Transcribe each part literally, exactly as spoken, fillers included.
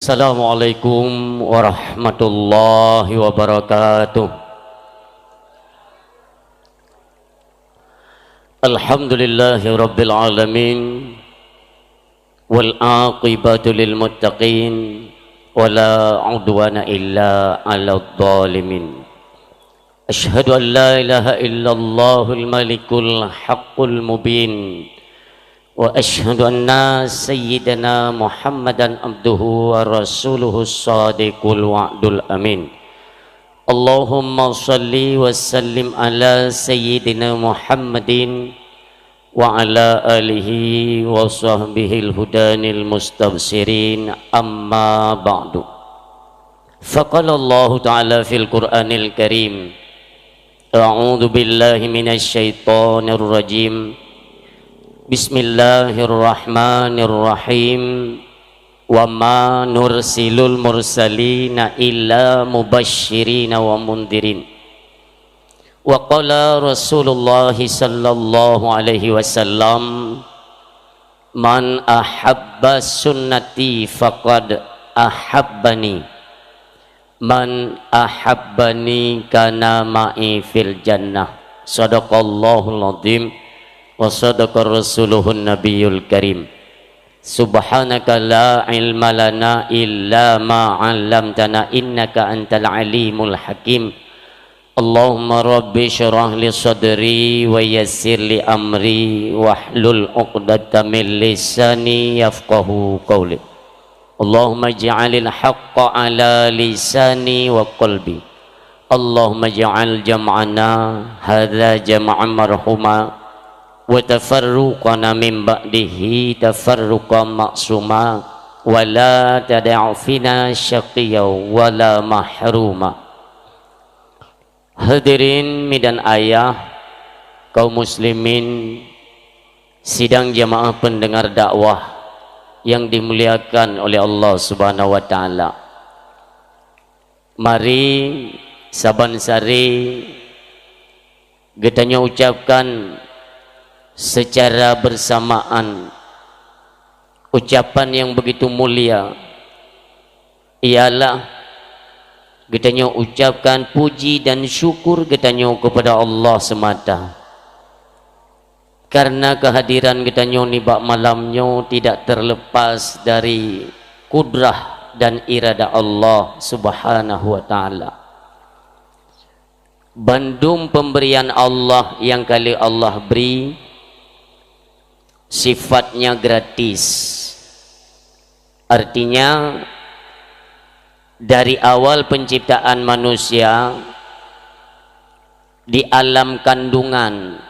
Assalamualaikum warahmatullahi wabarakatuh. Alhamdulillahirabbil alamin. Wal aqibatu lil muttaqin. Wala udwana illa 'alal zalimin. Asyhadu an la ilaha illallahul malikul haqqul mubin. Wa asyhadu anna sayyidana Muhammadan abduhu wa rasuluhu shadiqul wa'dul amin. Allahumma shalli wa sallim ala sayyidina Muhammadin wa ala alihi wa sahbihil hudanil mustabsyirin, amma ba'du. Faqala Allahu ta'ala fil Qur'anil Karim, a'udzu billahi minasy syaithanir rajim. Bismillahirrahmanirrahim. Wa ma nursilul mursalina illa mubasysyirina wa mundzirin. Wa qala Rasulullah sallallahu alaihi wasallam, "Man ahabba sunnati faqad ahabbani. Man ahabbani kana ma'i fil jannah." Sadaqallahul azim wa sadaqa rasuluhun nabiyul karim. Subhanaka la ilma lana illa ma 'allamtana innaka antal alimul hakim. Allahumma rabbi syrah li sadri wa yassir li amri wahlul 'uqdatam min lisani yafqahu qauli. Allahumma ij'alil haqqa ala lisani wa qalbi. Allahumma ij'al jam'ana hadza jam'an marhuma wa tafarruqana min ba'dihi tafarruqan ma'suma wa la tada'u fina syaqiyya wa la mahruma. Hadirin mi dan ayah, kaum muslimin, sidang jamaah pendengar dakwah yang dimuliakan oleh Allah Subhanahu wa taala. Mari saban sari geutanyoe ucapkan secara bersamaan ucapan yang begitu mulia, ialah geutanyoe ucapkan puji dan syukur geutanyoe kepada Allah semata. Karena kehadiran geutanyoe nibak malam nyoe tidak terlepas dari kudrah dan irada Allah Subhanahu wa taala. Bandum pemberian Allah yang kali Allah beri sifatnya gratis. Artinya, dari awal penciptaan manusia di alam kandungan,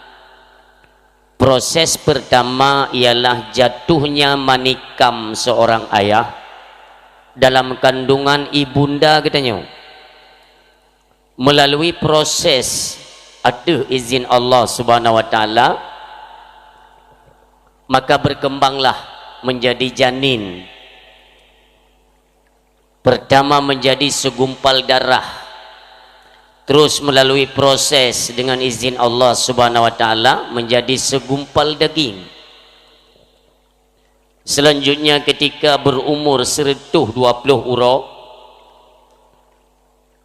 proses pertama ialah jatuhnya manikam seorang ayah dalam kandungan ibunda geutanyoe. Melalui proses ateueh izin Allah Subhanahu wa taala, maka berkembanglah menjadi janin. Pertama menjadi segumpal darah, terus melalui proses dengan izin Allah Subhanahu wa taala menjadi segumpal daging. Selanjutnya, ketika berumur seratus dua puluh uroe,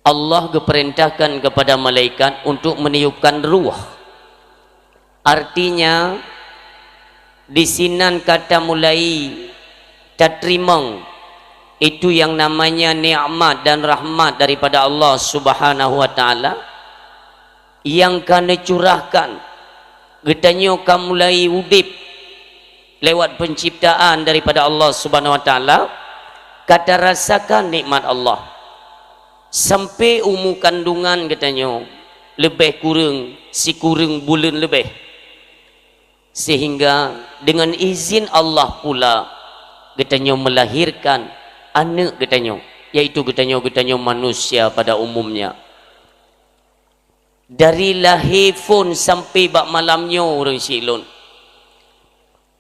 Allah geupeurintahkan kepada malaikat untuk meniupkan ruh. Artinya, disinan ka tamulai tateurimong itu yang namanya nikmat dan rahmat daripada Allah Subhanahu wa taala, nyang ka neucurahkan, geutanyoe ka mulai udeb lewat penciptaan daripada Allah Subhanahu wa taala, ka tarasakan nikmat Allah. Sampai umu kandungan geutanyoe leubeh kureueng sikureueng buleuen leubeh. Sehingga dengan izin Allah pula geutanyoe melahirkan aneuk geutanyoe, yaitu geutanyoe, geutanyoe manusia pada umumnya. Dari lahé phon sampai bak malam nyoe ureueng syiek lôn,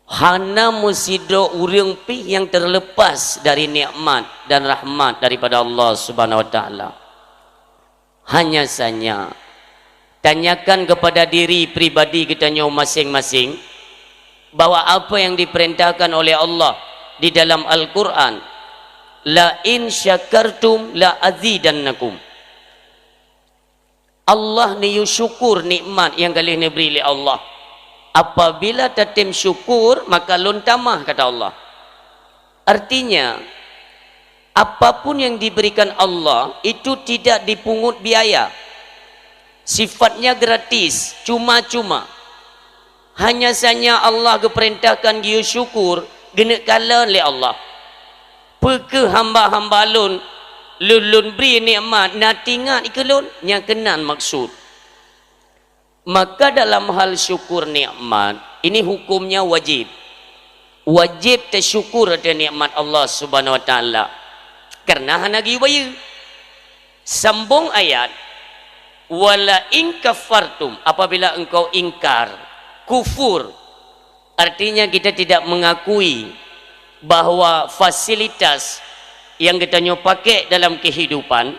hana meusidroe ureueng pih nyang terlepas dari nikmat dan rahmat daripada Allah Subhanahu wa taala. Hanya sanya, tanyakan kepada diri pribadi geutanyoe maséng-maséng, bahwa apa yang diperintahkan oleh Allah di dalam Al-Quran, "La in syakartum la azidannakum." Allah neuyue syukur nikmat nyang ka lheueh neubri lé Allah. Apabila tatem syukur, maka lôn tamah, kata Allah. Artinya, apapun yang diberikan Allah itu tidak dipungut biaya. Sifatnya gratis, cuma-cuma. Hanya saja Allah geupeurintahkan geuyue syukur, geuneuk kalon lé Allah. "Peu kheueh hamba-hamba lôn, lôn, lôn bri nikmat, na teuingat keu lôn?" Nyang keunan maksud. Maka dalam hal syukur nikmat, ini hukumnya wajib. Wajib teusyukur ateueh nikmat Allah Subhanahu wa Taala, karena hana geuyue bayeue. Sambong ayat, "Wala in kafartum," apabila engkau ingkar, kufur, artinya kita tidak mengakui bahwa fasilitas yang geutanyoe pakai dalam kehidupan,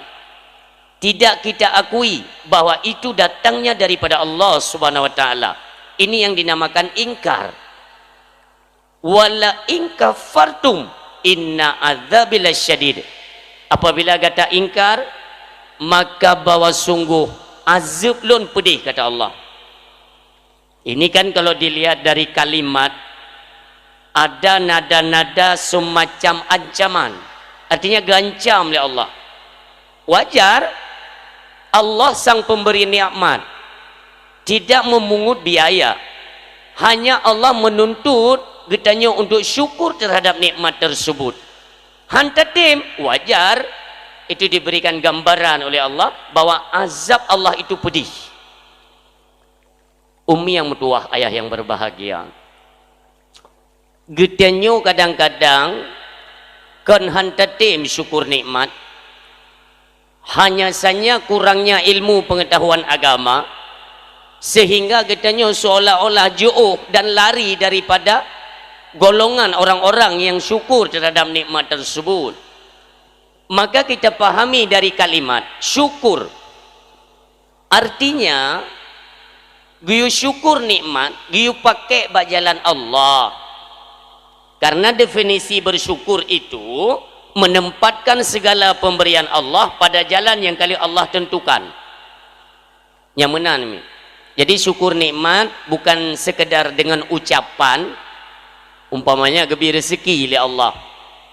tidak kita akui bahwa itu datangnya daripada Allah Subhanahu wa Taala. Ini yang dinamakan ingkar. "Wala in kafartum inna adzabi lasyadid." Apabila gata ingkar, maka bahwa sungguh azab lôn peudeh, kata Allah. Ini kan kalau dilihat dari kalimat, ada nada-nada semacam ancaman. Artinya geuancam lé Allah. Wajar, Allah sang pemberi nikmat, tidak memungut biaya. Hanya Allah menuntut geutanyoe untuk syukur terhadap nikmat tersebut. Han tatem, wajar, itu diberikan gambaran oleh Allah bahwa azab Allah itu pedih. Umi yang meutuwah, ayah yang berbahagia. Geutanyoe kadang-kadang kon han tatem syukur nikmat, hanya saja kurangnya ilmu pengetahuan agama, sehingga geutanyoe seolah-olah jiôh dan lari daripada golongan orang-orang yang syukur terhadap nikmat tersebut. Maka kita pahami dari kalimat syukur, artinya geuyue syukur nikmat, geuyue pakai bak jalan Allah. Karena definisi bersyukur itu menempatkan segala pemberian Allah pada jalan yang ka lheueh Allah tentukan. Nyang meunan mi. Jadi syukur nikmat bukan sekedar dengan ucapan, umpamanya geubri rezeki lé Allah.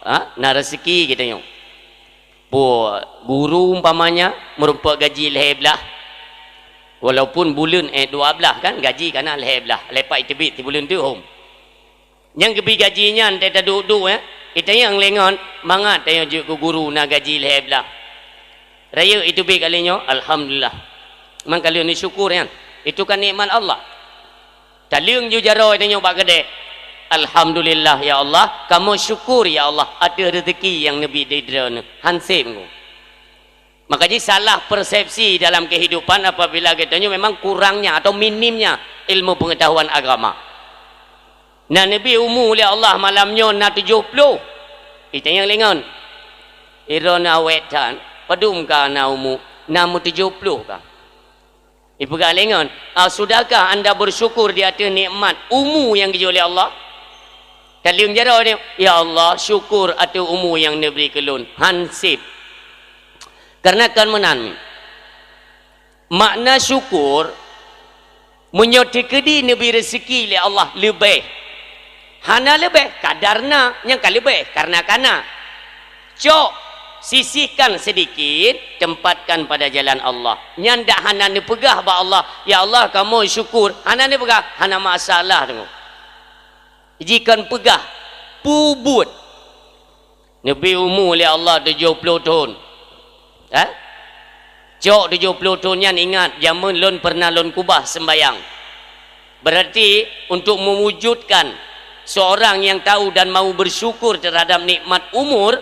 Ha? Na rezeki geutanyoe. Pu, guru umpamanya meurumpok gaji lhèe blaih. Walaupun buleuen, eh, dua blaih kan, gaji ka na lhèe blaih, lhèe pat jiteubiet sibuleuen teuh hom. Nyang geubri gaji nyan teuh taduek-duek, eh, itanyong lé ngon, mangat tanyoe jeuet keu guru na gaji lhèe blaih. Rayeuk iteubiet kali nyoe, alhamdulillah. Man ka lheueh neusyukur nyan. Itu kan nikmat Allah. Taleueng ju jaroe tanyoe bak keudè. Alhamdulillah ya Allah, kamoe syukur ya Allah ateueh rezeki nyang neubi di droeneuh. Hanseb ngon. Maka jih salah persepsi dalam kehidupan apabila geutanyoe memang kurangnya atau minimnya ilmu pengetahuan agama. Na neubi umu lé Allah malam nyoe na tujoh ploh. Itanyong lé ngon. Droeneuh awét that, padum ka na umu, na meutujoh ploh ka. Ipeugah lé ngon, "Ah, sudahkah anda bersyukur di ateueh nikmat umu nyang geujok lé Allah?" Taleueng jaroe nyoe, "Ya Allah, syukur ateueh umu nyang neubri keu lôn." Hanseb. Karena kon meunan. Makna syukur, meunyoe teukeudi neubri rezeki lé Allah leubeh. Hana leubeh, kadar na, nyang ka leubeh, karena ka na. Cok, sisihkan sedikit, tempatkan pada jalan Allah. Nyan dak hana neupeugah bak Allah, "Ya Allah, kamoe syukur." Hana neupeugah, hana masalah teungoh. Jikon peugah, peubuet. Neubri umu lé Allah tujoh ploh thon. Ha? Cok tujoh ploh thon nyan ingat, jameun lôn pernah lôn keubah seumbayang. Berarti, untuk mewujudkan seorang yang tahu dan mau bersyukur terhadap nikmat umur,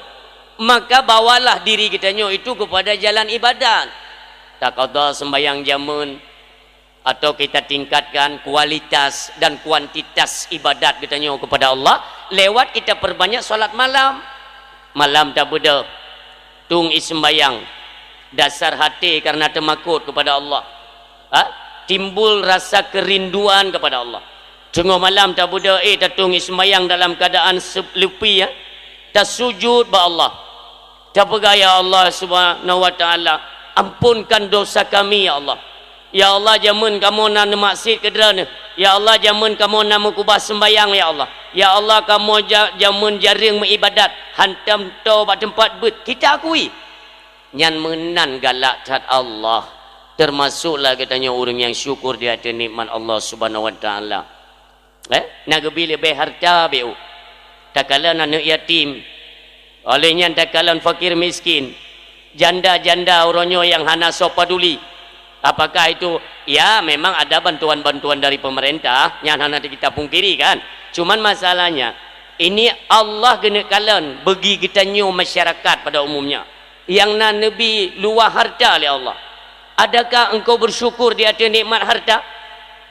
maka bawalah diri geutanyoe itu kepada jalan ibadat. Taqadha seumbayang jameun, atau kita tingkatkan kualitas dan kuantitas ibadat geutanyoe kepada Allah lewat kita perbanyak salat malam. Malam tabeudôh, tueng ie seumbayang, dasar até karena teumakot kepada Allah. Ha? Timbul rasa kerinduan kepada Allah. Teungoh malam tabeudôh, eh, tatueng ie seumbayang dalam keadaan se-, leupie, ya. Tasujud bak Allah. Tapeugah, "Ya Allah Subhanahu wa Ta'ala, ampunkan dosa kami, ya Allah. Ya Allah, jameun kamoe na neumaksiat keu Droeneuh. Ya Allah, jameun kamoe na meukubah seumbahyang, ya Allah. Ya Allah, kamoe ja-, jameun jareueng meuibadat, hantom toe bak teumpat beuet." Kita akui. Nyan meunan galak that Allah. Teumasuklah geutanyoe ureuëng nyang syukur di ateueh nikmat Allah Subhanahu wa Ta'ala. Eh, na geubi leubeh harta beu. Takalon aneuëk yatim. Óh lheueh nyan takalon fakir miskin. Janda-janda uroe nyoe nyang hana soe paduli. Apakah itu, ya, memang ada bantuan-bantuan dari pemerintah, nyan hana kita pungkiri, kan? Cuman masalahnya, ini Allah geuneuk kalon bagi geutanyoe masyarakat pada umumnya. Nyang na neubi luwah harta lé Allah. Adakah engkau bersyukur di ateueh nikmat harta?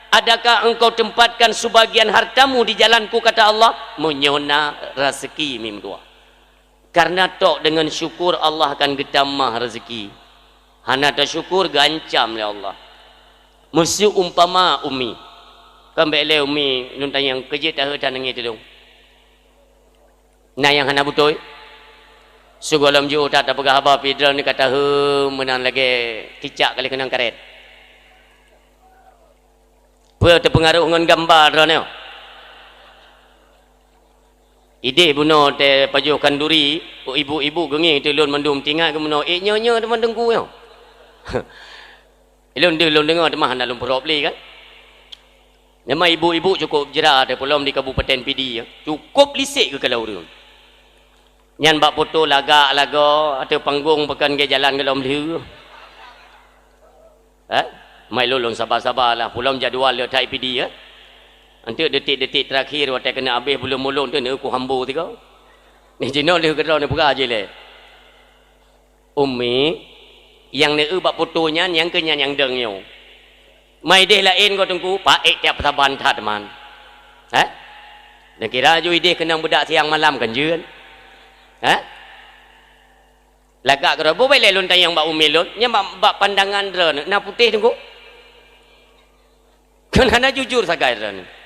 Adakah engkau tempatkan sebagian hartamu di jalan-Ku, kata Allah? Meunyoe na raseuki mim dua. Karena tok deungon syukur Allah akan geutamah raseuki. Hana tasyukur, geuancam lé Allah. Meuseu umpama umi. Kan bék lé umi lôn tanyong, keu jeuet taheuet that nangis tulông. Na nyang hana beutôi? Sigohlom jiôh that tapeugah haba pih droeneuh ka taheuet meunan lagée cicak ka lheueh keunong karet. Peue teupeungaroh ngon gamba droeneuh? Idéh bunoe teuh pajoh khanduri, ibu-ibu geungieng teuh lôn mandum tingat keu bunoe, ék nyoe-nyoe teuma teungku nyoe. Ilôn deuh lôn deungoe teuma hana lôn peurok lé kan. Nama ibu-ibu cukôp jra teuh peulom di Kabupaten Pidie, cukôp lisek geukalon ureuëng. Nyan bak poto lagak lagoe ateueh panggong pakon geujalan gohlom lheueh. Eh? Mai lôn, lôn saba-saba lah, peulom jadwal le that i Pidie, eh? Anteuk detik-detik terakhir watée keuneuk habéh buleuen mulông teuh neuku hambo tiga. Ni jinoe lheueh keudroe neupeugah jih lé. Umi, nyang neueu bak poto nyan, nyang keu nyan nyang deueng nyoe. Mai idéh laén goe teungku, paék tiep saban that man. Hah? Neukira ju idéh keunong beudak siang malam kan jeuet. Hah? Lagak keudroe, bubé lé lôn tanyong bak umi lôn, nyan bak, bak pandangan droeneuh na putéh teungku? Kan hana jujur sagai droeneuh.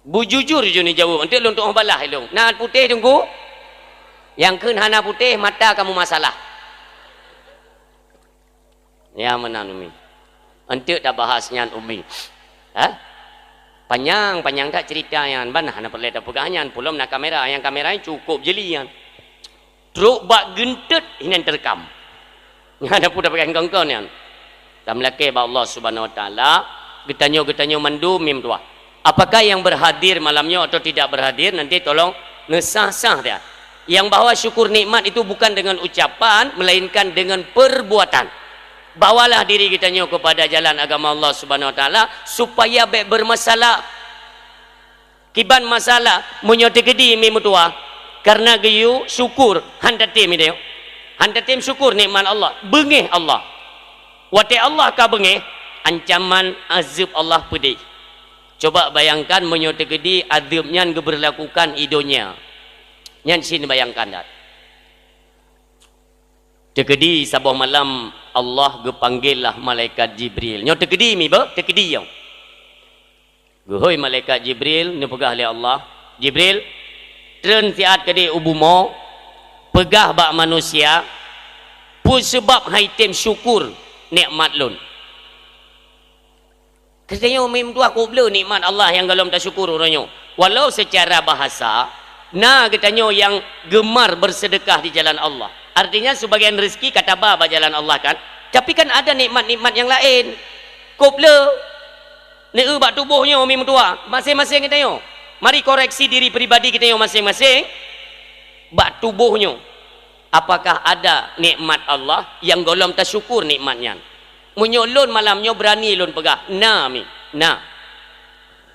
Bujujur ju neujaweueb, enteuk lôn tuoh balaih ilông. Na putéh teungku? Nyang kheun hana putéh, mata kamu masalah. Ya meunan umi. Enteuk tabahas nyan umi. Ha? Panyang, panyang that cerita nyan. Ban hana peureulée tapeugah nyan. Peulom na kamera. Nyang kamera nyan cukôp jeli nyan. Trok bak geunteut hinan teurekam. Nyan ada pun dapatkan kongkon nyan. Tameulakée bak Allah Subhanahu Wa Taala, geutanyoe-geutanyoe mandum mim tuah. Apakah yang berhadir malam nyoe atau tidak berhadir, nanti tolong neusah-sah dia. Yang bahwa syukur nikmat itu bukan dengan ucapan, melainkan dengan perbuatan. Bawalah diri geutanyoe kepada jalan agama Allah Subhanahu Wa Taala supaya bék bermasalah. Kiban masalah meunyoe teukeudi mi meutuah, kareuna geuyue syukur han tatem idéh. Han tatem syukur nikmat Allah, beungéh Allah. Watée Allah ka beungéh, ancaman azeueb Allah peudeh. Coba bayangkan meunyoe teukeudi azeueb nyan geubeurlakukan i donya. Nyan cit bayangkan that. Teukeudi saboh malam Allah geupanggil lah malaikat Jibril. Nyoe teukeudi mi beuh, teukeudi nyoe. Geuhôi malaikat Jibril neupeugah lé Allah, "Jibril, treun siat keudeh u bumoe, peugah bak manusia, peue seubab han item syukur nikmat lôn." Geutanyoe mim tuah keubeuleu nikmat Allah nyang gohlom tasyukur uroe nyoe. Walau seucara bahasa, na geutanyoe nyang geumar beuseudeukah di jalan Allah. Artinya, seubagian rezeki ka taba bak jalan Allah kan? Tapi kan ada nikmat-nikmat nyang laén. Keubeuleu, neueu bak tuboh nyoe mim tuah, maséng-maséng geutanyoe. Mari koreksi diri pribadi geutanyoe maséng-maséng. Bak tuboh nyoe, apakah ada nikmat Allah nyang gohlom tasyukur nikmat nyan? Meunyoe lôn malam nyoe beurani lôn peugah, na mi, na.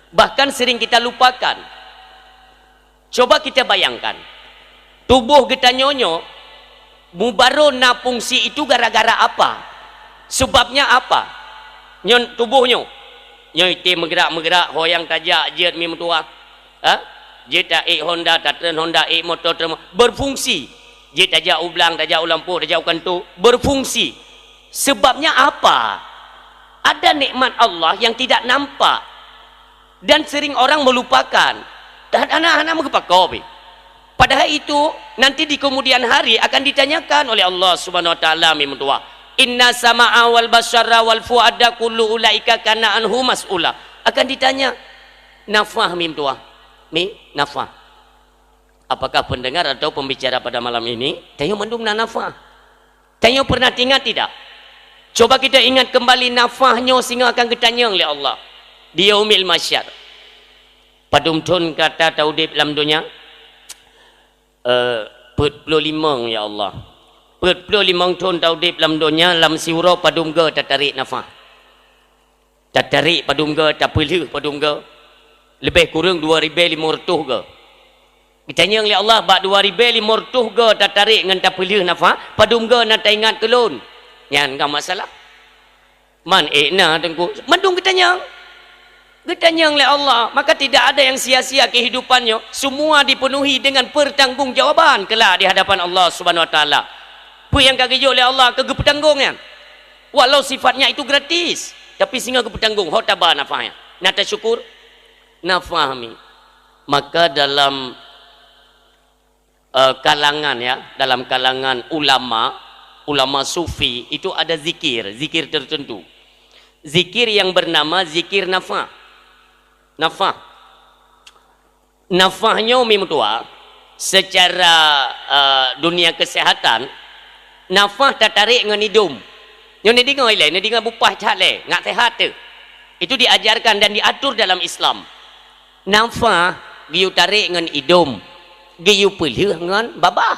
Bahkan sering kita lupakan. Coba kita bayangkan, tuboh geutanyoe nyoe mubaroe na fungsi itu gara-gara apa? Sebabnya apa? Nyoe tuboh nyoe, nyoe item meugerak-meugerak, ho nyang tajak jeuet mi meutuah. Ha? Jeuet taék honda, tatreun honda, ék moto, treun mo-, berfungsi. Jeuet tajak u blang, tajak u lampôh, tajak u kantô, berfungsi. Sebabnya apa? Ada nikmat Allah yang tidak nampak dan sering orang melupakan. Dan hana, hana meugeupako pih. Padahal itu nanti di kemudian hari akan ditanyakan oleh Allah Subhanahu wa taala, mi meutuah. Inna sama'a wal basara wal fuada kullu ulaika kana anhu mas'ula. Akan ditanya nafah, mi meutuah. Mi nafah. Apakah pendengar atau pembicara pada malam ini? Tanyoe mandum na nafah. Tanyoe pernah teuingat tidak? Coba kita ingat kembali nafah nyoe singoh akan geutanyong lé Allah di Yaumil Mahsyar. Padum thon ka ta-udeb lam donya? Eh, peuet ploh limong, ya Allah. Peuet ploh limong thon ta-udeb lam donya, lam siuroe padum goe tatarek nafah. Tatarek padum goe, tapeulheueh padum goe. Leubeh kureueng dua ribèe limong reutôh goe. Geutanyong lé Allah, bak dua ribèe limong reutôh goe tatarek ngon tapeulheueh nafah, padum goe na taingat keu lôn? Nyan ka masalah. Man ék na, Teungku? Mandum geutanyong. Geutanyong lé Allah, maka tidak ada yang sia-sia kehidupannya. Semua dipenuhi dengan pertanggungjawaban kelak di hadapan Allah Subhanahu wa taala. Peue nyang ka geujok lé Allah ka geupeutanggong nyan. Walau sifatnya itu gratis, tapi singoh geupeutanggong, ho taba nafah nyan. Na tasyukur? Nafah mi. Maka dalam eh, kalangan, ya, dalam kalangan ulama, ulama sufi itu ada zikir, zikir tertentu. Zikir yang bernama zikir nafah. Nafah. Nafah nyoe mi meutuah, secara, eh, dunia kesehatan, nafah tatarek ngon idom. Nyoe neudeungoe ilèe, neudeungoe bupah that lé, ngat sehat teuh. Itu diajarkan dan diatur dalam Islam. Nafah geuyue tarek ngon idom, geuyue peulheueh ngon babah.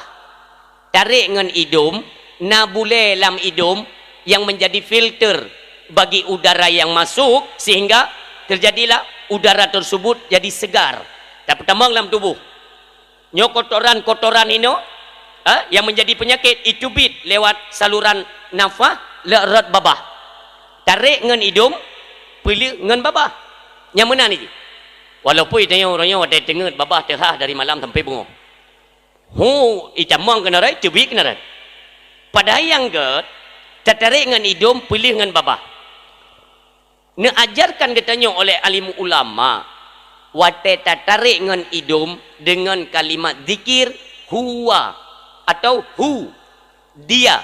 Tarek ngon idom, na bulèe lam idom yang menjadi filter bagi udara yang masuk, sehingga terjadilah udara tersebut jadi segar. Tapeutamong lam tuboh. Nyoe kotoran-kotoran inoe, ha, yang menjadi penyakit, iteubiet lewat saluran nafah, lewat rot babah. Tarek ngon idom, peulheueh ngon babah. Nyang meunan jih. Walaupun tanyoe uroe nyoe watèe teungeut babah teuhah dari malam sampai beungoh. Hu, itamong keunoe rot, teubiet keunoe rot. Padahai nyang gèt, tatarek ngon idom, peulheueh ngon babah. Neuajarkan geutanyoe oleh alim ulama, watèe tatarek ngon idom deungon kalimat zikir, huwa, atau hu, dia.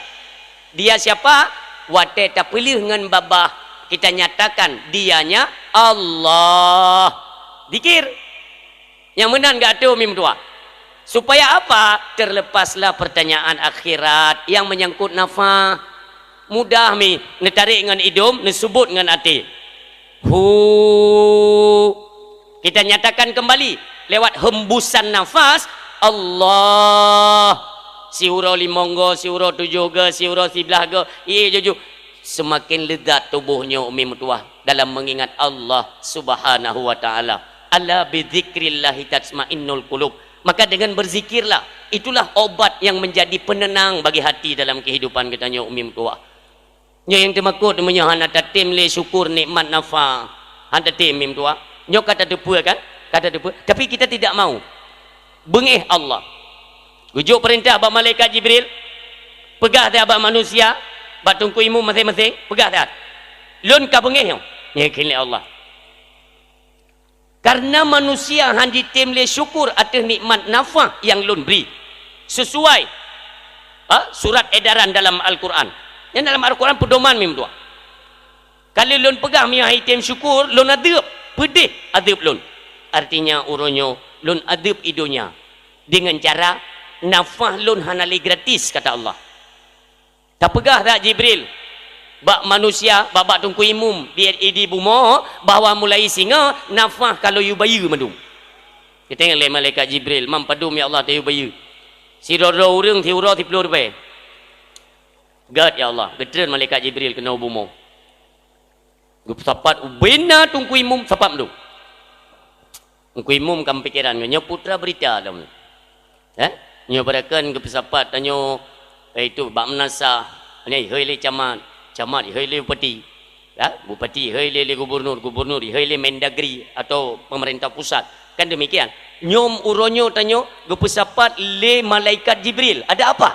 Dia siapa? Watèe tapeulheueh ngon babah, kita nyatakan dianya Allah. Zikir. Nyang meunan geuatô mi meutuah. Supaya apa? Terlepaslah pertanyaan akhirat yang menyangkut nafah. Mudah mi, neutarek ngon idom, neuseubut ngon até. Hu. Kita nyatakan kembali lewat hembusan nafas, Allah. Siuroe limong goe, siuroe tujoh goe, siuroe siblaih goe, ié juju. Semakin lezat tuboh nyoe, umi meutuah, dalam mengingat Allah Subhanahu wa Ta'ala. "Ala bidzikrillahi tatmainnul qulub." Maka dengan berzikirlah, itulah obat yang menjadi penenang bagi hati dalam kehidupan geutanyoe, umi meutuah. Nyoe nyang teumakot meunyoe hana tatem lé syukur nikmat nafa. Hana tatem, umi meutuah. Nyoe ka tateupeue kan? Ka tateupeue. Tapi kita tidak mau. Beungéh Allah. Geujok peurintah bak malaikat Jibril, peugah that bak manusia, bak teungku imum maséng-maséng, peugah that. Lôn ka beungéh nyoe, nyan kheun lé Allah. Karena manusia han jitem lé syukur ateueh nikmat nafa nyang lôn bri. Sesuai, ha, surat edaran dalam Al-Quran. Nyang dalam Al-Quran peudoman, umi meutuah. Ka lheueh lôn peugah meunyoe han jitem syukur, lôn adeueb, peudeh adeueb lôn. Artinya, uroe nyoe lôn adeueb i donya deungon cara nafah lôn hana lé gratis, kata Allah. Tapeugah that Jibril bak manusia, bak, bak teungku imum di, di bumoe, bahwa mulai singoh nafah ka lôn yue bayeue mandum. Geutanyong lé malaikat Jibril, "Man padum, ya Allah, tayue bayeue?" "Sidroe-droe ureuëng siuroe siploh ribèe." "Gèt, ya Allah." Geutreun malaikat Jibril keunoe bumoe. Geupeusapat ubena teungku imum, sapat mandum. Teungku imum ka meupikéran, nyoe putra berita lom. Eh? Nyoe barakan geupeusapat tanyoe, eh, itu bak meunasah, nyoe ihôi lé camat, camat ihôi lé bupati. Ya, bupati ihôi lé, lé gubernur, gubernur ihôi lé Mendagri atau pemerintah pusat. Kan demikian. Nyoe uroe nyoe tanyoe geupeusapat lé malaikat Jibril. Ada apa?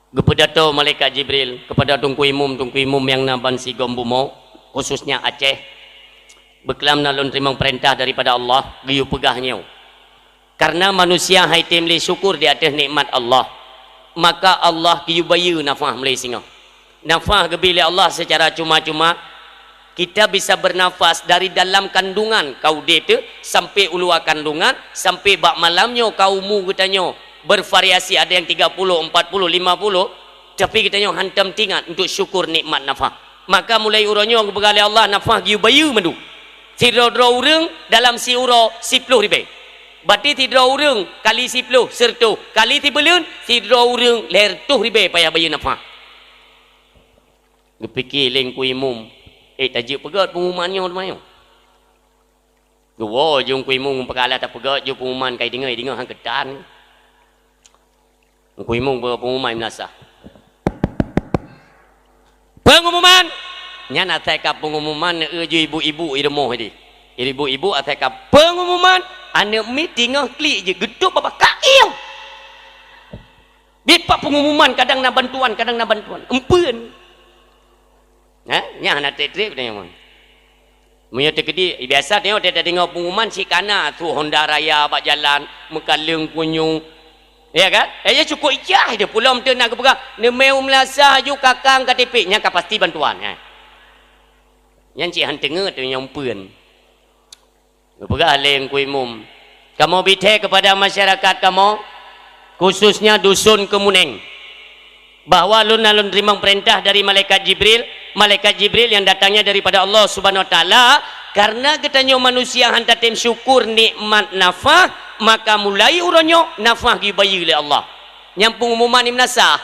Geupeudato malaikat Jibril kepada teungku imum, teungku imum nyang na bansigom bumoe, khususnya Aceh. Beuklam na lôn teurimong peurintah daripada Allah, geuyue peugah nyoe. Karena manusia hai tem lé syukur di ateueh nikmat Allah, maka Allah geuyue bayeue nafah mulai singoh. Nafah geubri lé Allah secara cuma-cuma. Kita bisa bernafas dari dalam kandungan ka udeb teuh sampai u luwa kandungan, sampai bak malam nyoe ka umu geutanyoe bervariasi, ada yang tiga puluh, empat puluh, lima puluh, tapi geutanyoe hantom teuingat untuk syukur nikmat nafah. Maka mulai uroe nyoe geupeugah lé Allah, nafah geuyue bayeue mandum. Sidroe-droe ureuëng dalam siuroe siploh ribée. Berarti sidroe ureuëng kali siploh, sireutoh, kali sibuleuen, sidroe ureuëng lhée reutôh ribée payah bayeue nafah. Geupike lé Teungku Imum, "Eh, tajeuet peugét peungumuman nyoe teuma nyoe." Geuwoe ju Teungku Imum, peukara tapeugét ju peungumuman, ka ideungoe, ideungoe han keutan. Teungku Imum beu peungumuman meunasah. Peungumuman! Nyan asai ka peungumuman, eu ju ibu-ibu i rumoh di. Ibu-ibu asai ka peungumuman, aneuëk miet teungoh klik jih, geutôb babah ka ieng. Biet pat peungumuman, kadang na bantuan, kadang na bantuan. Empeuen. Ha? Nyan hana treb-treb tanyoe. Meunyoe teukeudi, biasa tanyoe tadeungoe peungumuman si kana su Honda Raya bak jalan, meukaleueng kunyueng. Ya kan? Eh, ya cukup ijah je, peulom teu na geupeugah, "Neumeu meunasah ju kakang K T P," nyan ka pasti bantuan, ha. Nyan cit han teungeut tanyoe empeuen. Geupeugah lé Teungku Imum, "Kamoe bithée kepada masyarakat kamoe, khususnya dusun Kemuneng, bahwa lôn na lôn teurimong peurintah dari malaikat Jibril, malaikat Jibril yang datangnya daripada Allah Subhanahu Wa Taala, karena geutanyoe manusia han tatem syukur nikmat nafah, maka mulai uroe nyoe nafah geubayeue lé Allah." Nyang peungumuman ni meunasah.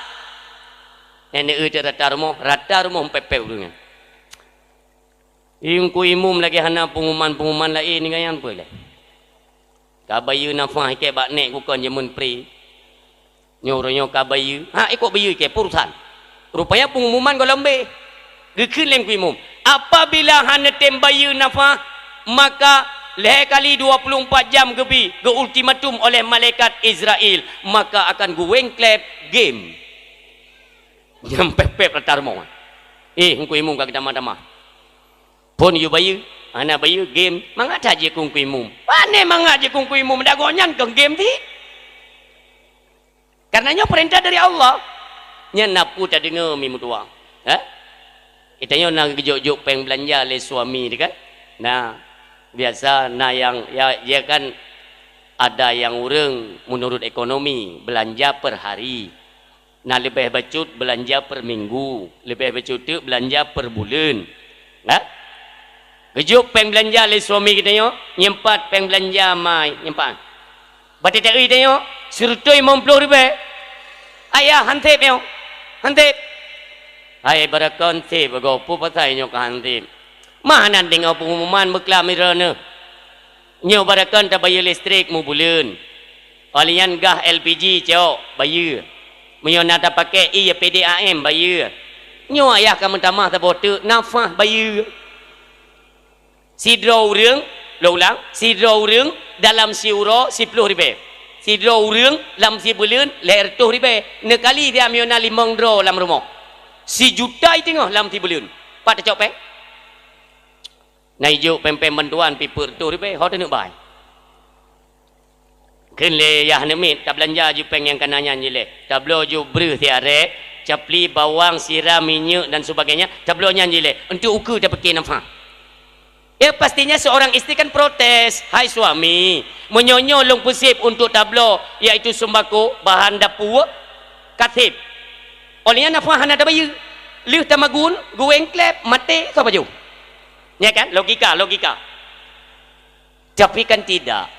Nyan eu rata rumoh, rata rumoh pepek ureuëng nyan. Teungku Imum lagée hana peungumuman-peungumuman laén ngon nyan peue lé. Ka bayeue nafah ikée bak nek kukon jameun pri. Nyoe uroe nyoe ka bayeue. Ha, ikôt bayeue ikée, peue urusan. Rupanya peungumuman goh lom bé. Geukheun lé Teungku Imum, "Apabila hana tem bayeue nafah, maka lhée kali dua puluh empat jam geubi geu-ultimatum oleh malaikat Izrail, maka akan geuwéng kleb game." Nyang pép-pép rata rumoh. Eh, Teungku Imum ka geutamah-tamah. Phon yue bayeue, hana bayeue game, mangat that jikungkui mum. Pane mangat jikungkui mum, dagoe nyan keu game cit. Karena nyoe peurintah dari Allah. Nyan na peue tadeungoe mi meutuwah. Eh? Geutanyoe na geujok-jok péng beulanja lé suami teuh kan? Nah, biasa na nyang, ya, ya kan ada nyang ureuëng menurut ekonomi beulanja per hari. Na leubeh bacut beulanja per minggu, leubeh bacut teuk beulanja per buleuen. Nah, geujok péng beulanja lé suami geutanyoe, nyeumpat péng beulanja mai, nyeumpat. Batée taeu tanyoe, sireutôh limong ploh ribée. Ayah, han sép nyoe, han sép. Hai barakon sép, agoe peue pasai nyoe ka han sép. Mah nan deungoe peungumuman beuklam droeneuh. Nyoe barakon tabayeue listrik mubuleuen. Óh lheueh nyan gah L P G cok bayeue. Meunyoe na tapakée ié P D A M bayeue. Nyoe ayah ka meutamah saboh teuk nafah bayeue. Sidroe ureuëng, lôn ulang, sidroe ureuëng dalam siuroe siploh ribée. Sidroe ureuëng lam sibuleuen lhée reutôh ribée. Neukali siat meunyoe na limong droe lam rumoh. Sijuta i teungoh lam sibuleuen. Pat tacok péng? Na ijok péng-péng bantuan pih peuet reutôh ribée, ho taneuk bai. Kheun lé yah aneuk miet, tabeulanja ju péng nyang kana nyan jilée. Tabloe ju breueh siarek, capli, bawang, sira, minyeuk dan sebagainya, tabloe nyan jilée. Untuk ukeue tapike nafah. Ya, pastinya seorang istri kan protes, "Hai suami, meunyoe nyoe lôn peusép untuk tabloe, yaitu seumbako, bahan dapur, ka sép. Óh lheueh nyan nafah hana tabayeue. Lheueh tamagun, geuwéng kleb, maté, soe pajoh?" Ya kan? Logika, logika. Tapi kan tidak.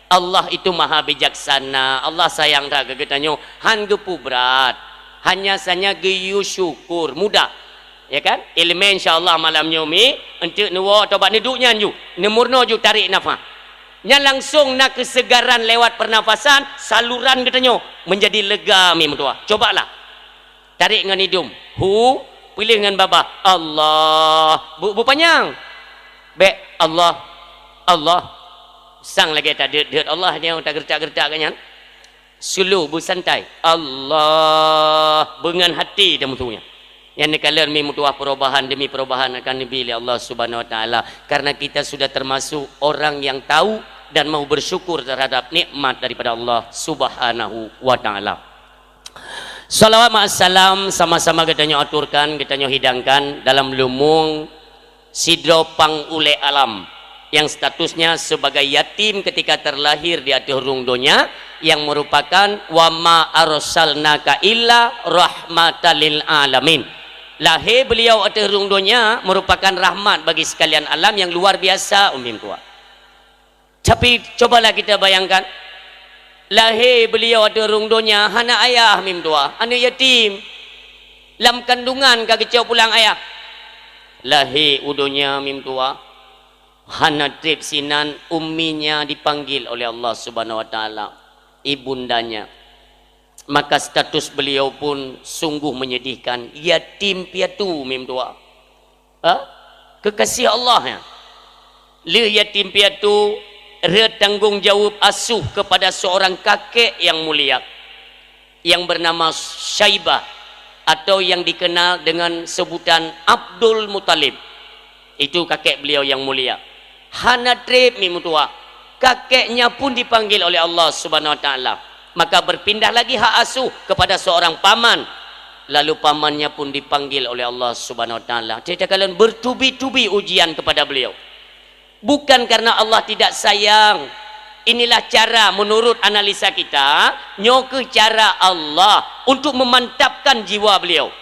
Allah itu maha bijaksana. Allah sayang that keu geutanyoe. Han geupubrat. Hanya saja geuyue syukur. Mudah. Ya kan? Ileumèe insya Allah malam nyoe mi, enteuk neuwoe atau bak neuduek nyan ju. Neumurno ju tarék nafah. Nyan langsung na keusegaran lewat pernafasan, saluran geutanyoe menjadi lega mi meutuwah. Cobalah. Tarék ngon idong, hu, peuleueh ngon babah, Allah. Bu, bu panyang. Bék, Allah, Allah. Sang lagée tadeuet-deuet Allah nyoe, tageureutak-geureutak geuh nyan. Slow, beusantai. Allah, beungon hati dan musuhnya. Nyan neukalon mi meutuwah perubahan demi perubahan akan neubi lé Allah Subhanahu Wa Taala. Karena kita sudah termasuk orang yang tahu dan mau bersyukur terhadap nikmat daripada Allah Subhanahu wa Ta'ala. Salawat ma'assalam sama-sama geutanyoe aturkan, geutanyoe hidangkan dalam lumueng sidroe pang ulée alam yang statusnya sebagai yatim ketika terlahir di ateueh rhueng donya, yang merupakan wa ma arsalnaka illa rahmatan lil alamin. Lahé beliau ateueh rhueng donya merupakan rahmat bagi sekalian alam yang luar biasa, Umi Meutuah. Tapi cobalah kita bayangkan, lahé beliau ateueh rhueng donya hana ayah, Umi Meutuah, aneuk yatim. Lam kandungan ka geucok pulang ayah. Lahé u donya, Umi Meutuah, hana treb sinan umminya dipanggil oleh Allah Subhanahu wa Ta'ala, ibundanya. Maka status beliau pun sungguh menyedihkan, yatim piatu, Umi Meutuah. Ha? Kekasih Allah, ya. Lheueh yatim piatu, rhot tanggong jaweueb asuh kepada seorang kakek yang mulia, yang bernama Syaibah, atau yang dikenal dengan sebutan Abdul Muthalib. Itu kakek beliau yang mulia. Hana treb, Umi Meutuah, kakeknya pun dipanggil oleh Allah Subhanahu wa Ta'ala. Maka berpindah lagi hak asuh kepada seorang paman. Lalu pamannya pun dipanggil oleh Allah Subhanahu wa Ta'ala. Jadi, takalon bertubi-tubi ujian kepada beliau. Bukan karena Allah tidak sayang. Inilah cara, menurut analisa kita, nyoe keuh cara Allah untuk memantapkan jiwa beliau.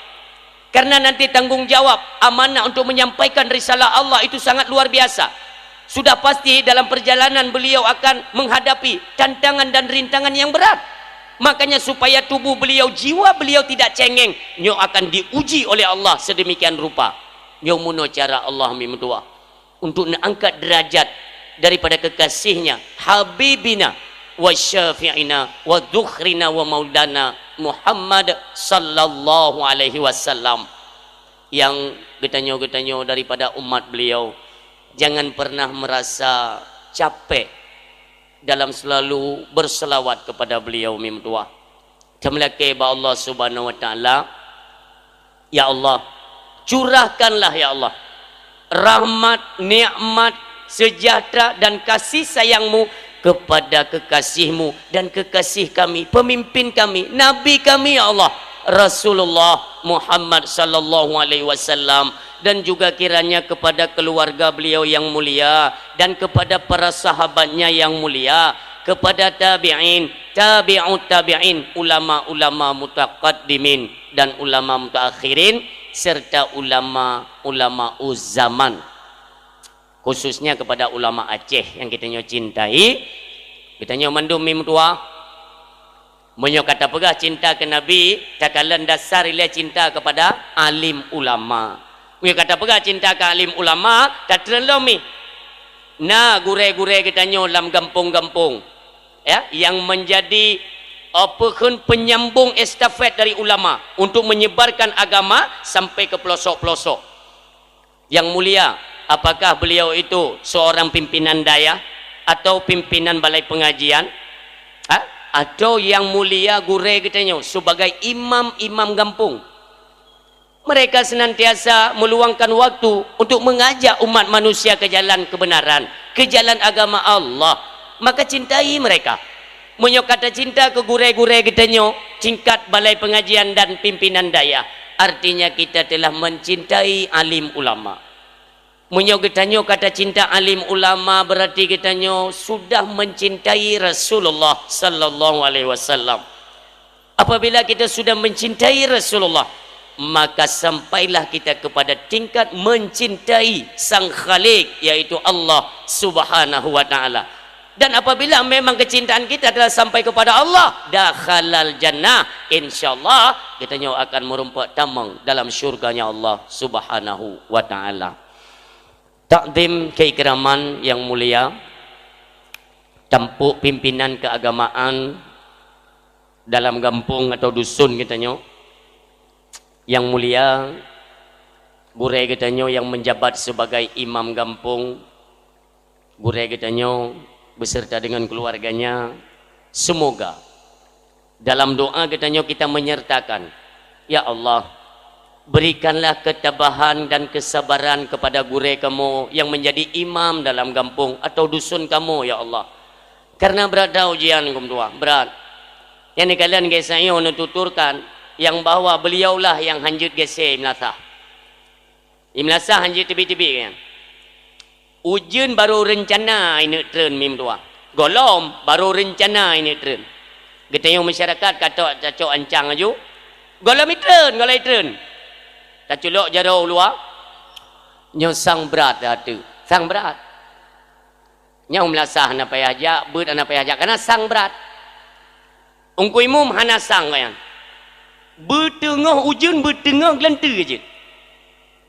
Karena nanti tanggung jawab, amanah untuk menyampaikan risalah Allah itu sangat luar biasa. Sudah pasti dalam perjalanan beliau akan menghadapi tantangan dan rintangan yang berat. Makanya supaya tubuh beliau, jiwa beliau tidak cengeng, nyoe akan diuji oleh Allah sedemikian rupa. Nyoe meunoe cara Allah, Umi Meutuah, untuk neuangkat derajat daripada kekasihnya, habibina wa syafi'ina wa dzukhrina wa maulana Muhammad sallallahu alaihi wasallam, yang geutanyoe-geutanyoe daripada umat beliau jangan pernah merasa capek dalam selalu berselawat kepada beliau, Umi Meutuah. Tameulakée bak Allah Subhanahu wa Ta'ala, ya Allah, curahkanlah, ya Allah, rahmat, nikmat, sejahtera, dan kasih sayang-Mu kepada kekasih-Mu dan kekasih kami, pemimpin kami, Nabi kami, ya Allah, Rasulullah Muhammad sallallahu alaihi wasallam, dan juga kiranya kepada keluarga beliau yang mulia dan kepada para sahabatnya yang mulia, kepada tabi'in, tabi'ut tabi'in, ulama-ulama mutaqaddimin dan ulama mutaakhirin, serta ulama-ulama zaman, khususnya kepada ulama Aceh yang geutanyoe cintai. Geutanyoe mandum, Umi Meutuah, meunyoe ka tapeugah cinta keu Nabi, takalon dasar ilée cinta kepada alim ulama. Meunyoe ka tapeugah cinta keu alim ulama, tatreun lom, Mi. Na gurée-gurée geutanyoe lam gampông-gampông, ya, yang menjadi, apa kheun, penyambung estafet dari ulama untuk menyebarkan agama sampai ke pelosok-pelosok. Yang mulia, apakah beliau itu seorang pimpinan dayah atau pimpinan balai pengajian? Ha? Atau yang mulia gurée geutanyoe sebagai imam-imam gampông? Mereka senantiasa meluangkan waktu untuk mengajak umat manusia ke jalan kebenaran, ke jalan agama Allah. Maka cintai mereka. Meunyoe ka tacinta keu gurée-gurée geutanyoe, tingkat balai pengajian dan pimpinan dayah, artinya kita telah mencintai alim ulama. Meunyoe geutanyoe ka tacinta alim ulama, berarti geutanyoe sudah mencintai Rasulullah sallallahu alaihi wasallam. Apabila kita sudah mencintai Rasulullah, maka sampailah kita kepada tingkat mencintai Sang Khalik, yaitu Allah Subhanahu wa Ta'ala. Dan apabila memang kecintaan kita telah sampai kepada Allah, dakhalal jannah, insyaallah geutanyoe akan meurumpok tamong dalam syurganya Allah Subhanahu wa Ta'ala. Takdim keikraman yang mulia, tampok pimpinan keagamaan dalam gampông atau dusun geutanyoe. Yang mulia, gurée geutanyoe yang menjabat sebagai imam gampông, gurée geutanyoe beserta dengan keluarganya, semoga dalam doa geutanyoe kita menyertakan, "Ya Allah, berikanlah ketabahan dan kesabaran kepada gurée kamoe yang menjadi imam dalam gampông atau dusun kamoe, ya Allah. Karena brat that ujian, geumeudua, brat. Nyang neukalon geuh sayoe neututurkan, nyang bahwa beliaulah nyang hanjeuet geusie i meulasah. I meulasah hanjeuet teubiet-teubiet nyan. Ujeuen barô reuncana ineuk treun mi meutuah. Gohlom barô reuncana ineuk treun. Geutanyoe masyarakat ka cok, tacok ancang laju. Gohlom itreun, gohlom itreun. Taculok jaroe u luwa. Nyoe sang brat ateuk. Sang brat. Nyoe meulasah hana payah jak, beuet hana payah jak, karena sang brat. Teungku Imum hana sang gobnyan. Beuteungoh ujeuen, beuteungoh geulanteue jeuet.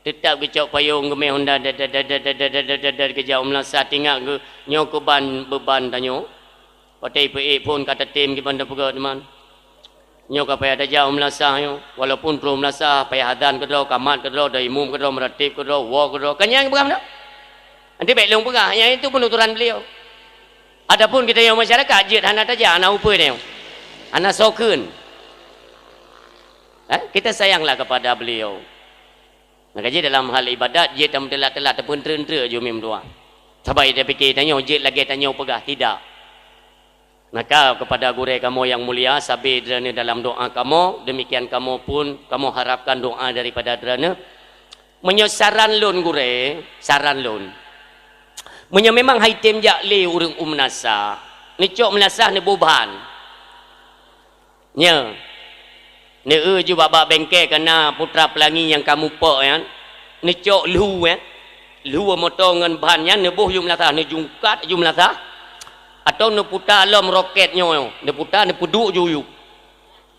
Teutab geucok payong, geumeh honda, dat, dat, dat, geujak u meulasah, tingat geu-, nyoe keuban beuban tanyoe. Watèe ipeuék phon ka tatem kiban tapeugah teuma. Nyoe ka payah tajak u meulasah nyoe. Walaupun troh meulasah, payah azan keudroe, kamat keudroe, dan imum keudroe, meuratib keudroe, woe keudroe. Kan nyan peugah meunan? Nanti bèk lôn peugah, nyan itu penuturan beliau. Adapun geutanyoe masyarakat, jeuet hana tajak, hana upeue nyoe. Hana soe kheun. Eh, kita sayanglah kepada beliau. Maka jih dalam hal ibadat, jeuet tameuteulat-teulat, tapeuntreu-entreuk ju mi meutuah. Sabai tapike tanyoe jeuet lagèe tanyoe peugah, tidak. Maka kepada gurèe kamoe nyang mulia, sabe droeneuh dalam doa kamoe, demikian kamoe pun, kamoe harapkan doa daripada droeneuh. Meunyoe saran lôn gurèe, saran lôn. Meunyoe memang han item jak lé ureueng u meulasah, neucok meulasah neuboh ban. Nyoe. Neueu ju bak-bak bengke ka na Putra Pelangi nyang ka mupok nyan. Neucok lhu, eh. Lhu moto ngon ban nyan neuboh ju meulasah, neujungkat ju meulasah. Atau neuputa lom roket nyoe, neuputa, neupeuduek ju u yup.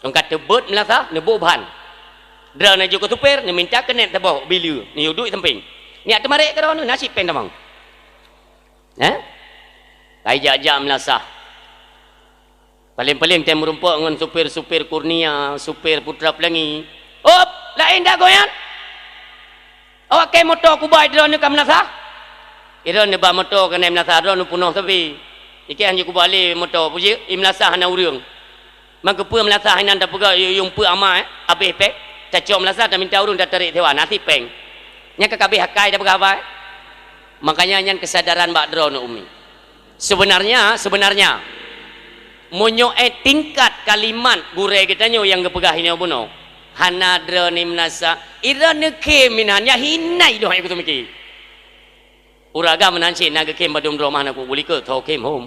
Nyang ka teubeuet meulasah, neuboh ban. Droeneuh ju keu supir, neuminta keuneuk saboh bileue, neuyue duek sampéng. Neujak teumarek keudroe, na cit péng tamong. Eh? Ka ijak-jak meulasah. Paleng-paleng tem meurumpok ngon supir-supir Kurnia, supir Putra Pelangi. Op, laén dak goe nyan? Awak kém moto kubai droeneuh ka meulasah? Droeneuh ba moto keuneuk meulasah, droeneuh peunoh sabe. Ikei han jikubai lé moto, peue jeuet, i meulasah hana ureueng. Meukeupeu meulasah inan tapeugah, "Yue, yue peue ama, eh? Abéh péng." Tacok meulasah, taminta ureueng, tatarek sewa, na cit péng. Nyan ka kabéh akai tapeugah haba, eh? Makanya nyan keusadaran bak droeneuh umi. Sebenarnya, sebenarnya, meunyoe, eh, tingkat kalimat gurèe geutanyoe nyang geupeugah inoe bunoe, hana droeneuh meunasah, droeneuh khem inan, ya hinai doh nyang kuteumiki. Ureueng agam meunan cit na geukhem badum droe mah na ku gulikeue, tho khem hom.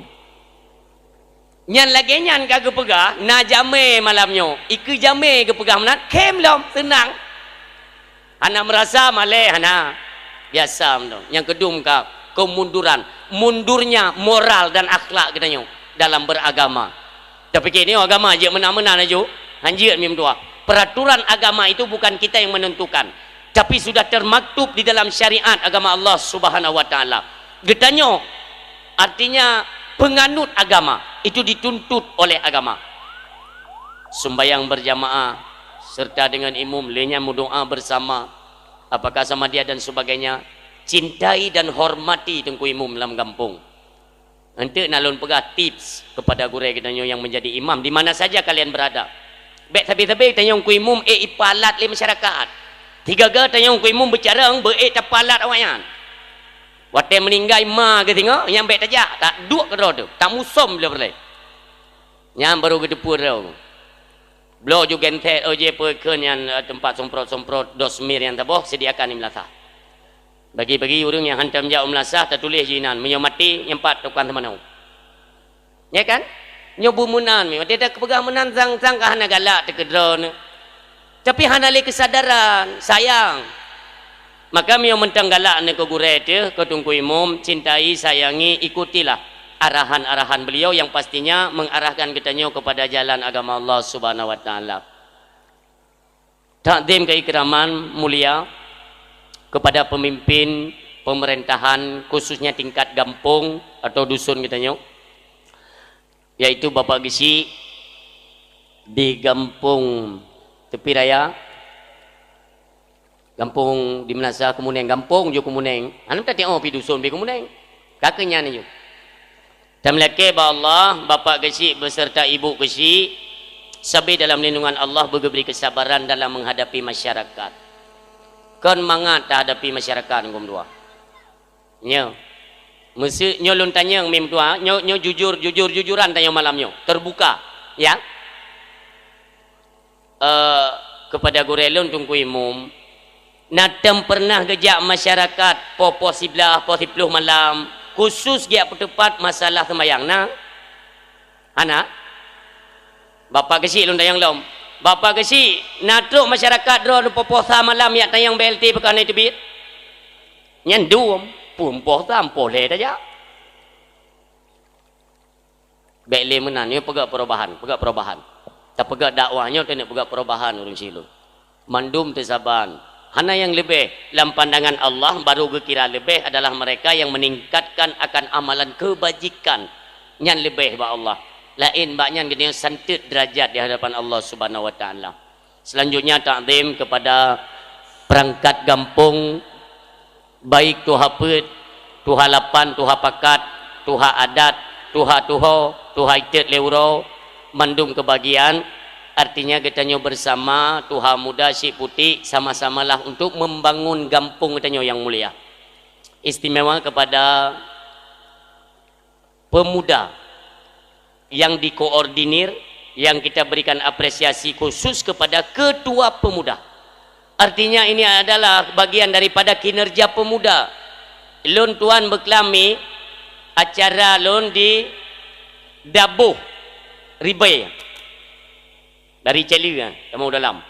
Nyan lagèe nyan ka geupeugah, na jamé malam nyoe. Ikeue jamé geupeugah meunan, khem lom, seunang. Hana meurasa malèe, hana. Biasa meunan. Nyang keudum ka kemunduran, mundurnya moral dan akhlak geutanyoe dalam beragama. Tapike nyoe agama jeuet meunan-meunan laju, hanjeuet mi meutuah. Peraturan agama itu bukan kita yang menentukan, tapi sudah termaktub di dalam syariat agama Allah Subhanahu wa Taala. Geutanyoe, artinya penganut agama, itu dituntut oleh agama. Sembahyang berjamaah serta dengan imum, lé nyan meudoa bersama, apakah sama dia dan sebagainya, cintai dan hormati Teungku Imum lam gampông. Eunteuk na lôn peugah tips kepada gurèe geutanyoe nyang menjadi imam di mana saja kalian berada. Bèk sabe-sabe tanyoe Teungku Imum ék ipeualat lé masyarakat. Sigaga tanyoe Teungku Imum beucarông, beu ék tapeualat awaknyan. Watèe meuninggai ma geuh singoh, nyan bèk tajak, taduek keudroe teuh, tamusom lé peureulèe. Nyan baru geuteupeue droe. Bloe ju genset, oh, jih peue kheun nyan, eh, teumpat semprot-semprot, dos mir nyang taboh, sediakan di meulasah. Bagi-bagi ureueng nyang hantom jak u meulasah, tatuléh jih inan, meunyoe maté, nyan pat tukang teumanoe. Ya kan? Nyoe beu meunan, watèe tapeugah meunan, sang-sang ka hana galak teuh keu droeneuh. Tapi hana lé keusadaran, sayang. Maka meunyoe mantong galak neuh keu gurèe teuh, keu Teungku Imum, cintai, sayangi, ikutilah arahan-arahan beliau yang pastinya mengarahkan geutanyoe kepada jalan agama Allah Subhanahu wa Taala. Takzim keikraman mulia kepada pemimpin pemerintahan, khususnya tingkat gampông atau dusun geutanyoe, yaitu Bapak Geuchik di Gampông Tepi Raya, gampông di Meunasah Keumunéng, gampông ju Keumunéng. Hana tateu'oh pih dusun pih Keumunéng. Ka keuh nyan ju. Tameulakèe bak Allah, Bapak Geuchik beserta Ibu Geuchik, sabe dalam lindungan Allah, beugeubri kesabaran dalam menghadapi masyarakat. Kon mangat tahadapi masyarakat, gom dua. Nyoe. Meuseu nyoe lôn tanyong mim tuha, nyoe, nyoe jujur, jujur-jujuran tanyong malam nyoe, terbuka, ya. Eh, kepada gurée lôn Teungku Imum, na tem pernah geujak masyarakat poh-poh siblaih, poh siploh malam, khusus geujak peuteupat masalah seumayang, na? Hana? Bapak Geuchik lôn tanyong lom. Bapak Geuchik, na trok masyarakat droe poh-poh sa malam jak tanyong B L T peue ka hana teubiet? Nyan dum, peuet poh sa, poh lhée tajak. Bék lé meunan, nyoe peugah perubahan, peugah perubahan. Tapeugah dakwah nyoe keuneuk peugah perubahan ureuëng Siulôn. Mandum teusaban. Hana nyang leubeh, lam pandangan Allah baru geukira leubeh adalah mereka yang meningkatkan akan amalan kebajikan. Nyan leubeh bak Allah. Laén bak nyan geutanyoe santeut derajat di hadapan Allah Subhanahu wa Taala. Selanjutnya, takzim kepada perangkat gampông, baik tuha peuet, tuha lapan, tuha pakat, tuha adat, tuha tuho, tuha itet lé uroe, mandum keubagian. Artinya, geutanyoe bersama tuha muda Syik Putik sama-samalah untuk membangun gampông geutanyoe yang mulia. Istimewa kepada pemuda yang dikoordinir, yang kita berikan apresiasi khusus kepada ketua pemuda. Artinya, ini adalah bagian daripada kinerja pemuda. Lôn tuan beukeulami acara lôn di Daboh Ribée. Dari Celu, ha, kamoe dalam.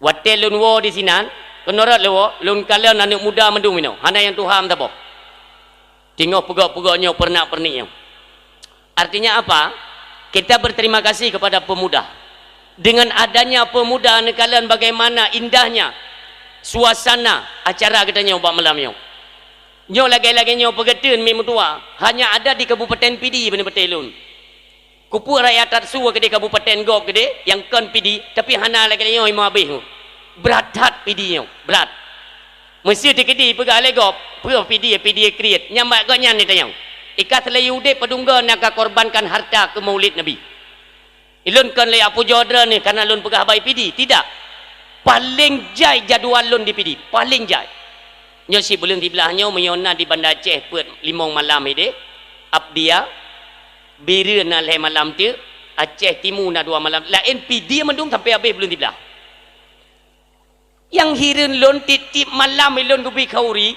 Watée lôn woe disinan, keunoe rot lôn woe, lôn kalon aneuëk muda mandum inoe, hana nyang tuha meusaboh. Teungoh peugok-peugok nyoe, peurenak-peurenik nyoe. Artinya apa? Kita berterima kasih kepada pemuda. Dengan adanya pemuda neukalon bagaimana indahnya suasana acara geutanyoe bak malam nyoe. Nyoe lagée-lagée nyoe peugeuteueng mi meutuwa, hanya ada di Kabupaten Pidie beuneubeuté lôn. Kupeue rakyat that su keudeh kabupaten gob keudeh nyang kon Pidie, tapi hana lagée nyoe imum abéh. Brat that Pidie nyoe, brat. Meuseu teukeudi peugah lé gob, peue Pidie, Pidie kriet, nyang bak gobnyan neutanyong. Ika seulayu udeb padum goe na ka korbankan harta keu maulid Nabi. Ilôn kon lé apujoe droeneuh kana lôn peugah bai Pidie, tidak. Paleng jai jadwal lôn di Pidie, paleng jai. Nyoe sibuleuen siblaih nyoe meunyoe na di Banda Aceh peuet limong malam ideh, Abdia, Bireuen na lhée malam teuk, Aceh Timu na dua malam, laén Pidie mandum sampai abéh buleuen siblaih. Nyang hireuen lôn tieb-tieb malam ilôn geubri khauri,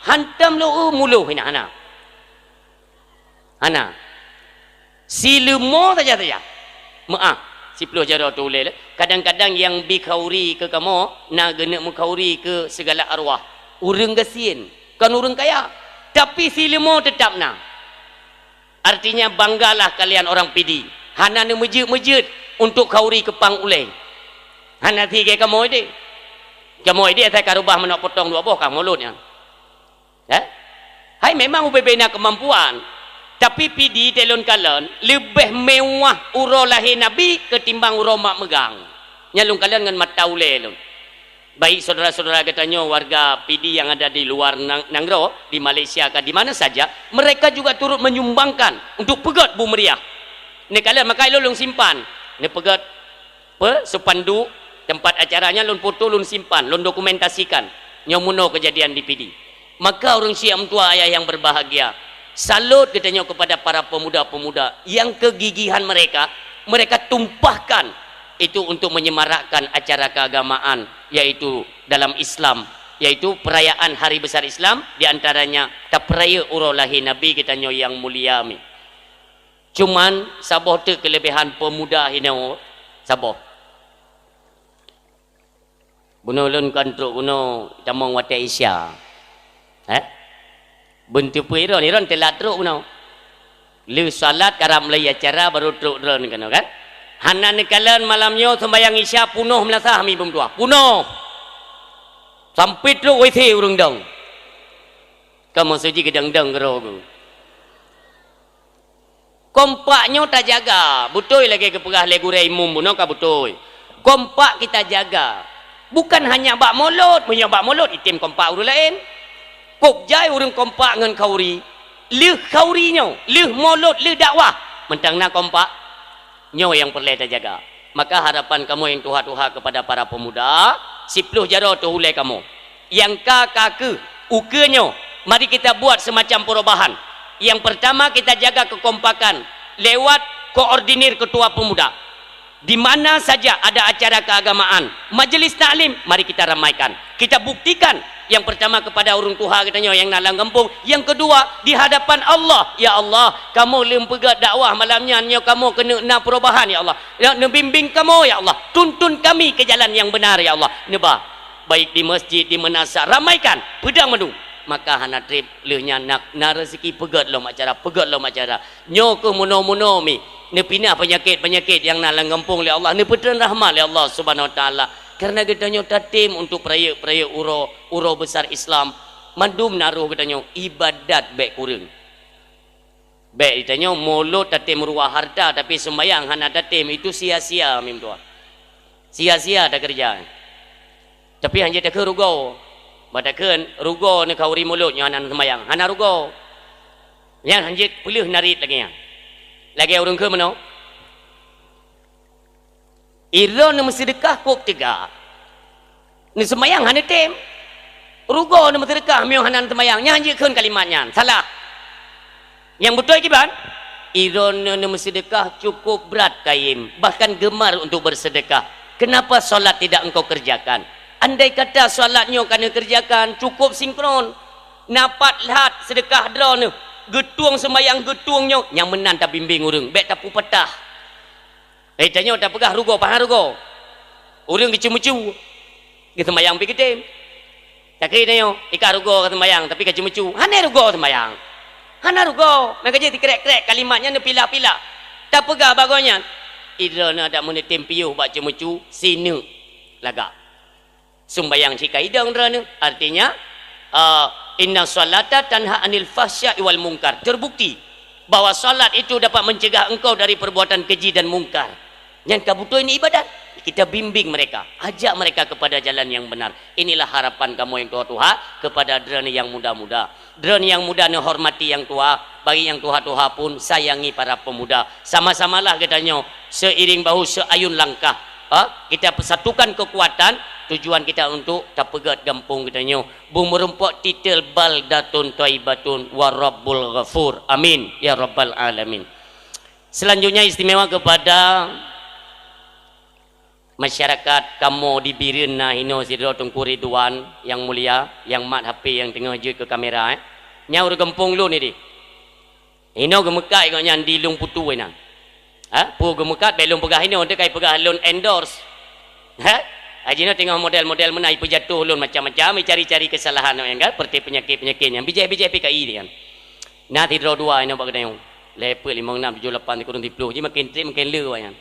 hantom lôn eu muloh hina hana. Hana. Sileumô saja-saja. Meuáh, siploh jaroe teuh ulée lé. Kadang-kadang nyang bi khauri keu kamoe, na geuneuk meukhauri keu sigala arwah. Ureuëng gasien, kon ureuëng kaya. Tapi sileumô teutap na. Artinya, banggalah kalian orang Pidie. Hana neumeujeuet-meujeuet untuk khauri keu pang ulée. Hana sigée kamoe deh. Kamoe deh asai ka reubah manok potong dua boh ka mulot nyan. Eh? Hai memang ubé-bé na keumampuan. Tapi Pidie teuh lôn kalon leubeh mewah uroe lahé Nabi keutimbang uroe mak meugang. Nyan lôn kalon ngon mata ulée lôn. Baik saudara-saudara geutanyoe warga Pidie yang ada di luar nang-, nanggroe, di Malaysia ka di mana saja, mereka juga turut menyumbangkan untuk peugét bu meriah. Neukalon maka ilôn lôn simpan, neupeugét pe, spanduk tempat acara nyan lôn foto lôn simpan, lôn dokumentasikan. Nyoe meunoe kejadian di Pidie. Maka ureuëng syiek meutuah ayah yang berbahagia, salut geutanyoe kepada para pemuda-pemuda yang kegigihan mereka, mereka tumpahkan itu untuk menyemarakkan acara keagamaan, yaitu dalam Islam, yaitu perayaan hari besar Islam, di antaranya tapeuraya uroe lahé Nabi geutanyoe yang mulia mi. Cuman saboh teuk keulebihan pemuda hinoe, saboh. Bunoe lôn kon trok bunoe tamong watée Isya. Eh? Beunteupeu iron, iron teulat trok bunoe. Lheueh salat karab mulai acara baru trok droen keunoe kan. Hana neukalon malam nyoe sembahyang Isya punoh meulasah mi beumeudua. Punoh. Sampai trok W C ureuëng dong. Kamoe seuji geudong-dong keudroe geuh. Kompak nyoe tajaga, beutôi lagée geupeugah lé gurée imum bunoe ka beutôi. Kompak kita jaga. Bukan hanya bak mulod, meunyoe bak mulod item kompak ureuëng laén. Kôb jai ureuëng kompak ngon khauri. Lheueh khauri nyoe, lheueh mulod, lheueh dakwah, mantong na kompak. Nyoe nyang peureulée tajaga. Maka harapan kamoe nyang tuha-tuha kepada para pemuda, siploh jaroe teuh ulée kamoe. Nyang ka ka keuh ukeue nyoe, Mari kita buat semacam perubahan. Yang pertama, kita jaga kekompakan lewat koordinir ketua pemuda. Di mana saja ada acara keagamaan, majelis taklim, mari kita ramaikan. Kita buktikan, yang pertama kepada ureuëng tuha geutanyoe nyang na lam gampông, yang kedua di hadapan Allah. Ya Allah, kamoe lheueh peugah dakwah malam nyan, nyoe kamoe keuneuk na perubahan, ya Allah. Ya, neubimbing kamoe, ya Allah. Tuntun kami ke jalan yang benar, ya Allah. Neuba, baik di masjid, di meunasah, ramaikan, peudong mandum. Maka hana treb lheueh nyan na, na rezeki peugét lom acara, peugét lom acara. Nyoe keuh munoe-munoe mi, neupinah peunyakét-peunyakét nyang na lam gampông lé Allah, neupeutrön rahmat lé Allah Subhanahu Wa Taala. Karena geutanyoe tatem untuk peurayeuk-peurayeuk uroe, uroe besar Islam. Mandum na roh geutanyoe, ibadat bék kureueng. Bék geutanyoe mulod tatem ruah harta, tapi seumbayang hana tatem, itu sia-sia, mim tuan. Sia-sia takeureuja. Tapi hanjeuet takheun rugoe. Bah takheun rugoe neu khauri mulod nyoe hana seumbayang. Hana rugoe. Nyan hanjeuet peuleueh narit lagée nyan. Lagée ureuëng kheun meunoe. Droeneuh meuseudeukah kôb teuga. Neuseumbayang hana tem. Rugoe neumeuseudeukah meunyoe hana neuseumbayang. Nyan hanjeuet kheun kalimat nyan. Salah. Nyang beutôi kiban? Droeneuh meuseudeukah cukup brat kayém, bahkan gemar untuk bersedekah. Kenapa salat tidak engkau kerjakan? Andai kata salat nyoe ka neukerjakan, cukup sinkron. Na pat that seudeukah droeneuh, geutueng seumbayang geutueng nyoe, nyang meunan tabimbéng ureuëng, bék tapeupatah. Eh, tanyoe tapeugah rugoe, paha rugoe. Ureuëng geuceumeue-cue, geuseumbayang pih geutem. Takheun tanyoe, ika rugoe ka seumbayang, tapi ka ceumeue-cue. Hana rugoe seumbayang. Hana rugoe. Maka jih tikrek-krek kalimat nyan neupilah-pilah. Tapeugah bak gobnyan, "Droeneuh adak meuneutem piôh bak ceumeue-cue, sineuk lagak." Sumbayang cit ka idong droeneuh. Artinya, eh, "Inna salata tanha anil fahsya'i wal munkar." Terbukti bahwa salat itu dapat mencegah engkau dari perbuatan keji dan mungkar. Nyan ka beutôi ni ibadat. Kita bimbing mereka, ajak mereka kepada jalan yang benar. Inilah harapan kamoe nyang tuha-tuha kepada droeneuh nyang muda-muda. Droeneuh nyang muda neuhormati nyang tuha, bagi nyang tuha-tuha pun sayangi para pemuda. Sama-samalah geutanyoe seiring bahu seayun langkah. Ha? Kita persatukan kekuatan, tujuan kita untuk tapeugét gampông geutanyoe. Beu meurumpok titel baldatun thaibatun wa rabbul ghafur. Amin ya rabbal alamin. Selanjutnya istimewa kepada masyarakat kamoe di Bireuen na hinoe sidroe Teungku Ridwan nyang mulia, nyang mat H P nyang teungoh jeuet keu kamera, eh. Nyan ureuëng gampông lôn ideh. Hinoe geumeukat gobnyan di Lôn Putu inan. Ha? Peue geumeukat bék lôn peugah hinoe, teuka ipeugah lôn endorse. Ha? Jinoe teungoh model-model meunan ipeujatoh lôn macam-macam, icari-cari keusalahan nyang ka, seperti penyakit-penyakit nyan. Bijéh-bijéh P K I nyan. Na sidroe dua inoe bak geutanyoe. Lhée peuet, limong, nam, tujoh, lapan, sikureueng, siplôh. Ji makin treb makin le awaknyan.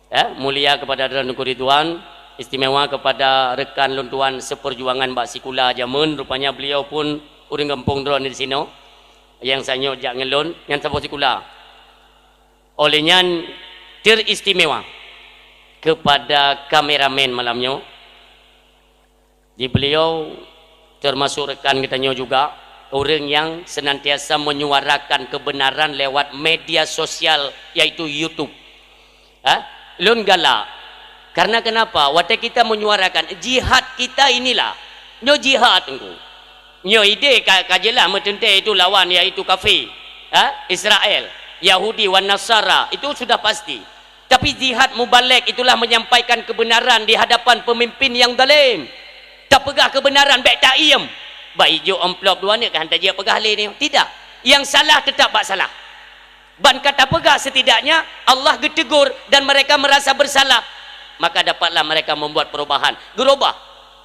Ya, mulia kepada droeneuh Teungku Ridwan, istimewa kepada rekan lôn tuan seperjuangan bak sikula jameun, rupanya beliau pun ureuëng gampông droeneuh di sinoe, nyang sanyok jak ngon lôn, nyan saboh sikula. Oleh nyan, teristimewa kepada kameramen malam nyoe, di beliau termasuk rekan geutanyoe juga, ureuëng nyang senantiasa menyuarakan kebenaran lewat media sosial, yaitu YouTube. Ha? Lôn galak. Karena kenapa? Watée kita menyuarakan jihad kita inilah. Nyoe jihad, Teungku. Nyoe ideh ka, ka jeulaih meuteuntée itu lawan, yaitu kafé. Ha? Israel, Yahudi, wan Nasara. Itu sudah pasti. Tapi jihad mubalek itulah menyampaikan kebenaran di hadapan pemimpin yang zalim. Tapeugah kebenaran bék taiem. Bah ijok amplop dua ni kan tajak peugah lé ni. Tidak. Yang salah tetap bak salah. Ban ka tapeugah setidaknya Allah geutegur dan mereka merasa bersalah. Maka dapatlah mereka membuat perubahan. Geurubah.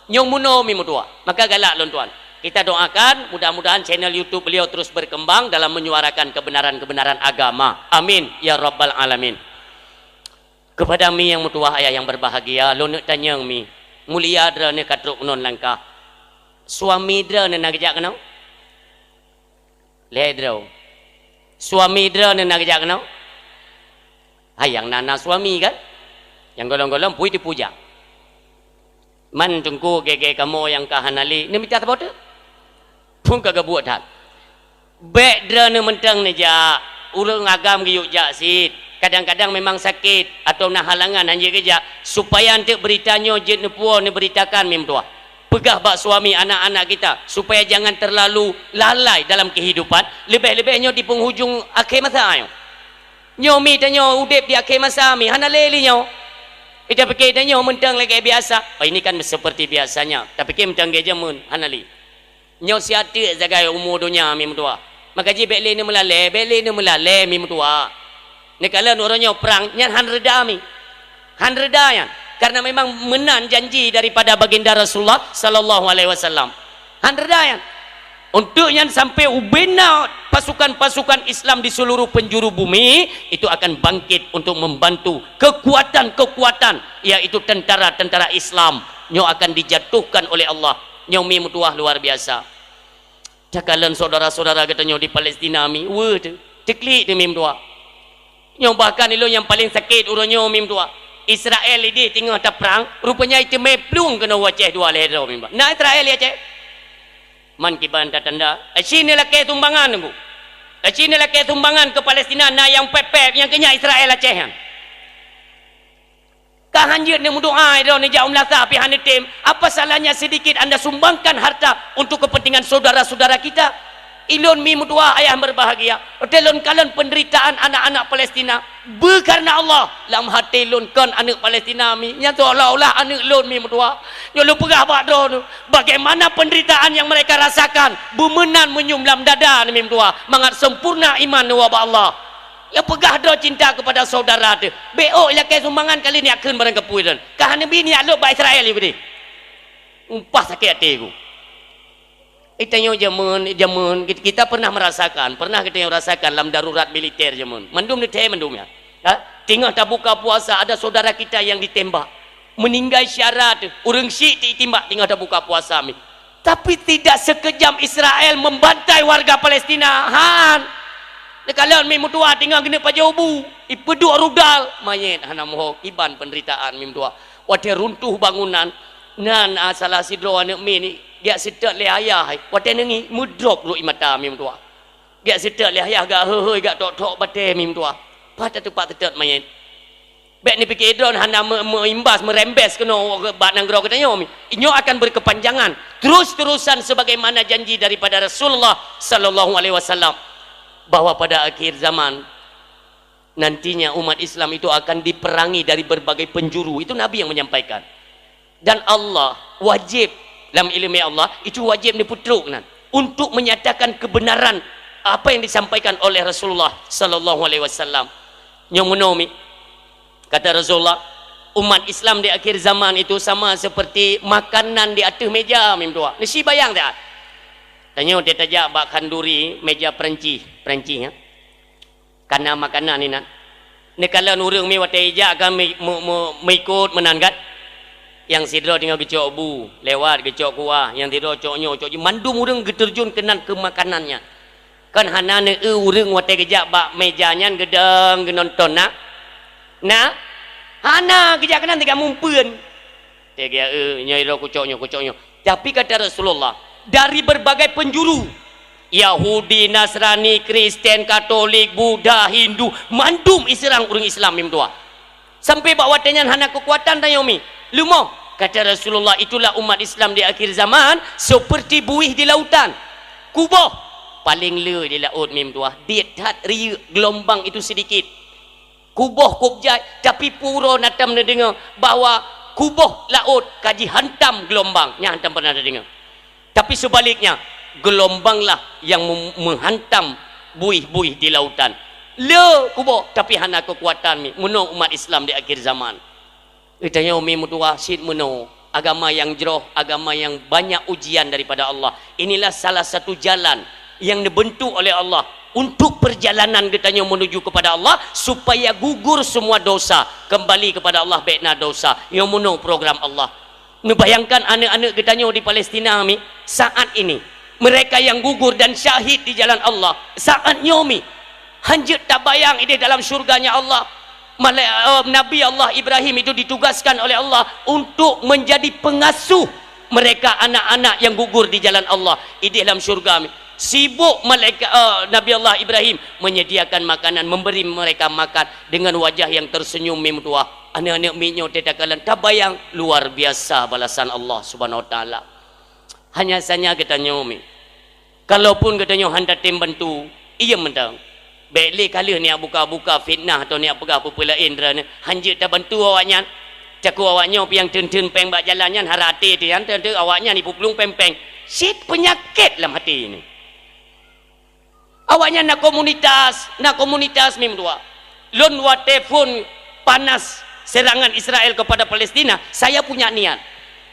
Nyoe munoe mi meutuah. Maka galak lôn tuan. Kita doakan mudah-mudahan channel YouTube beliau terus berkembang dalam menyuarakan kebenaran-kebenaran agama. Amin ya rabbal alamin. Kepada mi nyang meutuah ayah nyang berbahagia, lôn neuk tanyong mi, mulia droeneuh ka trok keunoe langkah. Suami droeneuh na geujak keunoe? Lhée droe. Suami droeneuh na geujak keunoe? Hai nyang na, na suami kan? Nyang golom-golom pui teupujak. Man teungku gée-gée kamoe nyang ka hana lé, neumita saboh teuk? Phon ka geubuet that. Bék droeneuh mantong neujak, ureuëng agam geuyue jak cit. Kadang-kadang memang sakét atau na halangan hanjeuet geujak, supaya eunteuk beurita nyoe jeuet neupuwoe neubeuritakan mi meutuah. peugah bak suami anak-anak kita, supaya jangan terlalu lalai dalam kehidupan, leubeh-leubeh nyoe di penghujung akhé masa nyoe. Nyoe mi tanyoe udeb di akhé masa mi, hana lé lé nyoe. Ita pikir tanyoe meuntang lagée biasa. Oh, ini kan seperti biasanya. Tapi meuntang lagée jameun, hana lé. Nyoe siat teuk sagai umu donya mi meutuah. Maka jih bék lé neumeulalée, bék lé neumeulalée mi meutuah. Neukalon uroe nyoe prang, nyan han reda mi. Han reda nyan. Karena memang meunan janji daripada baginda Rasulullah sallallahu alaihi wasallam. Han reda nyan. Untuk nyan sampai ubena pasukan-pasukan Islam di seluruh penjuru bumi itu akan bangkit untuk membantu kekuatan-kekuatan, yaitu tentara-tentara Islam. Nyoe akan dijatuhkan oleh Allah. Nyoe mi meutuah luar biasa. Takalon saudara-saudara geutanyoe di Palestina mi, weueh teuh, teuklik teuh mi meutuah. Nyoe bahkan ilôn nyang paleng sakét uroe nyoe mi meutuah. Israel ideh teungoh taprang, rupanya iteumé plueng keunoe u Aceh dua lhée droe mi meutuah. Na Israel di Aceh? Man kiban tatanda, aci neulakée sumbangan teungku. Aci neulakée sumbangan keu Palestina na nyang pép-pép nyang keu nyan Israel Aceh nyan. Ka hanjeuet neumeudoá droe neujak u meulasa pih hana tem. Apa salahnya sedikit anda sumbangkan harta untuk kepentingan saudara-saudara kita? Ilôn mi meutuah ayah berbahagia. Watée lôn kalon penderitaan anak-anak Palestina, beu karena Allah. Lam hati lôn kon aneuëk Palestina mi, nyan seolah-olah aneuëk lôn mi meutuah. Nyoe lôn peugah bak droe, bagaimana penderitaan yang mereka rasakan, beumeunan meunyum lam dada mi meutuah, mangat sempurna iman ubak Allah. Nyang peugah droe cinta kepada saudara teuh. Bék ôk ilakée sumbangan kali nyak kheun barang kapeue droe. Ka hana bi nyak lôb bak Israel ié beudeh. Umpah sakét até ku. Eh, tanyoe jameun, jameun, kit-, kita pernah merasakan, pernah kita yang rasakan lam darurat militer jameun. Mandum neuthée mandum ya. Ha? Teungoh tabuka puasa, ada saudara kita yang ditembak. Meninggai syara teuh, ureuëng syiek teuh itimbak teungoh tabuka puasa mi. Tapi tidak sekejam Israel membantai warga Palestina. Han. Neukalon mi meutuah teungoh geuneuk pajoh bu, ipeuduek rudal, manyét hana meuhok, iban penderitaan mi meutuah. Watée runtuh bangunan, nan, ah, salah sidroe aneuëk mi ni, geujak seutôt lé ayah, watée neungieng, meudrop rot ie mata mi meutuah. Geujak seutôt lé ayah, geujak hôi-hôi, geujak tok-tok batée mi meutuah. Pat tateupat seutôt manyét. Bék neupike droe hana meu-, meuimbas, meurembes keunoe bak nanggroe geutanyoe. Nyoe akan berkepanjangan, terus-terusan sebagaimana janji daripada Rasulullah sallallahu alaihi wasallam, bahwa pada akhir zaman nantinya umat Islam itu akan diperangi dari berbagai penjuru. Itu Nabi yang menyampaikan. Dan Allah wajib, lam ileumé Allah, itu wajib neupeutrok nan untuk menyatakan kebenaran apa yang disampaikan oleh Rasulullah sallallahu alaihi wasallam. Nyoe meunoe mi, kata Rasulullah, umat Islam di akhir zaman itu sama seperti makanan di ateueh meja mi meutuah. Neusi bayang tak? Tanyoe tajak bak khanduri meja Perancis, Perancis ya. Kana makanan inan. Neukalon ureuëng mi watée ijak kan mi-, mu-, mu-, meuikot meunan kan? Nyang sidroe teungoh geucok bu, lewat geucok kuah, nyang sidroe cok nyoe, cok jih. Mandum ureuëng geuteurjun keunan keu makanan nyan. Kan hana neueu ureuëng watée geujak bak meja nyan geudong geunonton na? Na? Hana geujak keunan tiga mumpeuen. Teuga, eh, nyoe iro kucok nyoe, kucok nyoe. Tapi kata Rasulullah, dari berbagai penjuru, Yahudi, Nasrani, Kristen, Katolik, Buddha, Hindu, mandum iseurang ureuëng Islam mi meutuah. Sampai bak watée nyan hana keukuatan tanyoe mi. Leumoh, kata Rasulullah, itulah umat Islam di akhir zaman seperti buih di lautan. Kuboh, paling le di laôt mi meutuah. Diet that riyeuk, gelombang itu sedikit. Kuboh kôb jai, tapi pura na tam neudeungoe bahwa kuboh laôt ka jihantam geulumbang. Nyan hantam pernah neudeungoe. Tapi seubaliknya, geulumbanglah nyang mem-, meuhantam buih-buih di lautan. Le kuboh, tapi hana keukuatan mi, meunoe umat Islam di akhir zaman. Geutanyoe mi meutuwah cit meunoe, agama nyang jroh, agama nyang banyak ujian daripada Allah. Inilah salah satu jalan nyang neubeuntuk oleh Allah untuk perjalanan geutanyoe menuju kepada Allah, supaya gugur semua dosa, kembali kepada Allah, bék na dosa. Nyoe meunoe program Allah. Neubayangkan aneuëk-aneuëk geutanyoe di Palestina mi saat ini, mereka yang gugur dan syahid di jalan Allah saat nyoe mi. Hanjeuet tabayang ideh dalam syurganya Allah. Malai-, eh, Nabi Allah Ibrahim itu ditugaskan oleh Allah untuk menjadi pengasuh mereka anak-anak yang gugur di jalan Allah ideh dalam syurga mi. Sibuk malaika-, eh, Nabi Allah Ibrahim menyediakan makanan, memberi mereka makan dengan wajah yang tersenyum mi meutuwah. Aneuëk-aneuëk mi nyoe teuh takalon, tabayang luar biasa balasan Allah Subhanahu Wa Taala. Hanya saja geutanyoe mi. Kalaupun geutanyoe hana tem bantu, iya mantong. Bék lé ka lheueh niyak buka-buka fitnah atau niyak peugah peue-peue laén droeneuh, hanjeuet tabantu awaknyan. Cako awaknyoe piang theun-theun péng bak jalan nyan, hara até teuh nyan, teunteu awaknyan ipuplueng péng-péng. Cit peunyakét lam até nyoe. Awaknyan na komunitas, na komunitas mim dua. Lôn watée phon panas serangan Israel kepada Palestina, saya punya niat.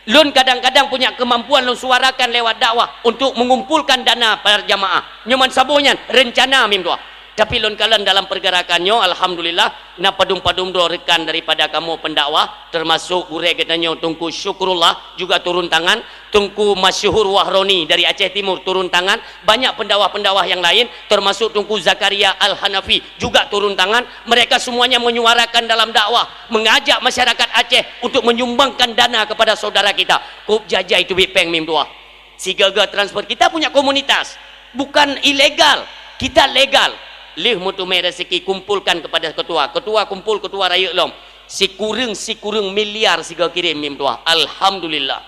Lôn kadang-kadang punya kemampuan lôn suarakan lewat dakwah untuk mengumpulkan dana para jamaah. Nyoman saboh nyan rencana mim dua. Tapi lôn kalon dalam pergerakan nyoe, alhamdulillah, na padum-padum droe rekan daripada kamoe pendakwah, termasuk gurée geutanyoe Teungku Syukrullah juga turun tangan, Teungku Masyhur Wahroni dari Aceh Timur turun tangan, banyak pendakwah-pendakwah yang lain, termasuk Teungku Zakaria Al-Hanafi juga turun tangan. Mereka semuanya menyuarakan dalam dakwah, mengajak masyarakat Aceh untuk menyumbangkan dana kepada saudara kita. Kop jajai teubiet péng mim dua. Sigaga transfer. Kita punya komunitas. Bukan ilegal. Kita legal. Lheueh meuteumé rezeki, kumpulkan kepada ketua. Ketua kumpul, ketua rayeuk lom. Sikureueng-sikureueng miliar sigoe kirém mim dua. Alhamdulillah.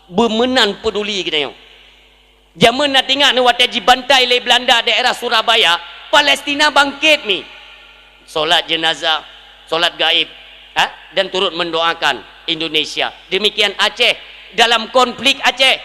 Beumeunan peduli geutanyoe. Jameun na teuingat neuh watée jibantai lé Belanda daerah Surabaya, Palestina bangkét mi. Solat jenazah, solat gaib, ha? Dan turut mendoakan Indonesia. Demikian Aceh, dalam konflik Aceh.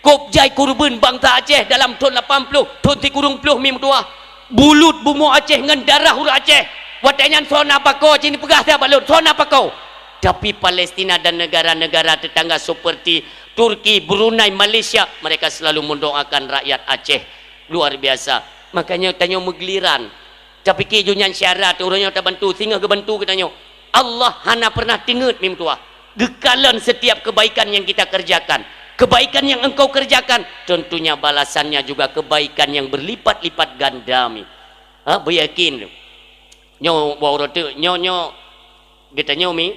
Kop jai kurban bangsa Aceh dalam thon lapan ploh, thon sikureueng ploh mim dua. Bulut bumoe Aceh ngon darah ureuëng Aceh. Watée nyan soe na pakoe, cit neupeugah that bak lôn, soe na pakoe. Tapi Palestina dan negara-negara tetangga seperti Turki, Brunei, Malaysia, mereka selalu mendoakan rakyat Aceh. Luar biasa. Makanya tanyoe meugiliran. Tapike jih nyan syarat ureuëng nyoe tabantu, singoh geubantu geutanyoe. Allah hana pernah teungeut mim tuah. Geukalon setiap kebaikan yang kita kerjakan. Kebaikan yang engkau kerjakan, tentunya balasannya juga kebaikan yang berlipat-lipat ganda mi. Ha, beuyakin. Nyoe, bak uroe teuk, nyoe, nyoe, geutanyoe mi,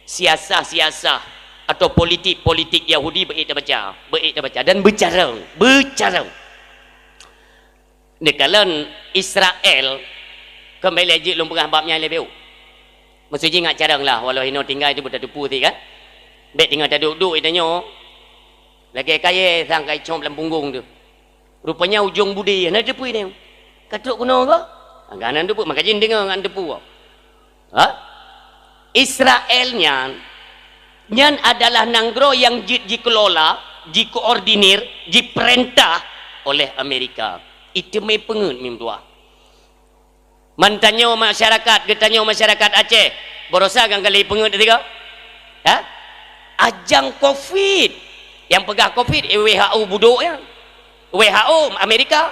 siasah-siasah atau politik-politik Yahudi beuék tabaca, beuék tabaca dan beucarông, beucarông. Neukalon Israel, keumbali jeuet lôn peugah bab nyan leubeh. Maksud jih ngat carông lah, walau hinoe tinggai tu beutateupeue sit kan. Bék tinggai taduek-duek geutanyoe. Lagée kayée sang ka icok lam punggong tu. Rupanya ujong budé hana teupeu nyan. Ka trok keunoe ka? Hana teupeu, maka jih deungoe ngon teupeu. Ha? Israel nyan, nyan adalah nanggroe nyang jeuet jikelola, jikoordinir, jipeurintah oleh Amerika. Iteumé peungeuet mim tuah. Man tanyoe masyarakat, geutanyoe masyarakat Aceh, baroesa kan ka lheueh peungeuet sigoe? Ha? Ajang covid. Nyang peugah covid, eh, W H O budok nyan. W H O Amerika.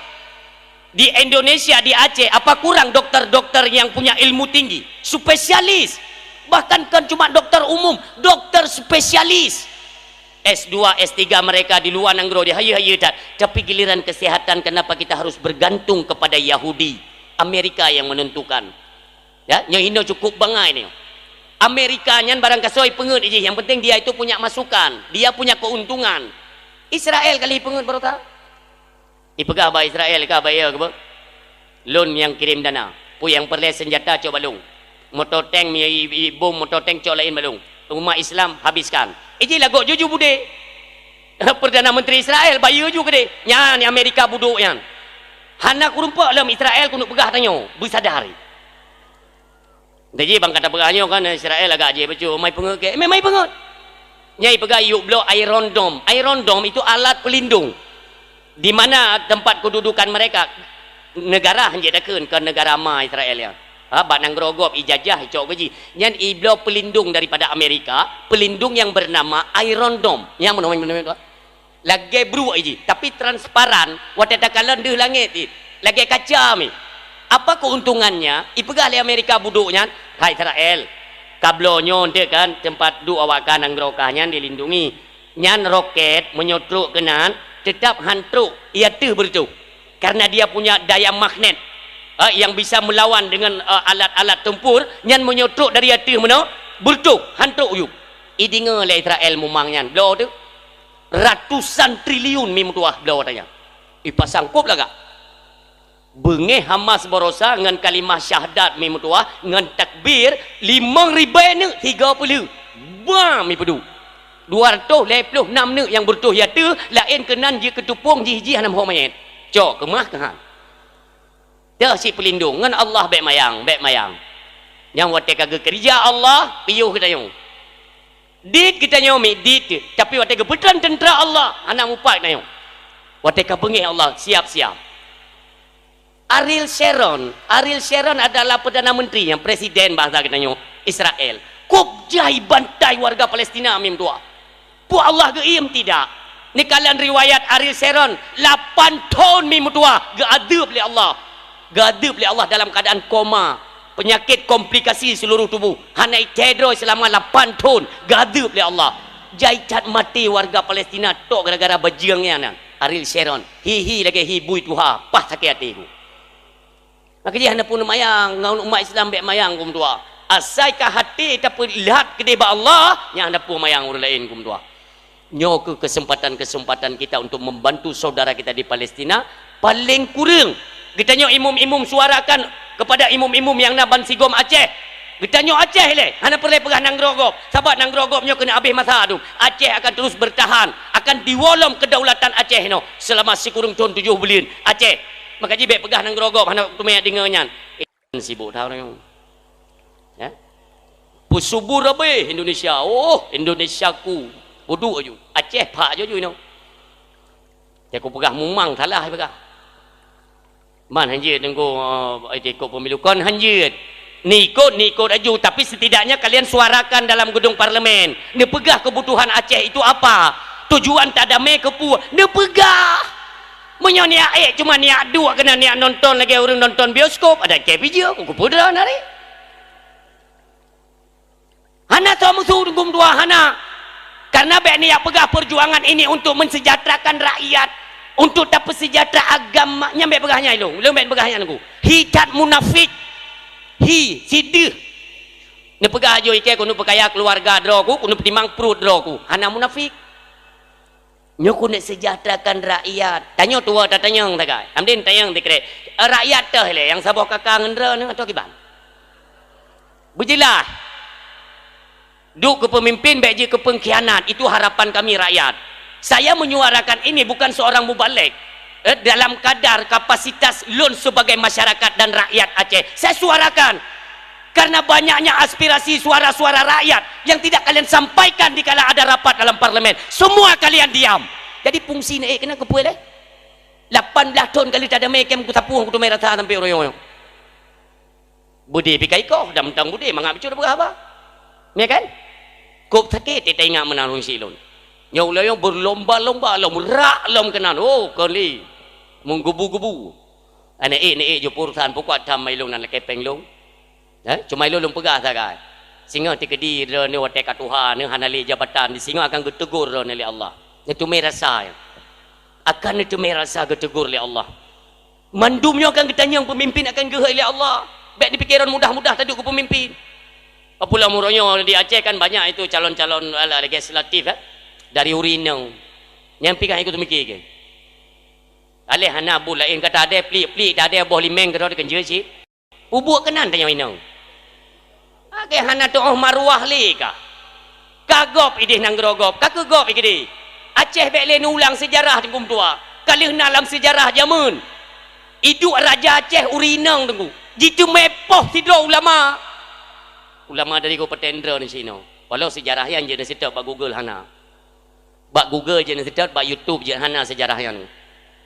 Di Indonesia, di Aceh, apa kurang dokter-dokter yang punya ilmu tinggi? Spesialis. Bahkan kan cuma dokter umum, dokter spesialis. S dua, S tiga mereka di luar nanggroe, di hayeue-hayeue that. Tapi giliran kesehatan, kenapa kita harus bergantung kepada Yahudi? Amerika yang menentukan. Ya, nyoe hinoe cukup bangai nyoe. Amerika nyan barang kasoe peungeuet jih, yang penting dia itu punya masukan, dia punya keuntungan. Israel ka lheueh peungeuet baroesa. Ipeugah bak Israel ka bak ia keubeue, "Lôn nyang kirém dana. Peue nyang peureulée seunjata cok bak lôn. Moto tank mi, i, i, bom moto tank cok laén bak lôn. Umat Islam habiskan." Iji lagoe juju budé. Perdana Menteri Israel bayeue ju keudeh. Nyan Amerika budok nyan. Hana kurumpok lom Israel keuneuk peugah tanyoe, beusadari. Jadi bang kata peugah nyoe kan Israel agak jih bacut, mai peungeuet keu, memang mai peungeuet. Nyai peugah yuk bloe Iron Dome. Iron Dome itu alat pelindung. Di mana tempat kedudukan mereka? Negara hanjeuet takheun ke negara ma Israel nyan. Ha, bak nanggroe gob ijajah icok geuji. Nyan ibloe pelindung daripada Amerika, pelindung yang bernama Iron Dome. Nyang meunoe, meunoe, meunoe. Lagée bruek iji, tapi transparan, watée takalon deuh langét cit. Lagée kaca mi. Apa keuntungannya? Ipeugah lé Amerika budok nyan, "Hai Israel, kabloe nyoe enteuk kan teumpat duek awak ka nanggroe kah nyan dilindungi. Nyan roket meunyoe trok keunan, teutap han trok, ia teuh beureutoh. Karena dia punya daya magnet, eh, yang bisa melawan dengan, eh, alat-alat tempur, nyan meunyoe trok dari ateueh meunoe, beureutoh, han trok u yup." Ideungoe lé Israel mumang nyan, bloe teuh. Ratusan triliun mi meutuah bloe watée nyan. Ipasang kop lagak. Beungéh Hamas baroesa ngon kalimah syahadat mi meutuah, ngon takbir, limong ribée neuk tiga puluh. Bam ipeuduek. Dua reutôh lhèe ploh nam neuk nyang beureutoh ateueh, laén keunan jikeutupông jih-jih hana meuhôi manyét. Cok keumah keuhan. Teuh cit peulindong, ngon Allah bèk mayang, bèk mayang. Nyang watèe ka geukeurija Allah, piôh geutanyoe. Dit geutanyoe miet dit, tapi watèe geupeutren teuntra Allah, hana mupat geutanyoe. Watèe ka beungéh Allah, siap-siap. Ariel Sharon, Ariel Sharon adalah Perdana Menteri nyang presiden bahasa geutanyoe Israel. Kôb jai bantai warga Palestina meutuah. Peue Allah geuiem tidak? Neukalon riwayat Ariel Sharon, lapan thon meutuah geuadeueb lé Allah. Geuadeueb lé Allah dalam keadaan koma, penyakit komplikasi seluruh tubuh. Hana itèe droe selama lapan thon, geuadeueb lé Allah. Jai that maté warga Palestina tok gara-gara bajeueng nyan. Ariel Sharon, hi-hi lagèe hi bui tuha, paih sakét até ku. Maka jih hana peue neumayang, ngon umat Islam bèk mayang geutanyoe. Asai ka até tapeuleuhat keudéh bak Allah, nyan hana peue mayang ureueng laén geutanyoe. Nyoe keuh kesempatan-kesempatan kita untuk membantu saudara kita di Palestina, paléng kureueng geutanyoe imum-imum suarakan kepada imum-imum nyang na bansigom Aceh. Geutanyoe Aceh lé, hana peureulèe peugah nanggroe gob, sabab nanggroe gob nyoe keuneuk habéh masa dum. Aceh akan terus bertahan, akan diwoe lom kedaulatan Aceh nyoe selama sikureueng thon tujoh buleuen. Aceh. Maka jih bèk peugah nanggroe gob, hana teumé deungö nyan. Eh, sibuk that ureueng nyoe. Ya? Peusubur habéh Indonesia. Oh, Indonesiaku. Peuduek aju. Aceh phak aju inoe. Ya, kupeugah mumang salah peugah. Man hanjeuet nunggu, eh, ikut pemilu kon hanjeuet. Ni ikut, ni ikut aju, tapi setidaknya kalian suarakan dalam gedung parlemen. Neupeugah kebutuhan Aceh itu apa? Tujuan tadamé keupeue? Neupeugah. Meunyoe niat ék cuma niat duek keunan niat nonton lagèe ureueng nonton bioskop, ada K P J, ku kupeudra nari. Hana soe musuh geutanyoe dua, hana. Karena bèk neujak peugah perjuangan ini untuk mensejahterakan rakyat, untuk tapeusejahtera agama, nyan bèk peugah nyan ilôn, ilôn bèk peugah nyan ku. Hi that munafik. Hi, sideh. Neupeugah aju ikèe keuneuk peukaya keuluwarga droe ku, keuneuk peutimang pruet droe ku. Hana munafik. Nyoe keuneuk sejahterakan rakyat. Tanyoe tuwoe tatanyong tagai. Amdin tanyong dikrek. Eh, rakyat teuh lé nyang saboh kaka ngon droeneuh atau kiban? Beujeulaih. Duek keu peumimpin bèk jeuet keu peungkhianat. Itu harapan kami rakyat. Saya menyuarakan ini bukan seorang mubalig. Eh, dalam kadar kapasitas lôn sebagai masyarakat dan rakyat Aceh. Saya suarakan. Karena banyaknya aspirasi suara-suara rakyat yang tidak kalian sampaikan dikala ada rapat dalam parlemen. Semua kalian diam. Jadi fungsi neuék keunan keupeue lé? Lapan blaih thon ka lheueh tadamé kém kusapeue kuteumé rasa sampoe uroe nyoe. Beudé pih ka ikoh, dan mantong beudé mangat bacut peugah haba. Ya kan? Kôb sakét taingat meunan ureueng syiek lôn. Nyoe ulôn berlomba-lomba lom, rak lom keunan. Oh, kali. Menggebu-gebu. Aneuk ék, aneuk ék jeuet peurusan pukon tham mai lôn nan lakèe péng lôn. Eh, cuma ilôn lôn peugah sagai. Singoh teukeudi droeneuh watèe ka tuha, neuh hana lé jabatan, di singoh akan geutegur droeneuh lé Allah. Neuteumé rasa nyan. Akan neuteumé rasa geutegur lé Allah. Mandum nyoe akan geutanyong peumimpin akan geuhôi lé Allah. Bèk neupiké droeneuh mudah-mudah taduek keu peumimpin. Apula uroe nyoe di Aceh kan banyak itu calon-calon ala legislatif, eh, dari ureueng inong. Nyang pih ka ikut teumiké ke? Aléh hana buet laén, ka tadé plik-plik, tadé boh limeng keudroe dikeunjeu cit. Peubuet keunan tanyoe inong. Agé hana teuôh maruah lé kah. Ka gob idéh nanggroe gob, ka keu gob i keudéh. Aceh bèk lé neuulang seujarah Teungku meutuah. Ka lheueh na lam seujarah jameun. Iduek raja Aceh ureueng inong Teungku. Jiteumé poh sidroe ulama. Ulama dari Kabupaten Indra ni sinoe. Walau seujarah nyan jeuet neuseutôt bak Google hana. Bak Google jeuet neuseutôt, bak YouTube jeuet hana seujarah nyan.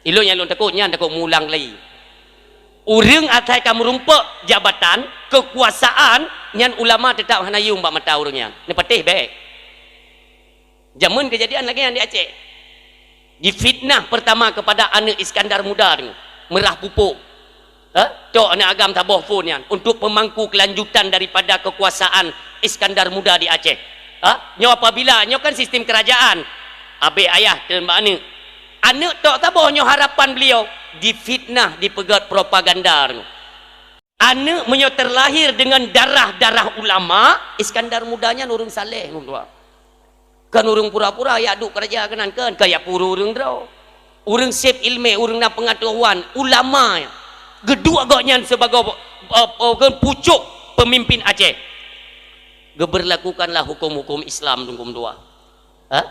Ilôn nyang lôn takot nyan takot meuulang lé. Ureueng asai ka meurumpok jabatan, keukuasaan, nyan ulama teutap hana yuem bak mata ureueng nyan. Neupatéh bèk. Jameun keujadian lagèe nyan di Aceh. Jifitnah pertama kepada aneuk Iskandar Muda tu, Meurah Pupok. Ha? Tok aneuk agam saboh phon nyan untuk pemangku kelanjutan daripada kekuasaan Iskandar Muda di Aceh. Ha? Nyoe apabila, nyoe kan sistem kerajaan. Abéh ayah teun bak aneuk. Aneuk tok saboh nyoe harapan beliau difitnah, dipeugét propaganda tu. Aneuk meunyoe terlahir dengan darah-darah ulama, Iskandar Muda nyan ureueng saleh, Teungku. Kon ureueng pura-pura yak duek keuraja keunan, kon, kon yak puru ureueng droe. Ureueng sép ileumèe, ureueng na peungatahuan, ulama. Geuduek gobnyan sibagoe, eh, eh, kon pucok peumimpin Aceh. Geubeurlakukanlah huköm-huköm Islam, Teungku meutuah. Ha?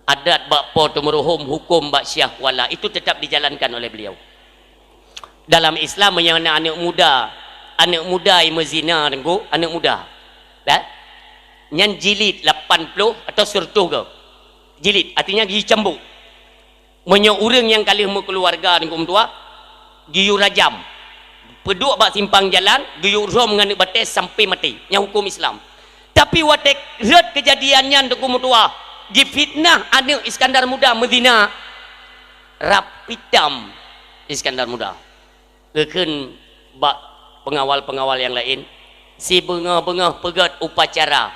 Adat bak Po Teumeuruhom, hukum bak Syiah Kuala, itu tetap dijalankan oleh beliau. Dalam Islam, meunyoe na aneuk muda, aneuk muda nyang meuzina, Teungku, aneuk muda, ya, nyan jilid lapan ploh atau siratoh goe. Jilid, artinya jicambuk. Meunyoe ureuëng nyang ka lheueh meukeuluwarga, Teungku meutuah, geuyue rajam. Peuduek bak simpang jalan, geuyue rhom ngon aneuk batée sampai maté. Nyan hukum Islam. Tapi watée rhot keujadian nyan, Teungku meutuah, jifitnah aneuk Iskandar Muda meuzina, rab itam Iskandar Muda. Geukheun bak peungawal-peungawal nyang laén, sibeungoh-beungoh peugét upacara.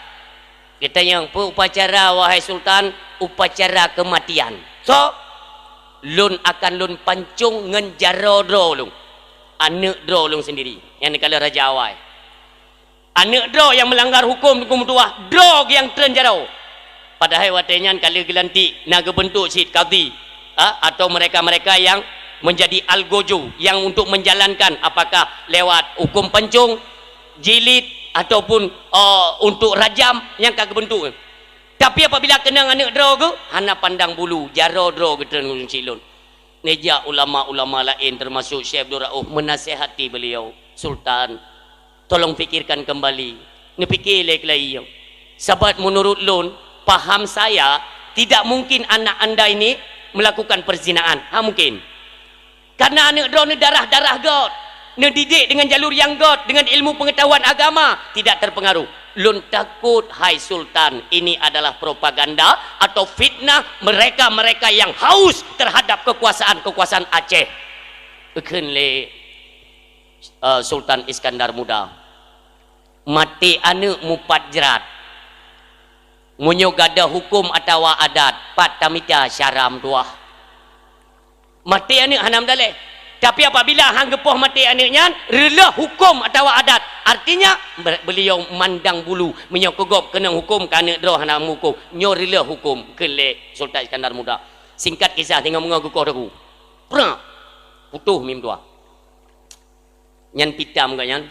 Geutanyong, "Peue upacara, wahai Sultan?" "Upacara keumatian." "Soe?" "Lôn akan lôn pancong ngon jaroe droe lôn, aneuk droe lôn sendiri, nyang neukalon raja awai." Aneuk droe nyang meulanggar huköm, Teungku meutuah, droe nyang treun jaroe. Padahai watée nyan ka lheueh geulantik na geubeuntuk cit kadhi, ha, atau mereka-mereka yang menjadi algojo yang untuk menjalankan, apakah lewat huköm pancong, jilid, ataupun, eh, untuk rajam nyang ka geubeuntuk. Tapi apabila keunong aneuk droe geuh, hana pandang bulu, jaroe droe geutreun ureuëng cit lôn. Neujak ulama-ulama laén, teumasok Syekh Abdul Rauf, menasihati beliau, "Sultan, tolong pikirkan kembali. Neupike lé keulayi nyoe. Sabab menurut lôn, paham saya, tidak mungkin anak anda ini melakukan perzinaan. Ha, mungkin. Karena aneuk droeneuh darah-darah göt, neudidik dengan jalur nyang göt, dengan ilmu pengetahuan agama, tidak terpengaruh. Lôn takot, hai Sultan, ini adalah propaganda atau fitnah mereka-mereka yang haus terhadap kekuasaan-kekuasaan Aceh." Geukheun lé, eh, Sultan Iskandar Muda, "Maté aneuk mupat jrat. Meunyoe gadôh huköm atawa adat, pat tamita syara meutuah." Maté aneuk hana meudaleh. Tapi apabila han geupoh maté aneuk nyan, reuloh huköm atawa adat. Artinya, be-, beliau mandang bulu. Meunyoe keu gob keunong huköm, keu aneuk droe hana meuhuköm. Nyoe reuloh huköm, kheun lé Sultan Iskandar Muda. Singkat kisah, singoh meungoh geukoh dagu. Prak! Putôh mi meutuah. Nyan pitam geuh nyan.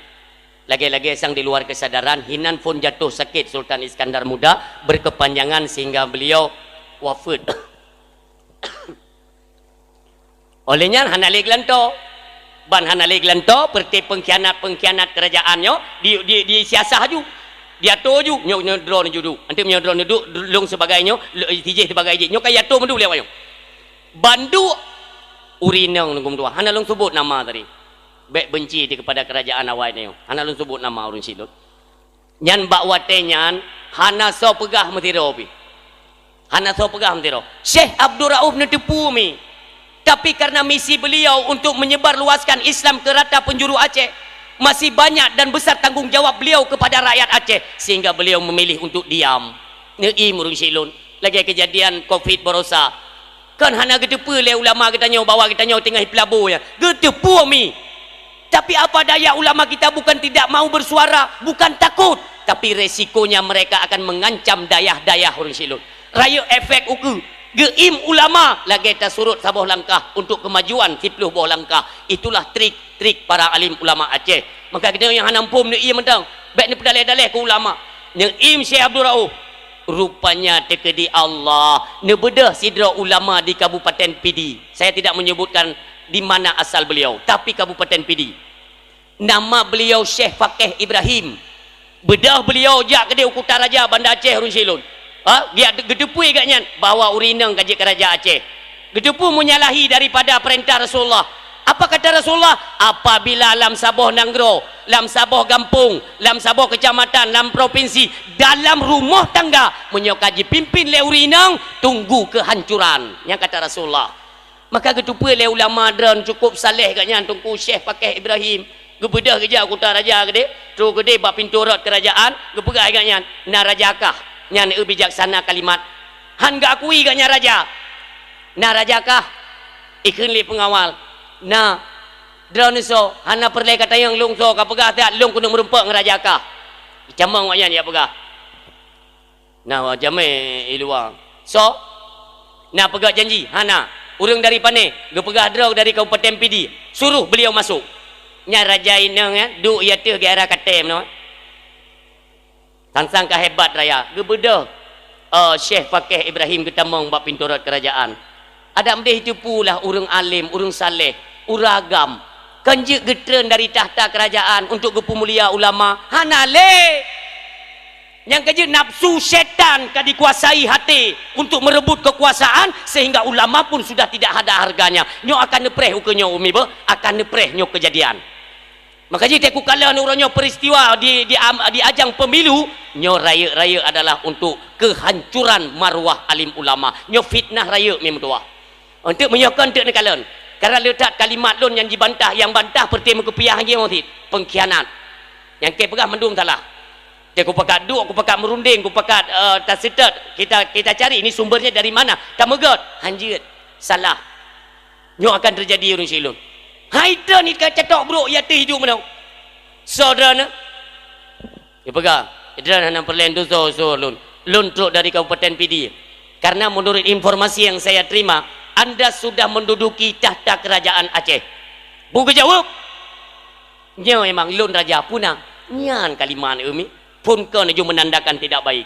Lagée-lagée sang di luar kesadaran, hinan phon jatuh sakit Sultan Iskandar Muda berkepanjangan sehingga beliau wafat. Oleh nyan hana lé geulantoe. Ban hana lé geulantoe, peureuté pengkhianat-pengkhianat kerajaan nyoe di, di, disiasah ju. Diato ju, nyoe, nyoe droeneuh ju duek. Anteuk nyoe droeneuh duek, lôn sibagai nyoe, lo-, si jéh sibagai jéh. Nyoe ka jiato mandum lé awak nyoe. Ban duek ureuëng inong, Teungku meutuah. Hana lôn seubut nama tadi. Bék benci di kepada kerajaan awai nyoe. Hana lôn seubut nama ureuëng cit lôn. Nyan bak watée nyan hana soe peugah meusidroe pih. Hana soe peugah meusidroe. Syekh Abdul Rauf neuteupeue mi. Tapi karena misi beliau untuk menyebarluaskan Islam ke rata penjuru Aceh, masih banyak dan besar tanggung jawab beliau kepada rakyat Aceh, sehingga beliau memilih untuk diam. Neuiem ureuëng cit lôn. Lagée keujadian covid baroesa. Kan hana geuteupeue lé ulama geutanyoe bahwa geutanyoe teungoh jipeulabo nyan. Geuteupeue mi. Tapi apa daya ulama kita bukan tidak mau bersuara, bukan takut, tapi resikonya mereka akan mengancam dayah-dayah ureuëng cit lôn. Rayeuk efek ukeue. Geuiem ulama lagée tasurot saboh langkah untuk kemajuan siploh boh langkah. Itulah trik-trik para alim ulama Aceh. Maka geutanyoe nyang hana muphom neuiem mantong. Bék neupeudaleh-daleh keu ulama. Neuiem Syekh Abdul Rauf. Rupanya teukeudi Allah neubeudôh sidroe ulama di Kabupaten Pidie. Saya tidak menyebutkan di mana asal beliau, tapi Kabupaten Pidie. Nama beliau Syekh Fakih Ibrahim. Beudôh beliau jak keudeh u Kuta Raja, Banda Aceh, ureuëng cit lôn. Ha? Geuteupeue geuhnyan bahwa ureuëng inong ka jeuet keu raja Aceh. Geuteupeue menyalahi daripada perintah Rasulullah. Apa kata Rasulullah? Apabila lam saboh nanggroe, lam saboh gampông, lam saboh keucamatan, lam propinsi, dalam rumoh tangga, meunyoe ka jipimpin lé ureuëng inong, tunggu keuhancuran. Nyan kata Rasulullah. Maka geuteupeue lé ulama droeneuh cukup saleh geuhnyan, Teungku Syekh Fakih Ibrahim. Geubeudôh geujak u Kuta Raja keudeh, trok keudeh bak pintoe rot keurajaan, geupeugah geuhnyan, "Na raja kah?" Nyan eu bijaksana kalimat. Han geuakui geuhnyan raja. "Na raja kah?" Ikheun lé peungawal, "Na." "Droeneuh soe?" "Hana peureulée katanyong lôn soe, kapeugah that lôn keuneuk meurumpok ngon raja kah." Icamong awaknyan jak peugah. Na jamé i luwa. "Soe? Na peugah janji?" "Hana." "Ureuëng dari pané?" "Geupeugah droe dari Kabupaten Pidie." "Suruh beliau masuk." Nyan raja inong, eh, duek i ateueh gaya katém nyoe. Sang-sang ka hebat raya, geubeudôh. eh, Syekh Pakeh Ibrahim geutamong bak pintoe rot keurajeuen. Adak meudeh jiteupeue lah ureuëng além, ureuëng saleh, ureuëng agam. Kan jeuet geutreun dari takhta keurajeuen untuk geupeumulia ulama. Hana lé! Nyang keujeuet nafsu syaitan ka dikuasai hati untuk merebut kekuasaan, sehingga ulama pun sudah tidak ada harganya. Nyoe akan neupreh ukeue nyoe umi beuh, akan neupreh nyoe keujadian. Maka jih teku kala uroe nyoe peristiwa di, di, am- di ajang pemilu, nyoe rayeuk-rayeuk adalah untuk kehancuran marwah alim ulama. Nyoe fitnah rayeuk meutuah. Untuk meunyoe kon teuk neukalon. Karena le that kalimat lôn nyang jibantah, nyang bantah peureté meukupiah nyoe cit, pengkhianat. Nyang keu peugah mandum salah. Teku pakat duek, ku pakat meurunding, ku pakat, eh, taseutôt. Kita, kita cari ini sumbernya dari mana. Tameugot, hanjeuet, salah. Nyoe akan teujadi ureuëng silueng. Hai droeneuh ka catok brok yatéh idup meunoe. Soe droeneuh? Ipeugah, droeneuh hana peureulée tusoe-soe lôn. Lôn trok dari Kabupaten Pidie. Karena menurut informasi yang saya terima, anda sudah menduduki tahta kerajaan Aceh. Beu geujaweueb. Nyoe memang lôn raja puna. Nyan kalimat umi. Phon kon laju menandakan tidak baik.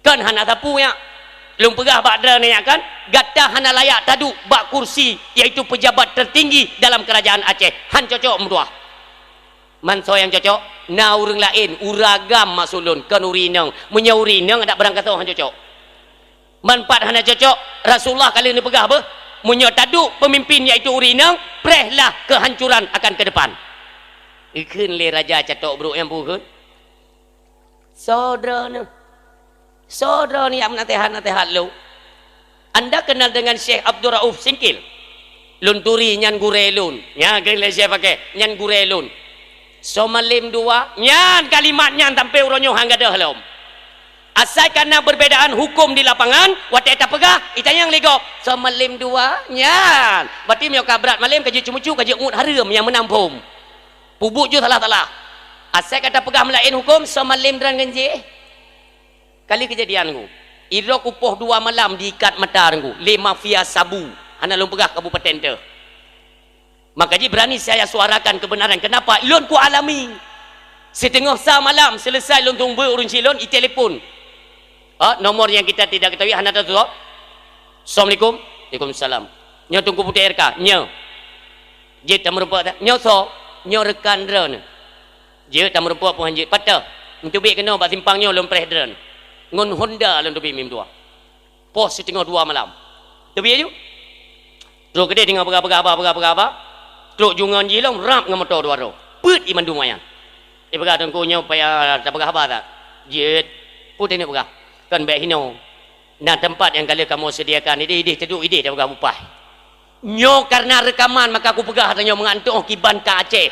Kan hana sapeue nyak. Lôn peugah bak droeneuh nyak kan, gata hana layak taduek bak kursi, yaitu pejabat tertinggi dalam kerajaan Aceh. Han cocok meutuah. Man soe nyang cocok? Na ureuëng laén, ureuëng agam maksud lôn, kon ureuëng inong. Meunyoe ureuëng inong adak barangkasoe han cocok. Man pat hana cocok, Rasulullah ka lheueh neupeugah beuh, meunyoe taduek pemimpin yaitu ureuëng inong, prehlah kehancuran akan ke depan. Ikheun lé raja catok brok nyang peue kheun? Soe droeneuh? Soe droeneuh nyang meunasehat-nasehat lôn? Anda kenal dengan Syekh Abdul Rauf Singkil? Lôn turi nyan gurée lôn. Nyan keuh lé Syekh Pakeh, nyan gurée lôn. Soe malem dua, nyan kalimat nyan sampai uroe nyoe han gadôh lom. Asai kana berbedaan hukum di lapangan, watée tapeugah, itanyong lé gob, soe malem dua, nyan. Berarti meunyoe ka brat malem, ka jeuet ceumeucue, ka jeuet ngut hareuem nyang meunang phom. Peubuet ju salah-salah. Asai ka tapeugah meulaén huköm, soe malem droe ngon jih. Kali keujadian nyoe. Idroe kupoh dua malam diikat mata nyoe lé mafia sabu. Hana lôn peugah kabupaten teuh. Maka jih berani saya suarakan kebenaran. Kenapa? Lôn kualami. Siteungoh sa malam, selesai lôn tueng beuet ureuëng chik lôn, itelepon. Ha, nomor yang kita tidak ketahui, hana tatusoe. Assalamualaikum. Waalaikumsalam. Nyoe Teungku Putéh R K. Nyoe. Jeuet tameurumpok that. Nyoe soe? Nyoe reukan droeneuh. Jeuet tameurumpok pih han jeuet. Pat teuh? Meuteubiet keunoe bak simpang nyoe lôn preh droeneuh. Ngon honda lôn teubiet mim dua. Poh siteungoh dua malam. Teubiet ju. Trok keudeh teungoh peugah-peugah haba, peugah-peugah haba. Trok ju ngon jih lom rab ngon moto dua droe. Peuet ié mandum ayang. Ipeugah Teungku nyoe payah tapeugah haba that? Jeuet. Peue teuh neupeugah? Kon bék hinoe. Na teumpat nyang ka lheueh kamoe sediakan, ideh-ideh teuduek, ideh tapeugah bupah. Nyoe kareuna reukaman maka kupeugah tanyoe meungantoh kiban ka Aceh.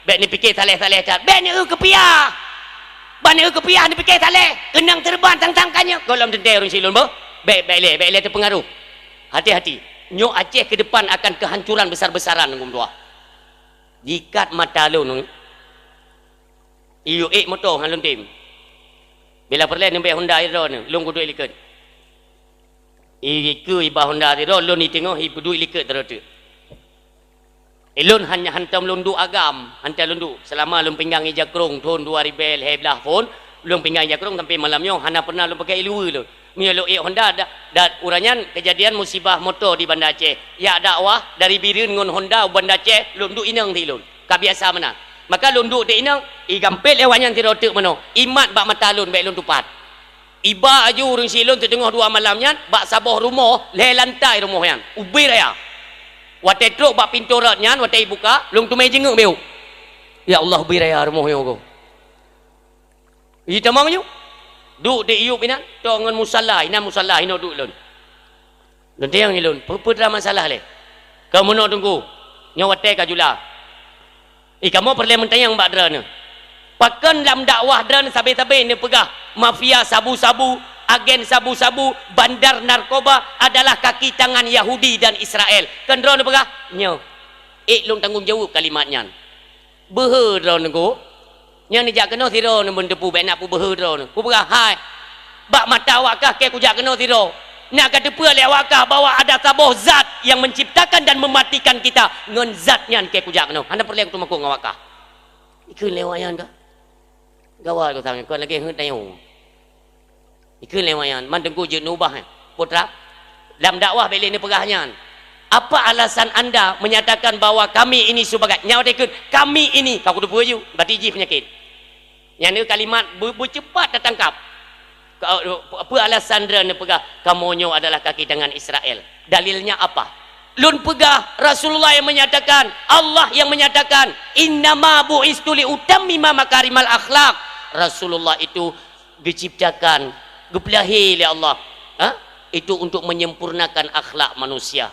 Bék neupike saleh-saleh that, bék neueu keupiah. Ban neueu keupiah neupike saleh, keunong teureuban sang-sang ka nyoe. Gohlom teuntée ureuëng silôn beuh, bék, bék lé, bék lé teupeungaruh. Hati-hati, nyoe Aceh keu depan akan keuhancuran besar-besaran ngon dua. Jikat mata lôn. Iyue ék moto han lôn tem. Bila peureulée neumbée honda droeneuh, lôn kuduek likot. Ikeue iba honda sidroe, lôn iteungoh ipeuduek likot droe teuk. Ilôn hanya hantom lôn duek agam, hantom lôn duek. Seulama lôn peinggang ié jakrong thon dua ribée lhée blaih phon, lôn peinggang ié jakrong sampai malam nyoe hana pernah lôn pakai ié luweue lôn. Meunyoe lôn ék honda, da-, dat uroe nyan keujadian musibah moto di Banda Aceh. Jak dakwah dari Bireuen ngon honda u Banda Aceh, lôn duek inong di lôn. Ka biasa meunan. Maka lôn duek di inong, igampét lé awak nyan sidroe teuk meunoe. Imat bak mata lôn bék lôn tupat. Iba aju ureuëng silôn siteungoh dua malam nyan bak saboh rumoh, lhée lantai rumoh nyan, ubé raya. Watée trok bak pintoe rot nyan, watée ibuka, lôn teumé jingeuk meuh. Ya Allah, ubé raya rumoh nyoe goe. Itamong ju. Duek di iyup inan, toh ngon musala, inan musala hinoe duek lôn. Lôn tanyong ilôn, peue-peue teuma masalah lé? Ka meunoe Teungku, nyoe watée ka jula. Ih, kamoe peureulée meutanyong bak droeneuh. Pakon lam dakwah droeneuh sabe-sabe neupeugah mafia sabu-sabu, agen sabu-sabu, bandar narkoba adalah kaki tangan Yahudi dan Israel? Kon droeneuh peugah? Nyoe. Ék lôn tanggong jaweueb kalimat nyan. Beuhe droeneuh Teungku. Nyan neujak keunoe sidroe neumeun teupeu bék na peubeuhe droeneuh. Kupeugah hai. Bak mata awak kah kée kujak keunoe sidroe. Na ka teupeue lé awak kah bahwa ada saboh zat yang menciptakan dan mematikan kita. Ngon zat nyan kée kujak keunoe. Hana peureulée kuteumakot ngon awak kah. Ikheun lé awak nyan kah. Gawat keu sang kon lagée heuet tanyoe. Ikheun lé awak nyan, man Teungku jeuet neubah, eh. Putra, lam dakwah bék lé neupeugah nyan. Apa alasan anda menyatakan bahwa kami ini sebagai, nyawa ikheun, kami ini, ka kuteupeue ju, berarti jih peunyakét. Nyan kalimat beu-, beuceupat tatangkap. Ka-, apa alasan droeneuh peugah, "Kamoe nyoe adalah kaki tangan Israel"? Dalilnya apa? Lôn peugah, Rasulullah yang menyatakan, Allah yang menyatakan, "Innama bu'istu li utammima makarimal akhlak." Rasulullah itu geuciptakan, geupeulahé lé Allah, ha? Itu untuk menyempurnakan akhlak manusia.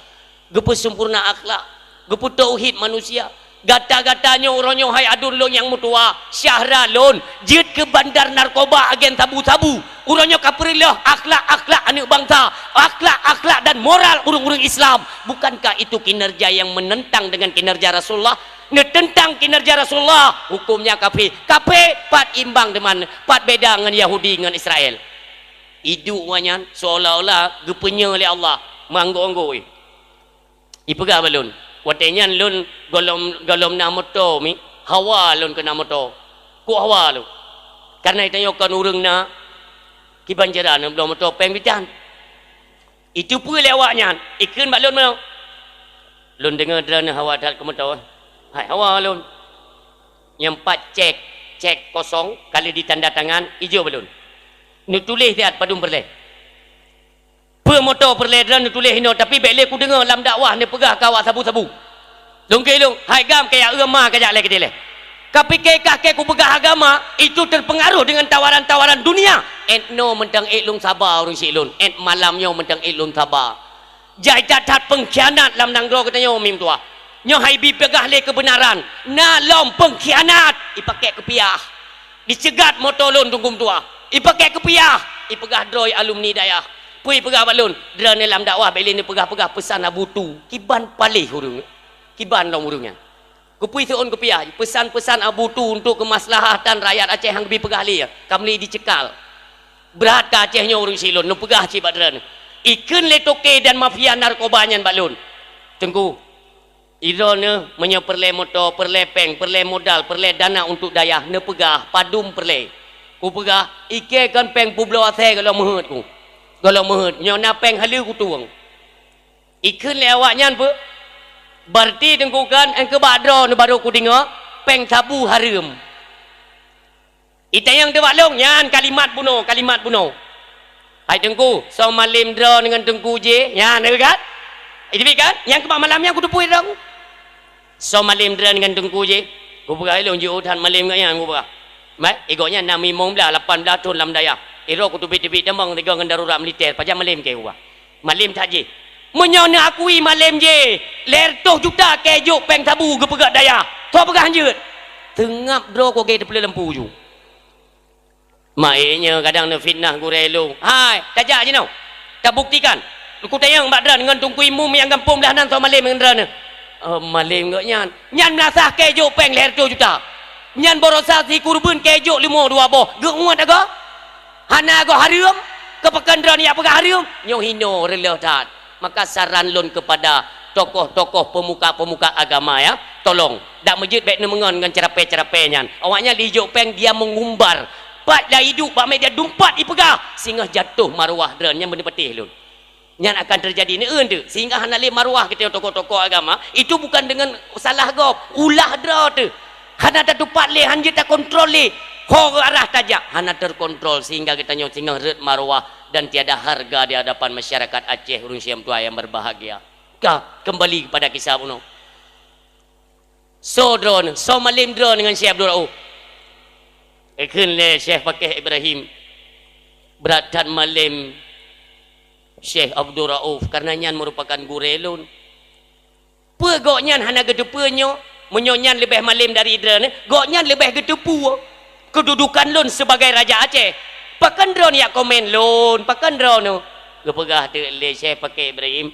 Geupeusempurna akhlak, geupeutauhid manusia. Gata-gata nyoe uroe nyoe hai aduen lôn nyang meutuwa, syedara lôn, jeuet keu bandar narkoba agen sabu-sabu. Uroe nyoe ka peureuloh akhlak-akhlak aneuëk bansa, akhlak-akhlak dan moral ureuëng-ureuëng Islam. Bukankah itu kinerja yang menentang dengan kinerja Rasulullah? Neuteuntang kinerja Rasulullah, hukumnya kafé. Kafé, pat imbang deungon, pat beda ngon Yahudi ngon Israel. Iduek awak nyan seolah-olah geupeunyoe lé Allah, meuanggô-anggô. Ipeugah bak lôn, watée nyan lôn gohlom, gohlom na moto mi, hawa lôn keu na moto. Kok hawa lôn? Kareuna tanyoe kon ureuëng na kiban jeuran, bloe moto péng bitan. Iteupeue lé awak nyan, ikheun bak lôn meunoe. Lôn deungoe droeneuh hawa that keu moto. Hai hawa lôn. Nyang pat cek, cek kosong, ka lheueh ditanda tangan, ijok bak lôn. Neutuléh siat padum peureulée. Peue moto peureulée droeneuh neutuléh inoe, tapi bék lé kudeungoe lam dakwah neupeugah ka awak sabu-sabu. Lôn keu lôn, hai gam kaya eu ma kajak lé keudeh lé. Ka pike kah kée kupeugah agama, itu terpengaruh dengan tawaran-tawaran dunia. Ét noe mantong ék lôn saba ureuëng syiek lôn, ét malam nyoe mantong ék lôn saba. Jai that-that pengkhianat lam nanggroe geutanyoe mi meutuwah. Nyoe hai bi peugah lé keubeunaran, na lom pengkhianat, ipakék keupiah. Diceugat moto lôn Teungku meutuwah, ipakék keupiah, ipeugah droe alumni dayah. Peue ipeugah bak lôn, droeneuh lam dakwah bék lé neupeugah-peugah peusan Abu Tu, kiban paléh ureuëng, kiban lom ureuëng nyan. Keupeue seuôn keupiah, peusan-peusan Abu Tu untuk keumaslahatan rakyat Aceh nyang bi peugah lé, ka meuli dicekal. Brat ka Aceh nyoe ureuëng syiek lôn, neupeugah cit bak droeneuh. Ikheun lé toke dan mafia narkoba nyan bak lôn. Teungku, droeneuh meunyoe peureulée moto, peureulée péng, peureulée modal, peureulée dana untuk dayah, neupeugah padum peureulée. Kupeugah, ikée kon péng peubloe asée gohlom meuheuet ku. Gohlom meuheuet, nyoe na péng haleue kutueng. Ikheun lé awak nyan peue? Berarti Teungku kan, nyang keu bak droeneuh barô kudeungoe, péng sabu hareuem. Itanyong teubak lôn, nyan kalimat bunoe, kalimat bunoe. Hai Teungku, soe malém droeneuh ngon Teungku jih, nyan kan? Iteubiet kan? Nyang keu bak malam nyan kuteupeue droe. Soe malém droeneuh ngon Teungku jih, kupeugah lôn jiôh that malém gobnyan kupeugah. Mai, gobnyan na limong blaih, lapan blaih thon lam dayah. Droe kuteubiet-teubiet tamong sigoe ngon darurat militer, pajan malém kée kupeugah. Malém that jih. Meunyoe neuakui malém jih, lhée reutôh juta kée jok péng sabu geupeugét dayah. Soe peugah hanjeuet? Teungab droe kogé teupeuleueh lampu ju. Mak ék nyoe kadang neufitnah gurée lôn. Hai, tajak jinoe. Tabuktikan. Kutanyong bak droeneuh ngon Teungku Imum nyang gampông blaih nan soe malém ngon droeneuh. Oh, malém gobnyan. Nyan meulasah kée jok péng lhée reutôh juta. Nyan baroesa sikureubeuen kée jok leumo dua boh. Geuh uet agoe? Hana agoe hareuem? Keu pakon droeneuh jak peugah hareuem? Nyoe hinoe reuloh that. Maka saran lôn keupada tokoh-tokoh peumuka-peumuka agama, ya, tolong, dak meujeuet bék neumeungon ngon ceurapée-ceurapée nyan. Awaknyan lé jok péng dia meungumbar. Pat lé iduek bak media dumpat ipeugah, singoh jatoh maruah droeneuh, nyan beuneupatéh lôn. Nyan akan teujadi neueu teuk, sehingga hana lé maruah geutanyoe tokoh-tokoh agama. Itu bukan dengan salah gob, ulah droe teuh. Hana tatupat lé, hanjeuet takontrol lé. Ho arah tajak, hana teukontrol, sehingga geutanyoe singoh rhot maruah dan tiada harga di hadapan masyarakat Aceh, ureuëng syedara meutuwah nyang berbahagia. Ka, kembali kepada kisah bunoe. Soe droeneuh, soe malém droeneuh ngon Syekh Abdul Rauf? Ikheun lé Syekh Pakeh Ibrahim, brat that malém Syekh Abdul Rauf, karena nyan merupakan gurée lôn. Peue gobnyan hana geuteupeue nyoe? Meunyoe nyan leubeh malém dari droeneuh, gobnyan leubeh geuteupeue keududukan lôn sebagai Raja Aceh. Pakon droeneuh jak komen lôn, pakon droeneuh? Geupeugah teuk lé Syekh Pakeh Ibrahim,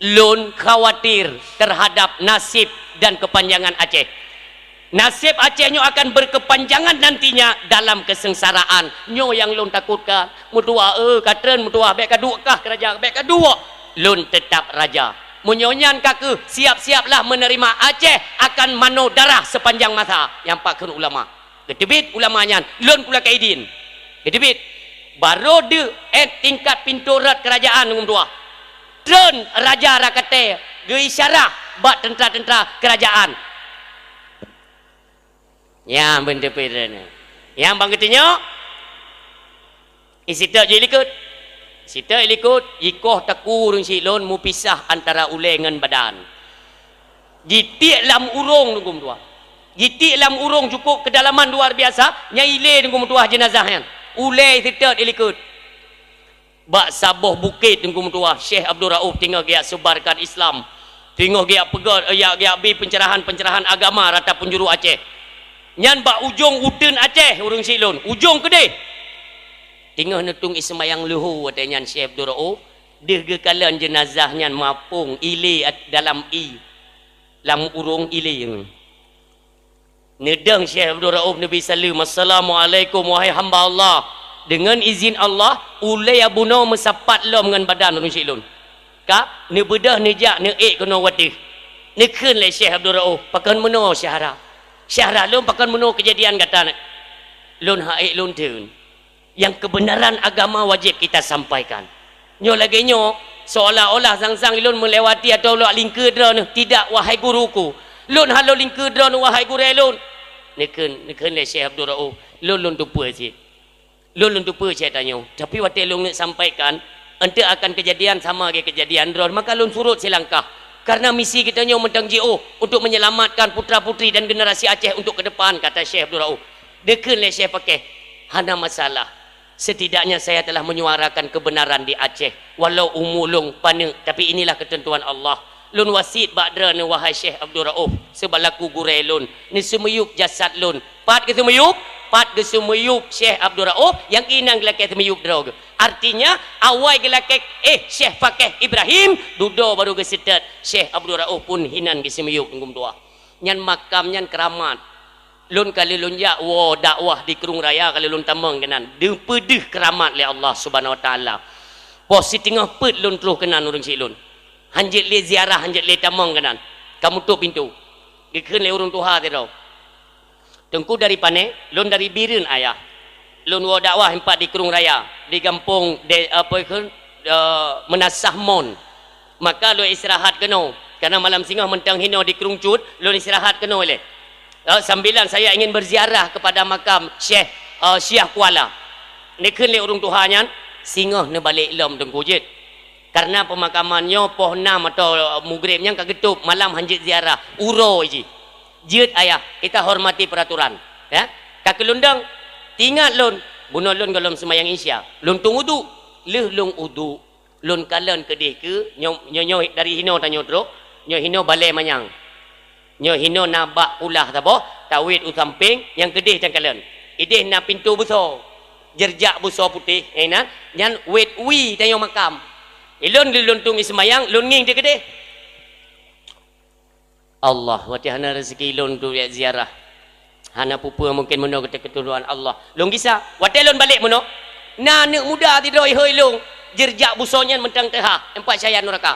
lôn khawatir terhadap nasib dan kepanjangan Aceh. Nasib Aceh nyoe akan berkepanjangan nantinya dalam kesengsaraan. Nyoe nyang lôn takutkan. Meutuwah, eh, ka treun meutuwah, bék ka duek kah keu raja, bék ka duek. Lôn teutap raja. Meunyoe nyan ka keuh, siap-siaplah menerima Aceh akan manoe darah sepanjang masa. Nyang pakon ulama. Geuteubiet ulama nyan, lôn kulakée idin. Geuteubiet. Barô deuh ét tingkat pintoe rot keurajeuen Teungku meutuah. Treun raja Rakatée geuisyarah bak teuntra-teuntra keurajeuen. Nyang beunteupeu droeneuh. Nyang ban geutanyoe, isitot jih likot. Sitot likot, jikoh takue ureuëng syiek lôn mupisah antara ulée ngon badan. Jitiek lam urông Teungku meutuah. Jitiek lam urông cukôp keudalaman luar biasa, nyan ilée Teungku meutuah jeunazah nyan. Ulée sitot ilikot. Bak saboh bukét Teungku meutuah, Syekh Abdul Rauf teungoh geujak seubarkan Islam. Teungoh geujak peugah, geujak, geujak bi pencerahan-pencerahan agama rata peunjuru Aceh. Nyan bak ujông uteuen Aceh ureuëng syiek lôn, ujông keudeh. Teungoh neutueng seumayang leuhô watée nyan Syekh Abdul Rauf, deuh geukalon jeunazah nyan mapông ilée dalam ie, lam urông ilée. Neudong Syekh Abdul Rauf neubi saleuem, "Assalamualaikum, wahai hamba Allah." Deungon izin Allah, ulée bunoe meusapat lom ngon badan ureuëng syiek lôn. Ka neubeudôh neujak neuék keunoe u ateueh. Neukheun lé Syekh Abdul Rauf, "Pakon meunoe syedara?" "Syedara lôn, pakon meunoe keujadian gata?" "Lôn han ék lôn theun." Nyang keubeunaran agama wajéb kita sampaikan. Nyoe lagée nyoe, seolah-olah sang-sang ilôn meulewati atau lôn lingkeue droeneuh, tidak, wahai guruku. Lôn hana lôn lingkeue droeneuh, wahai gurée lôn. Neukheun, neukheun lé Syekh Abdul Rauf, lôn, lôn teupeue cit. Lôn, lôn teupeue cit tanyoe. Tapi watée lôn neuk sampaikan, eunteuk akan keujadian sama lagée keujadian droeneuh, maka lôn surot silangkah. Karena misi geutanyoe mantong jiôh untuk menyelamatkan putra-putri dan generasi Aceh untuk ke depan, kata Syekh Abdul Rauf. Neukheun lé Syekh Pakéh, hana masalah. Setidaknya saya telah menyuarakan kebenaran di Aceh, walau umu lôn paneuk, tapi inilah ketentuan Allah. Lôn wasiet bak droeneuh, wahai Syekh Abdul Rauf, seubalaku gurée lôn, neuseumiyueb jasad lôn. Pat geuseumiyueb? Pat geuseumiyueb Syekh Abdul Rauf, nyang inan geulakée seumiyueb droe geuh. Artinya, awai geulakée, eh, Syekh Pakéh Ibrahim, dudoe barô geuseutôt, Syekh Abdul Rauf pun hinan geuseumiyueb Teungku meutuah. Nyan makam nyan keuramat. Lôn ka lheueh lôn jak woe dakwah di Krueng Raya, ka lheueh lôn tamong keunan. Geupeudeuh keuramat lé Allah Subhanahu Wa Taala. Poh siteungoh peuet lôn troh keunan ureuëng syiek lôn. Hanjeuet lé ziarah, hanjeuet lé tamong keunan. Ka mutôp pintoe. Geukheun lé ureuëng tuha sidroe, "Teungku dari pane?" "Lôn dari Bireuen, Ayah." "Lôn woe dakwah impat di Krueng Raya, di gampông de-, apa kheun, eh, Meunasah Mon. Maka lôn istirahat keunoe, karena malam singoh mantong hinoe di Krueng Cut, lôn istirahat keunoe lé. Eh, sambilan saya ingin berziarah kepada makam Syekh, eh, Syiah Kuala." Neukheun lé ureuëng tuha nyan, "Singoh neubalek lom Teungku jeuet. Karena peumakaman nyoe poh nam atau mugreb nyan ka geutôp, malam hanjeuet ziarah, uroe jih." "Jeuet, Ayah, kita hormati peraturan, ya." Ka keuh lôn dong, teuingat lôn, bunoe lôn gohlom seumayang Isya. Lôn tueng uduk, lheueh lôn uduk, lôn kalon keudeh keuh, nyoe, nyoe, nyoe dari hinoe tanyoe trok, nyoe hinoe balée manyang. Nyoe hinoe na bak kulah saboh, tawét u sampéng, nyang keudeh tan kalon. Ideh na pintoe beusoe, jeurjak beusoe putéh, eh, na, nyan wét wie tanyoe makam. Ilôn lôn tueng seumayang, lôn ngieng di keudeh. Allah, watée hana rezeki lôn untuk jak ziarah. Hana peue-peue mungken meunoe keu keuteuduhan Allah. Lôn gisa, watée lôn balek meunoe, na aneuëk muda sidroe ihôi lôn, jeurjak beusoe nyan mantong teuhah, empat saya nuraka.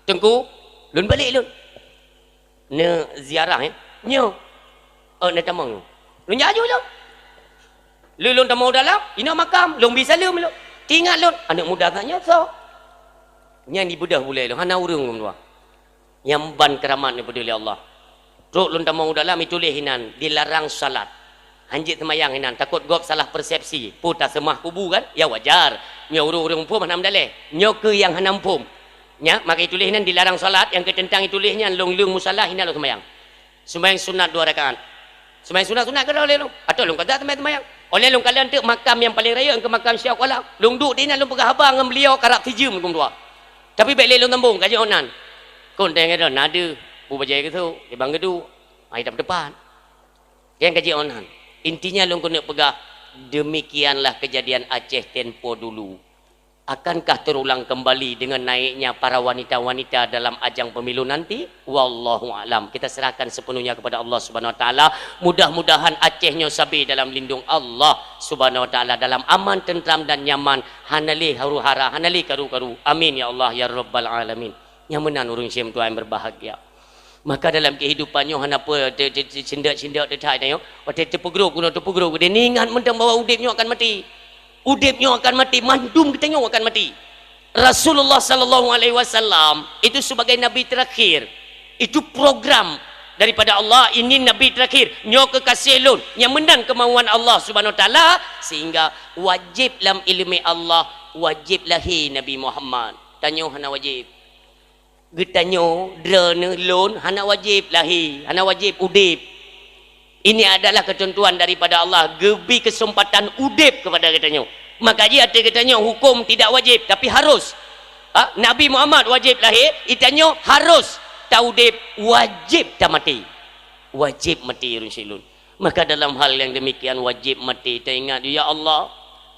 "Teungku, lôn balek lôn." "Neuziarah, ya?" "Nyoe." "Oh, neutamong." Lôn jak aju lôn. Lheueh lôn tamong u dalam, inoe makam, lôn bi saleuem lôn. Teuingat lôn, aneuëk muda that nyoe soe? Nyan ibeudôh bulée lôn, hana ureuëng lôn dua. Nyang ban keuramat neupeudeuh lé Allah. Trok lôn tamong u dalam, ituléh inan, dilarang salat. Hanjeuet seumayang inan, takot gob salah persepsi. Peue taseumah kubu kan? Ya wajar. Nyoe ureuëng-ureuëng muphom hana meudaleh. Nyoe keuh nyang hana muphom. Nya, maka ituléh inan dilarang salat, nyang keu teuntang ituléh nyan lôn leueng musala inan lôn seumayang. Seumayang sunat dua rakaat. Seumayang sunat-sunat keudroe lé lôn. Atau lôn ka that seumayang-seumayang. Óh lheueh lôn kalon teuk makam nyang paleng rayeuk keu makam Syekh Kuala. Lôn duek di inan lôn peugah haba ngon beliau karab sijeuem lôn dua. Tapi bék lé lôn tambong, ka jeuet ôn nan. Kon teuh ngon droe na deuh, bu bajée geusok, kibang geuduek, hai tam teupat. Nyang ka jeuet ôn nan. Intinya lôn keuneuk peugah, demikianlah kejadian Aceh tempo dulu. Akankah terulang kembali dengan naiknya para wanita-wanita dalam ajang pemilu nanti? Wallahu a'lam. Kita serahkan sepenuhnya kepada Allah Subhanahu wa taala. Mudah-mudahan Aceh nyoe sabe dalam lindung Allah Subhanahu wa taala, dalam aman, tentram dan nyaman. Hana lé huru-hara, hana lé karu-karu. Amin ya Allah ya rabbal alamin. Nyang meunan ureuëng syedara nyang berbahagia. Maka dalam kehidupan nyoe hana peue te-, te-, te-, sindak-sindak teuthai tanyoe. Watée teupeugroe keunoe, teupeugroe keudeh, ingat mantong bahwa udeb nyoe akan maté. Udeb nyoe akan maté, mandum geutanyoe akan maté. Rasulullah sallallahu alaihi wasallam itu sebagai nabi terakhir. Itu program daripada Allah, ini nabi terakhir. Nyoe kekasih lôn, nyang meunan kemauan Allah Subhanahu wa Taala, sehingga wajib lam ileumé Allah, wajib lahé Nabi Muhammad. Tanyoe hana wajib. Geutanyoe, droeneuh, lôn hana wajéb lahé, hana wajéb udeb. Ini adalah ketentuan daripada Allah, geubri keuseumpatan udeb keupada geutanyoe. Maka jih ateueh geutanyoe hukôm tidak wajéb, tapi harus. Ha? Nabi Muhammad wajéb lahé, geutanyoe harus taudeb, wajéb tamaté. Wajéb maté ureuëng syik lôn. Maka dalam hal yang demikian wajéb maté taingat, "Ya Allah,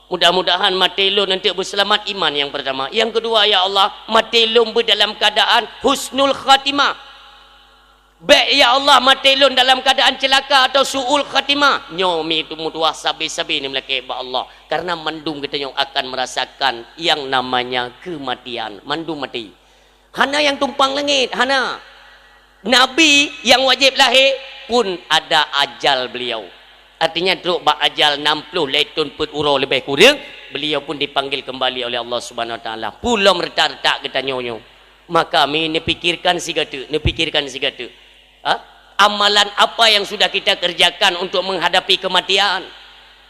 mudah-mudahan maté lôn nanti beuseulamat iman yang pertama. Yang kedua, ya Allah, maté lôn beu dalam keadaan husnul khatimah. Bék, ya Allah, maté lôn dalam keadaan celaka atau su'ul khatimah." Nyoe mi teumutuah sabe-sabe ni meulakée bak Allah. Karena mandum geutanyoe akan merasakan yang namanya kematian. Mandum maté. Hana nyang tumpang langét, hana. Nabi nyang wajéb lahé pun ada ajal beliau. Artinya, trok bak ajal enam puluh lhée thon peuet uroe leubeh kureueng, beliau pun dipanggil kembali oleh Allah Subhanahu Wa Taala. Pulom retak-retak geutanyoe nyoe. Maka mi neupikirkan sigateuk, neupikirkan sigateuk. Ha? Amalan apa yang sudah kita kerjakan untuk menghadapi kematian?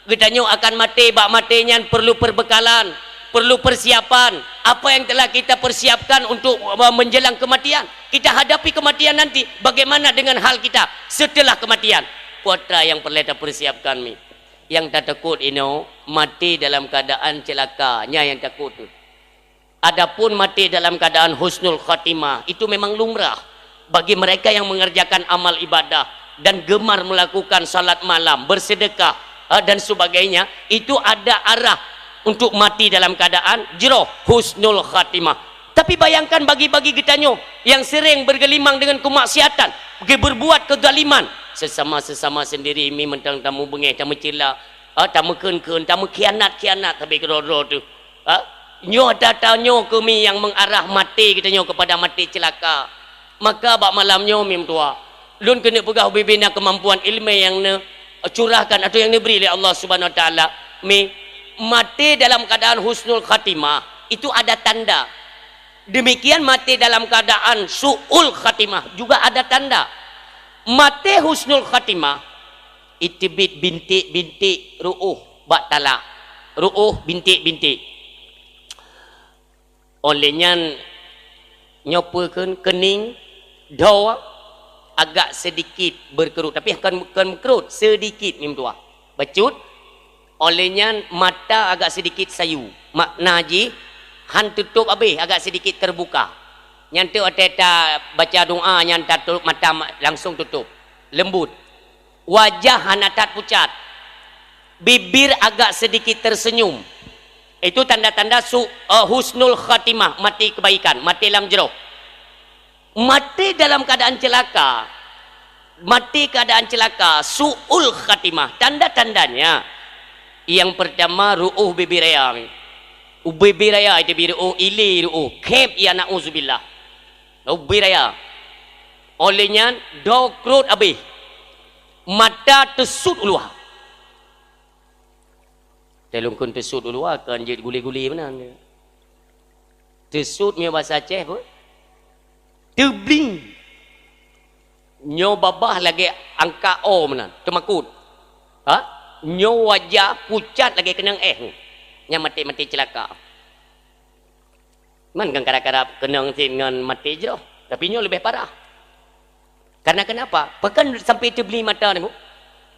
Geutanyoe akan maté, bak maté nyan perlu perbekalan, perlu persiapan. Apa yang telah kita persiapkan untuk, eh, menjelang kematian? Kita hadapi kematian nanti, bagaimana dengan hal kita setelah kematian? Peue atra nyang peureulée tapersiapkan mi. Nyang tatakot inoe, maté dalam keadaan celaka, nyan nyang takot tu. Adapun maté dalam keadaan husnul khatimah, itu memang lumrah bagi mereka yang mengerjakan amal ibadah dan gemar melakukan salat malam, bersedekah, ha, dan sebagainya. Itu ada arah untuk mati dalam keadaan jroh, husnul khatimah. Tapi bayangkan bagi-bagi geutanyoe yang sering bergelimang dengan kemaksiatan, ge-, berbuat kezaliman, sesama-sesama sendiri mi mantong tamubeungéh, tameucela, ha, tameukheun-kheun, tameukhianat-khianat sabe keudroe-droe teuh. Ha? Nyoe ata-ata nyoe keuh mi nyang mengarah maté geutanyoe kepada maté celaka. Maka bak malam nyoe mi meutuah, lôn keuneuk peugah ubé-bé na keumampuan ileumé nyang neukeucurahkan atau nyang neubri lé Allah Subhanahu Wa Taala. Mi, maté dalam keadaan husnul khatimah itu ada tanda. Demikian maté dalam keadaan su'ul khatimah juga ada tanda. Maté husnul khatimah, iteubiet bintik-bintik ru'uh bak talak. Ru'uh bintik-bintik. Óh lheueh nyan, nyoe peue kheun, keuning, dhoe agak sedikit berkerut, tapi kon, kon meukerut, sedikit mi meutuah. Bacut, óh lheueh nyan mata agak sedikit sayu. Makna jih, han tutôp habéh, agak sedikit terbuka. Nyan teuk watée tabaca doa nyan tatôp mata ma-, langsung tutôp. Lembut. Wajah hana that pucat. Bibir agak sedikit tersenyum. Itu tanda-tanda su-, eh, husnul khatimah, maté kebaikan, maté lam jroh. Maté dalam keadaan celaka. Maté keadaan celaka, su'ul khatimah. Tanda-tandanya, yang pertama, ru'uh bibir raya. Ubé-bé raya itu bi ru'uh, ilé ru'uh, khép, ya na'uzubillah. Ubé raya. Óh lheueh nyan, dhoe krot habéh. Mata teusut u luwa. Teuh lôn kheun teusut u luwa, kon jeuet gulé-gulé meunan. Teusut meunyoe basa Aceh peue? Teubling. Nyoe babah lagée angka O meunan, teumakot. Ha? Nyoe wajah pucat lagée keunong éh. Nyan maté-maté ceulaka. Man kan karab-karab keunong cit ngon maté jroh, tapi nyoe leubeh parah. Karena kenapa? Pakon sampai teubli mata nyoe?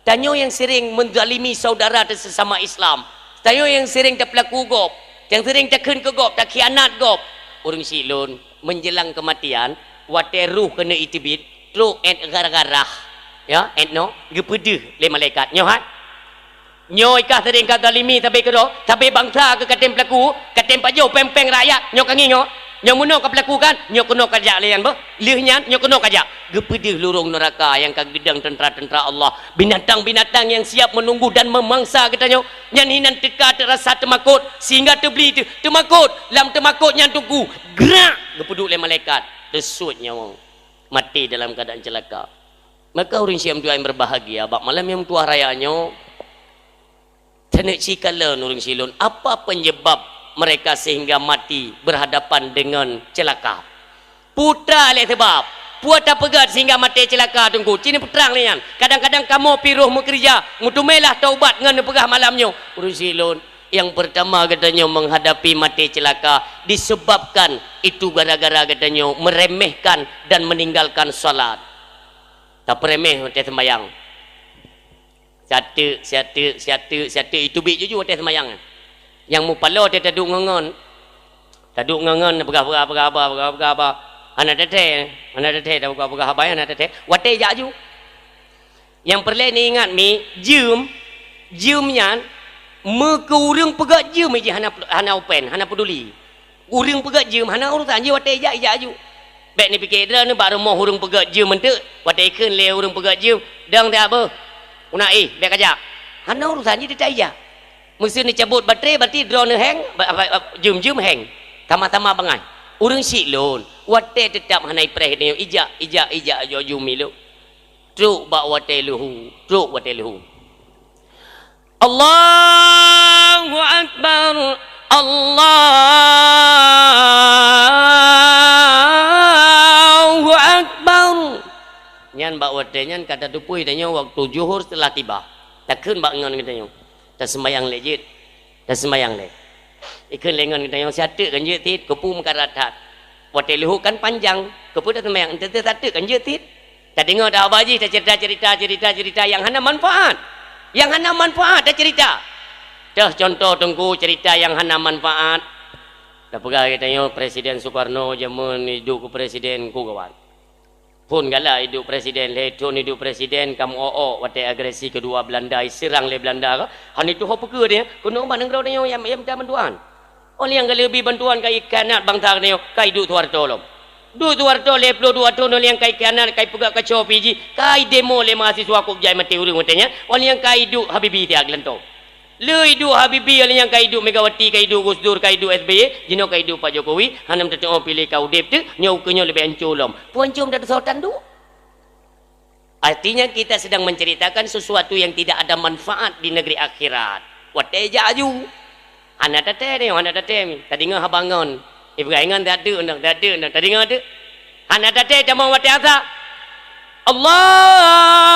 Tanyoe nyang sering menzalimi saudara sesama Islam. Tanyoe nyang sering tapeulaku gob, nyang sering takheun keu gob, takhianat gob. Ureuëng syik lôn, menjelang kematian, watée roh keuneuk iteubiet, trok ék garah-garah. Ya, ék nyoe, geupeudeuh lé malaikat. Nyoe hai. Nyoe ka sering ka zalimi sabe keudroe, sabe bansa keu katem peulaku, katem pajoh péng-péng rakyat, nyoe ka ngieng nyoe. Nyoe meunoe ka peulaku kan, nyoe keunoe ka jak lé nyan beuh. Lheueh nyan, nyoe keunoe ka jak. Geupeudeuh lurong neuraka nyang ka geudong teuntra-teuntra Allah. Binatang-binatang nyang siap menunggu dan memangsa geutanyoe. Nyan hinan teuka teurasa teumakot, sehingga teubli teu-, teumakot. Lam teumakot nyan teungku, grak! Geupeuduek lé malaikat. Teusut nyawöng. Maté dalam keuadaan ceulaka. Maka ureuëng syik meutuah nyang berbahagia, bak malam nyang meutuah raya nyoe, Keuneuk ci kalon ureuëng silôn, apa penyebab mereka sehingga mati berhadapan dengan celaka? Peue teuma lé sabab, peue tapeugét sehingga maté ceulaka Teungku? Ci neupeutrang lé nyan. Kadang-kadang kamoe piôh meukeureuja, meuteumé lah taubat ngon neupeugah malam nyoe. Ureuëng silôn, nyang peurtama geutanyoe menghadapi maté ceulaka disebabkan itu gara-gara geutanyoe meremehkan dan meninggalkan salat. Tapeureméh watée seumayang. Siateuk, siateuk, siateuk, siateuk, iteubiet juju watée seumayang. Nyang mupaloe teuh taduek ngon-ngon. Taduek ngon-ngon, peugah-peugah, peugah haba, peugah-peugah haba. Hana teuthée, hana teuthée, tapeugah-peugah haba, hana teuthée. Watée jak ju. Nyang peureulée neuingat mi, jeuem, jeuem nyan, meukeu ureuëng peugét jeuem jih hana, hana open, hana peuduli. Ureuëng peugét jeuem hana urusan jih watée ijak, ijak aju. Bék neupike droeneuh bak rumoh ureuëng peugét jeuem eunteuk, watée ikheun lé ureuëng peugét jeuem, "Dong siat beuh, una éh, bék kajak." Hana urusan jih teutab ijak. Meuseu neucabot baterai, berarti droeneuh heng, ba-, ba-, ba-, jeuem-jeuem heng. Sama-sama bangai. Ureuëng silôn, watée teutab hana ipreh nyoe, ijak, ijak, ijak aju-aju milu. Trok bak watée leuhu, trok watée leuhu. Allahu Akbar, Allahu Akbar. Nyan bak watée nyan ka tateupeue tanyoe waktu zuhur telah tiba. Takheun bak ngon geutanyoe. Taseumayang lé jeuet. Taseumayang lé. Ikheun lé ngon geutanyoe, siateuk kan jeuet cit, keupeue meukarat that. Watée leuhu kan panjang, keupeue taseumayang, eunteuk siateuk kan jeuet cit. Tadeungoe dah haba jih, tacerita-cerita, cerita-cerita nyang hana manfaat. Nyang hana manfaat tacerita. Teuh contoh Teungku cerita nyang hana manfaat. Tapeugah geutanyoe Presiden Sukarno jameun iduek keu presiden ku kawan. Phon galak iduek presiden, lhée thon iduek presiden ka meu-ok-ok watée agresi keudua Belanda, iseurang lé Belanda ka. Hana tuho peue keu dia, keunoe bak nanggroe tanyoe nyang, nyang mita bantuan. Óh lheueh nyang ka leubeh bantuan ka ikhianat bansa geutanyoe, ka iduek Suharto lom. Duek Suharto lhée ploh dua thon óh lheueh nyang ka ikhianat, ka ipeugah kaco Fiji, ka idemo lé mahasiswa kok jai maté ureuëng watée nyan, óh lheueh nyang ka iduek Habibie siat geulantoe. Le iduek Habibie, óh lheueh nyang ka iduek Megawati, ka iduek Gus Dur, ka iduek S B Y, jinoe ka iduek Pak Jokowi, hana meuteutuoh piléh ka udeb teuk, nyoe ukeue nyoe leubeh ancô lom. Peue ancô meudadoe soe tanduek? Artinya kita sedang menceritakan sesuatu yang tidak ada manfaat di negeri akhirat. Watée jak aju. Hana taté nyoe, hana taté. Tadeungoe haba ngon. Ibrahim ngon tadeuk nang, tadeuk nang. Tadeungoe teuk. Hana taté tamong watée asa. Allahu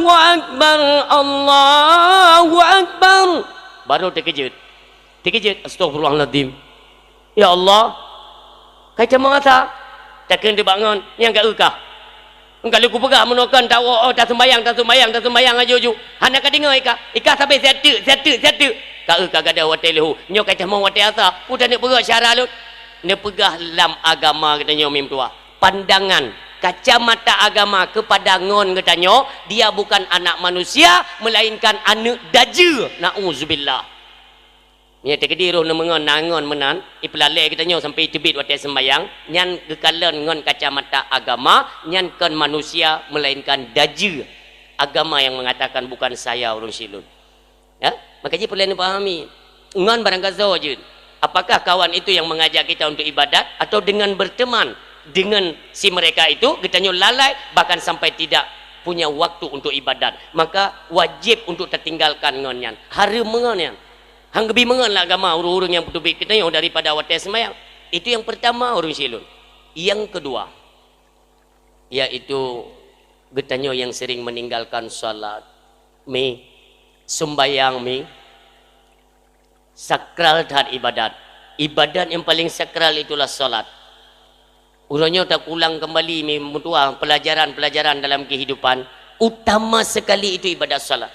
Akbar, Allahu Akbar. Baru teukeujot. Teukeujot, astagfirullahaladzim. Ya Allah, kai tamong asa. Takheun teubak ngon, nyang ka eukah. Ka lheueh kupeugah meunoe kan, ta-, oh, oh, taseumayang, taseumayang, taseumayang aju-aju. Hana ka deungoe ikah. Ikah sabe siateuk, siateuk, siateuk. Ka eu ka gadôh watée leuhu. Nyoe ka cah mong watée asa. Peue taneuk peugah syara lôn? Neupeugah lam agama geutanyoe mim tuah. Pandangan, kacamata agama kepada ngon geutanyoe, dia bukan anak manusia, melainkan aneuk dajeue. Nauzubillah. Meunyoe teukeudi roh neumeungon na ngon meunan, ipeulalée geutanyoe sampai teubiet watée seumbayang, nyan geukalon ngon kacamata agama, nyan kon manusia, melainkan dajeue. Agama yang mengatakan bukan saya ureuëng silôn. Ya? Maka jih peureulée neupahami. Ngon barangkasoe jeuet. Apakah kawan itu yang mengajak kita untuk ibadat atau dengan berteman dengan si mereka itu, geutanyoe lalai bahkan sampai tidak punya waktu untuk ibadat. Maka wajib untuk tatinggalkan ngon nyan. Hareuem ngon nyan. Han geubi meungon lam agama ureuëng-ureuëng nyang peuteubiet geutanyoe daripada watée seumayang. Itu nyang peurtama ureuëng silôn. Nyang keudua, yaitu geutanyoe nyang sering meninggalkan salat, mi, sumbayang, mi, sakral that ibadat. Ibadat nyang paling sakral itulah salat. Uroe nyoe takulang keumbali mi meutuah pelajaran-pelajaran dalam kehidupan, utama sekali itu ibadat salat.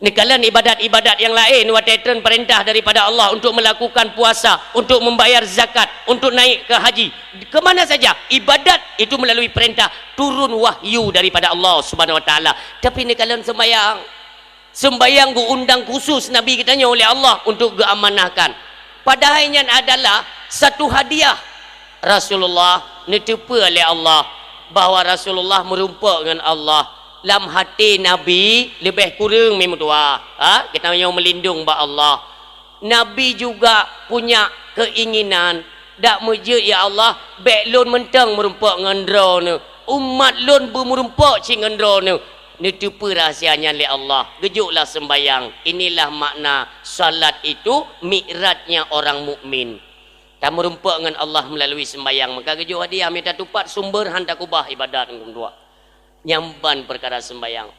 Neukalon ibadat-ibadat nyang laén watée treun peurintah daripada Allah untuk melakukan puasa, untuk membayar zakat, untuk naik ke haji. Ke mana saja ibadat itu melalui perintah, turun wahyu daripada Allah Subhanahu Wa Taala. Tapi neukalon sembahyang, Seumbayang geuundang khusus Nabi geutanyoe lé Allah untuk geuamanahkan. Padahai nyan adalah satu hadiah. Rasulullah neuteupeue lé Allah bahwa Rasulullah meurumpok ngon Allah. Lam até Nabi leubeh kureueng mi meutuah, ha? Geutanyoe meulindong bak Allah. Nabi juga punya keinginan, dak meujeuet, "Ya Allah, bék lôn mantong meurumpok ngon droeneuh. Umat lôn beumeurumpok cit ngon droeneuh." Neuteupeue rahsia nyan lé Allah. Geujoklah seumbahyang. Inilah makna salat itu mi'rajnya orang mukmin. Tameurumpok ngon Allah meulalu seumbahyang. Maka geujok hadiah, mita tupat sumber han takubah ibadat ngon dua. Nyang ban peukara seumbahyang.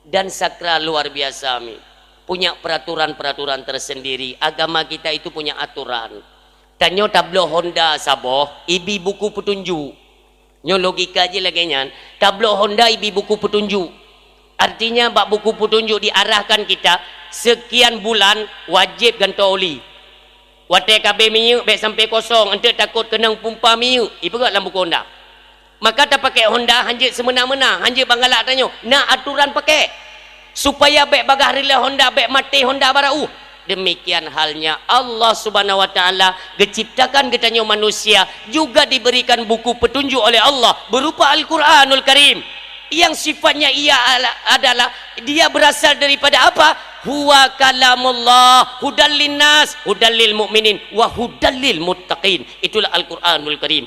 Dan sakral luar biasa mi. Punya peraturan-peraturan tersendiri. Agama kita itu punya aturan. Tanyoe tabloe honda saboh, ibi buku petunjuk. Nyoe logika jih lagée nyan, tabloe honda ibi buku petunjuk. Artinya bak buku petunjuk diarahkan kita, sekian bulan wajéb gantoe oli. Watée ka abéh minyeuk bék sampai kosong, eunteuk takot keunong pumpa minyeuk, ipeugét lam buku honda. Maka tapakék honda hanjeuet seumeuna-meuna, hanjeuet bak galak tanyoe, na aturan pakék. Supaya bék bagaih reuloh honda, bék maté honda barô. Demikian halnya Allah Subhanahu wa Ta'ala geuciptakan geutanyoe manusia juga diberikan buku petunjuk oleh Allah berupa Al-Quranul Karim, yang sifatnya ia ala- adalah, dia berasal daripada apa? Huwa kalamullah, hudal linnas, hudal lil mu'minin, wa hudal lil muttaqin. Itulah Al-Quranul Karim.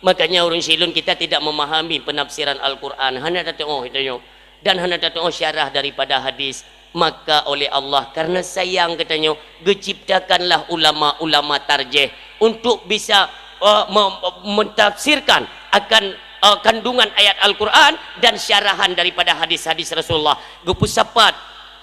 Makanya ureuëng silon kita tidak memahami penafsiran Al-Quran. Hana tatuoh itu nyoe. Dan hana tatuoh syarah daripada hadis. Maka oleh Allah, karena sayang geutanyoe, geuciptakanlah ulama-ulama tarjih untuk bisa, eh, me- mentafsirkan akan, eh, kandungan ayat Al-Quran dan syarahan daripada hadis-hadis Rasulullah. Geupeusapat,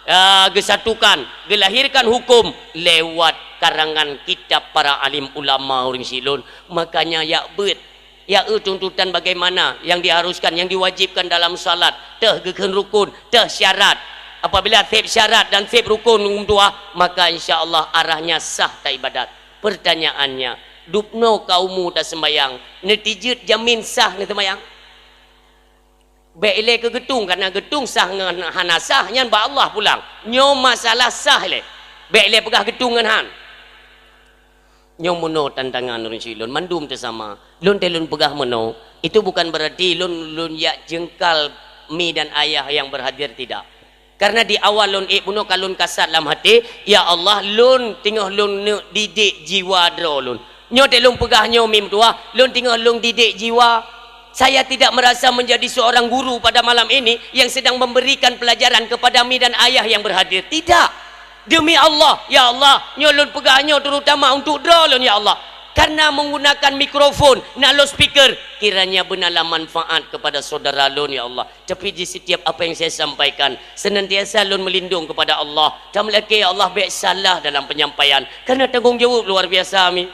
eh, geusatukan, geulahirkan hukum lewat karangan kitab para alim ulama ureuëng silon. Makanya yak beuet Ya, eu tuntutan bagaimana yang diharuskan, yang diwajibkan dalam salat, teuh geukheun rukun, teuh syarat. Apabila seb syarat dan seb rukun, maka insya Allah arahnya sah taibadat. Pertanyaannya, dubnoe ka umu taseumbayang, neutijeuet jamin sah neuseumbayang? Bék ilée keu geutung, karena geutung sah ngon hana sah nyan bak Allah pulang. Nyoe masalah sah ilée. Bék ilée peugah geutung ngon han. Nyoe meunoe tantangan ureuëng silon, mandum teusama. Lôn teuh lôn peugah meunoe, itu bukan berarti lôn, lôn jak jeungkal mi dan ayah yang berhadir, tidak. Karena di awal lôn ék bunoe ka lôn kasat lam até, "Ya Allah, lôn teungoh lôn neuk didik jiwa droe lôn." Nyoe teuh lôn peugah nyoe mi meutuwah, lôn teungoh lôn didik jiwa. Saya tidak merasa menjadi seorang guru pada malam ini yang sedang memberikan pelajaran kepada mi dan ayah yang berhadir. Tidak. Demi Allah, ya Allah, nyoe lôn peugah nyoe terutama untuk droe lôn, ya Allah. Karena menggunakan mikrofon, na loudspeaker, kiranya beunalah manfaat kepada saudara lôn, ya Allah. Tapi di setiap apa yang saya sampaikan, senantiasa lôn melindung kepada Allah. Tameulakée, ya Allah, bék salah dalam penyampaian. Karena tanggung jaweueb luar biasa mi.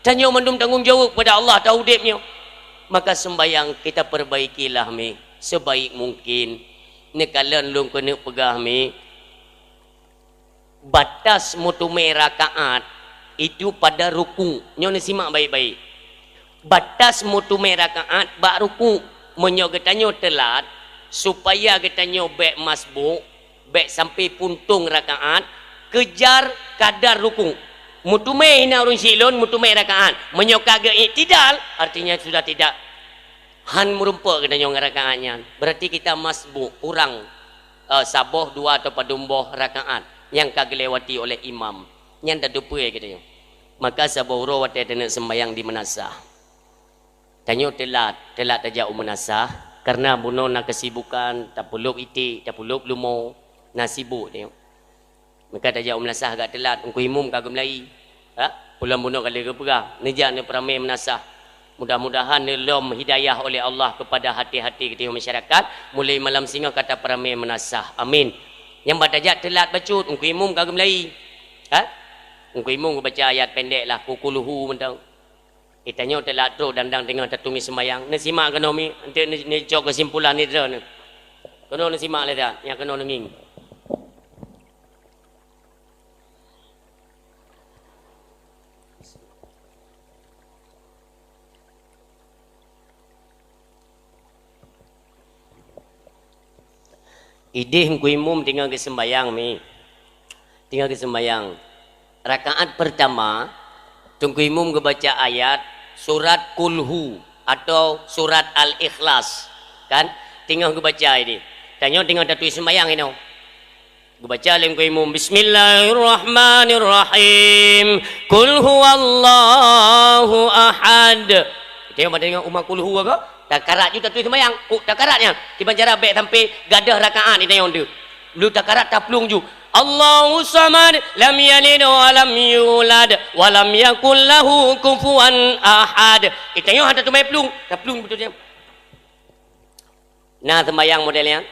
Tanyoe mandum tanggung jaweueb kepada Allah, ta udeb nyoe. Maka sembahyang kita perbaikilah mi sebaik mungkin. Neukalon lôn keuneuk peugah mi, batas meuteumé rakaat itu pada ruku. Nyoe neusimak baik-baik. Batas meuteumé rakaat bak ruku. Meunyoe geutanyoe teulat, supaya geutanyoe bék masbuk, bék sampai puntông rakaat, keujar kadar ruku. Meuteumé hina ureuëng silon, meuteumé rakaat. Meunyoe ka geuiktidal, artinya sudah tidak, han meurumpok geutanyoe ngon rakaat nyan. Berarti kita masbuk, kurang, eh, saboh, dua atau padum boh rakaat nyang ka geulewati oleh imam. Nyan tateupeue geutanyoe. Maka saboh uroe watée taneuk seumbahyang di meunasah. Tanyoe teulat, teulat tajak u meunasah, karena bunoe na keusibukan, tapeulop iték, tapeulop leumo, na sibuk tanyoe. Maka tajak u meunasah agak teulat, Teungku Imum ka geumeulai. Ha? Pulan bunoe ka lheueh geupeugah, neujak neupeuramé meunasah. Mudah-mudahan neulom hidayah oleh Allah kepada hati-hati geutanyoe masyarakat, mulai malam singoh ka tapeuramé meunasah. Amin. Nyang bak tajak teulat bacut, Teungku Imum ka geumeulai. Ha? Teungku Imum geubaca ayat pendek lah, Qul Huhu mantong. Eh, tanyoe teulat trok dan dang teungoh tatumi seumbahyang. Neusimak keunoe mi, eunteuk ne-, neucok keusimpulan nidra nyoe. Keunoe neusimak lé that, nyang keunoe neungieng. Idéh Teungku Imum teungoh geuseumbahyang mi. Teungoh geuseumbahyang. Rakaat pertama, Teungku Imum geubaca ayat surat Kulhu atau surat Al-Ikhlas. Kan? Teungoh geubaca idéh. Tanyoe teungoh tatui seumbahyang inoe. Geubaca lé Teungku Imum, "Bismillahirrahmanirrahim. Qul huwallahu ahad." Teungoh, teungoh uma Kulhu ka? Takarat ju tatui seumayang, kok takarat nyan. Kiban cara bèk sampai gadôh rakaat di tayong tu. Lu takarat taplueng ju. Allahu samad, lam yalid wa lam yulad, wa lam yakul lahu kufuwan ahad. Di tayong hana teumai plueng, taplueng beutôi nyan. Na seumayang model nyan.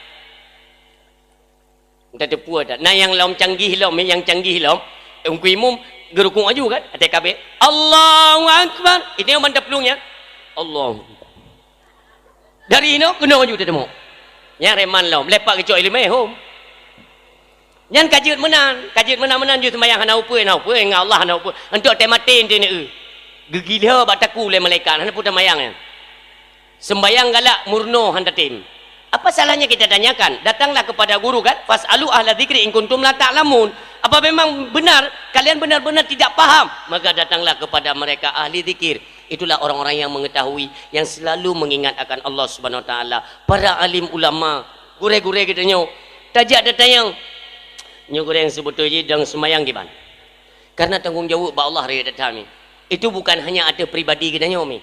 Entah teupeu dak. Na nyang lom canggih lom, nyang canggih lom. Teungku imum geurukuk aju kan? Até kabeh. Allahu Akbar. Itu nyang mantap plueng nyan. Allahu. Dari inoe keunoe aju teudeungoe. Nyang reman lom. Lepak geucok ileumèe hom. Nyan ka jeuet meunan. Ka jeuet meunan-meunan ju seumayang hana upeue, hana upeue ngon Allah hana upeue. Entok teuh maté ente neu. Geugila bak takue lé malaikat. Hana peue teumayang nyan. Sembayang galak murno han tatem. Apa salahnya kita tanyakan? Datanglah kepada guru kan? Fas'alu ahla dzikri in kuntum la ta'lamun. Apa memang benar kalian benar-benar tidak paham? Maka datanglah kepada mereka ahli zikir. Itulah orang-orang yang mengetahui, yang selalu mengingat akan Allah Subhanahu Wa Taala. Para alim ulama, gurèe-gurèe geutanyoe, tajak tatanyong. Nyoe gurèe nyang seubeutôi jih dong seumayang kiban. Karena tanggung jaweueb bak Allah raya that-that mi. Itu bukan hanya ateueh pribadi geutanyoe mi.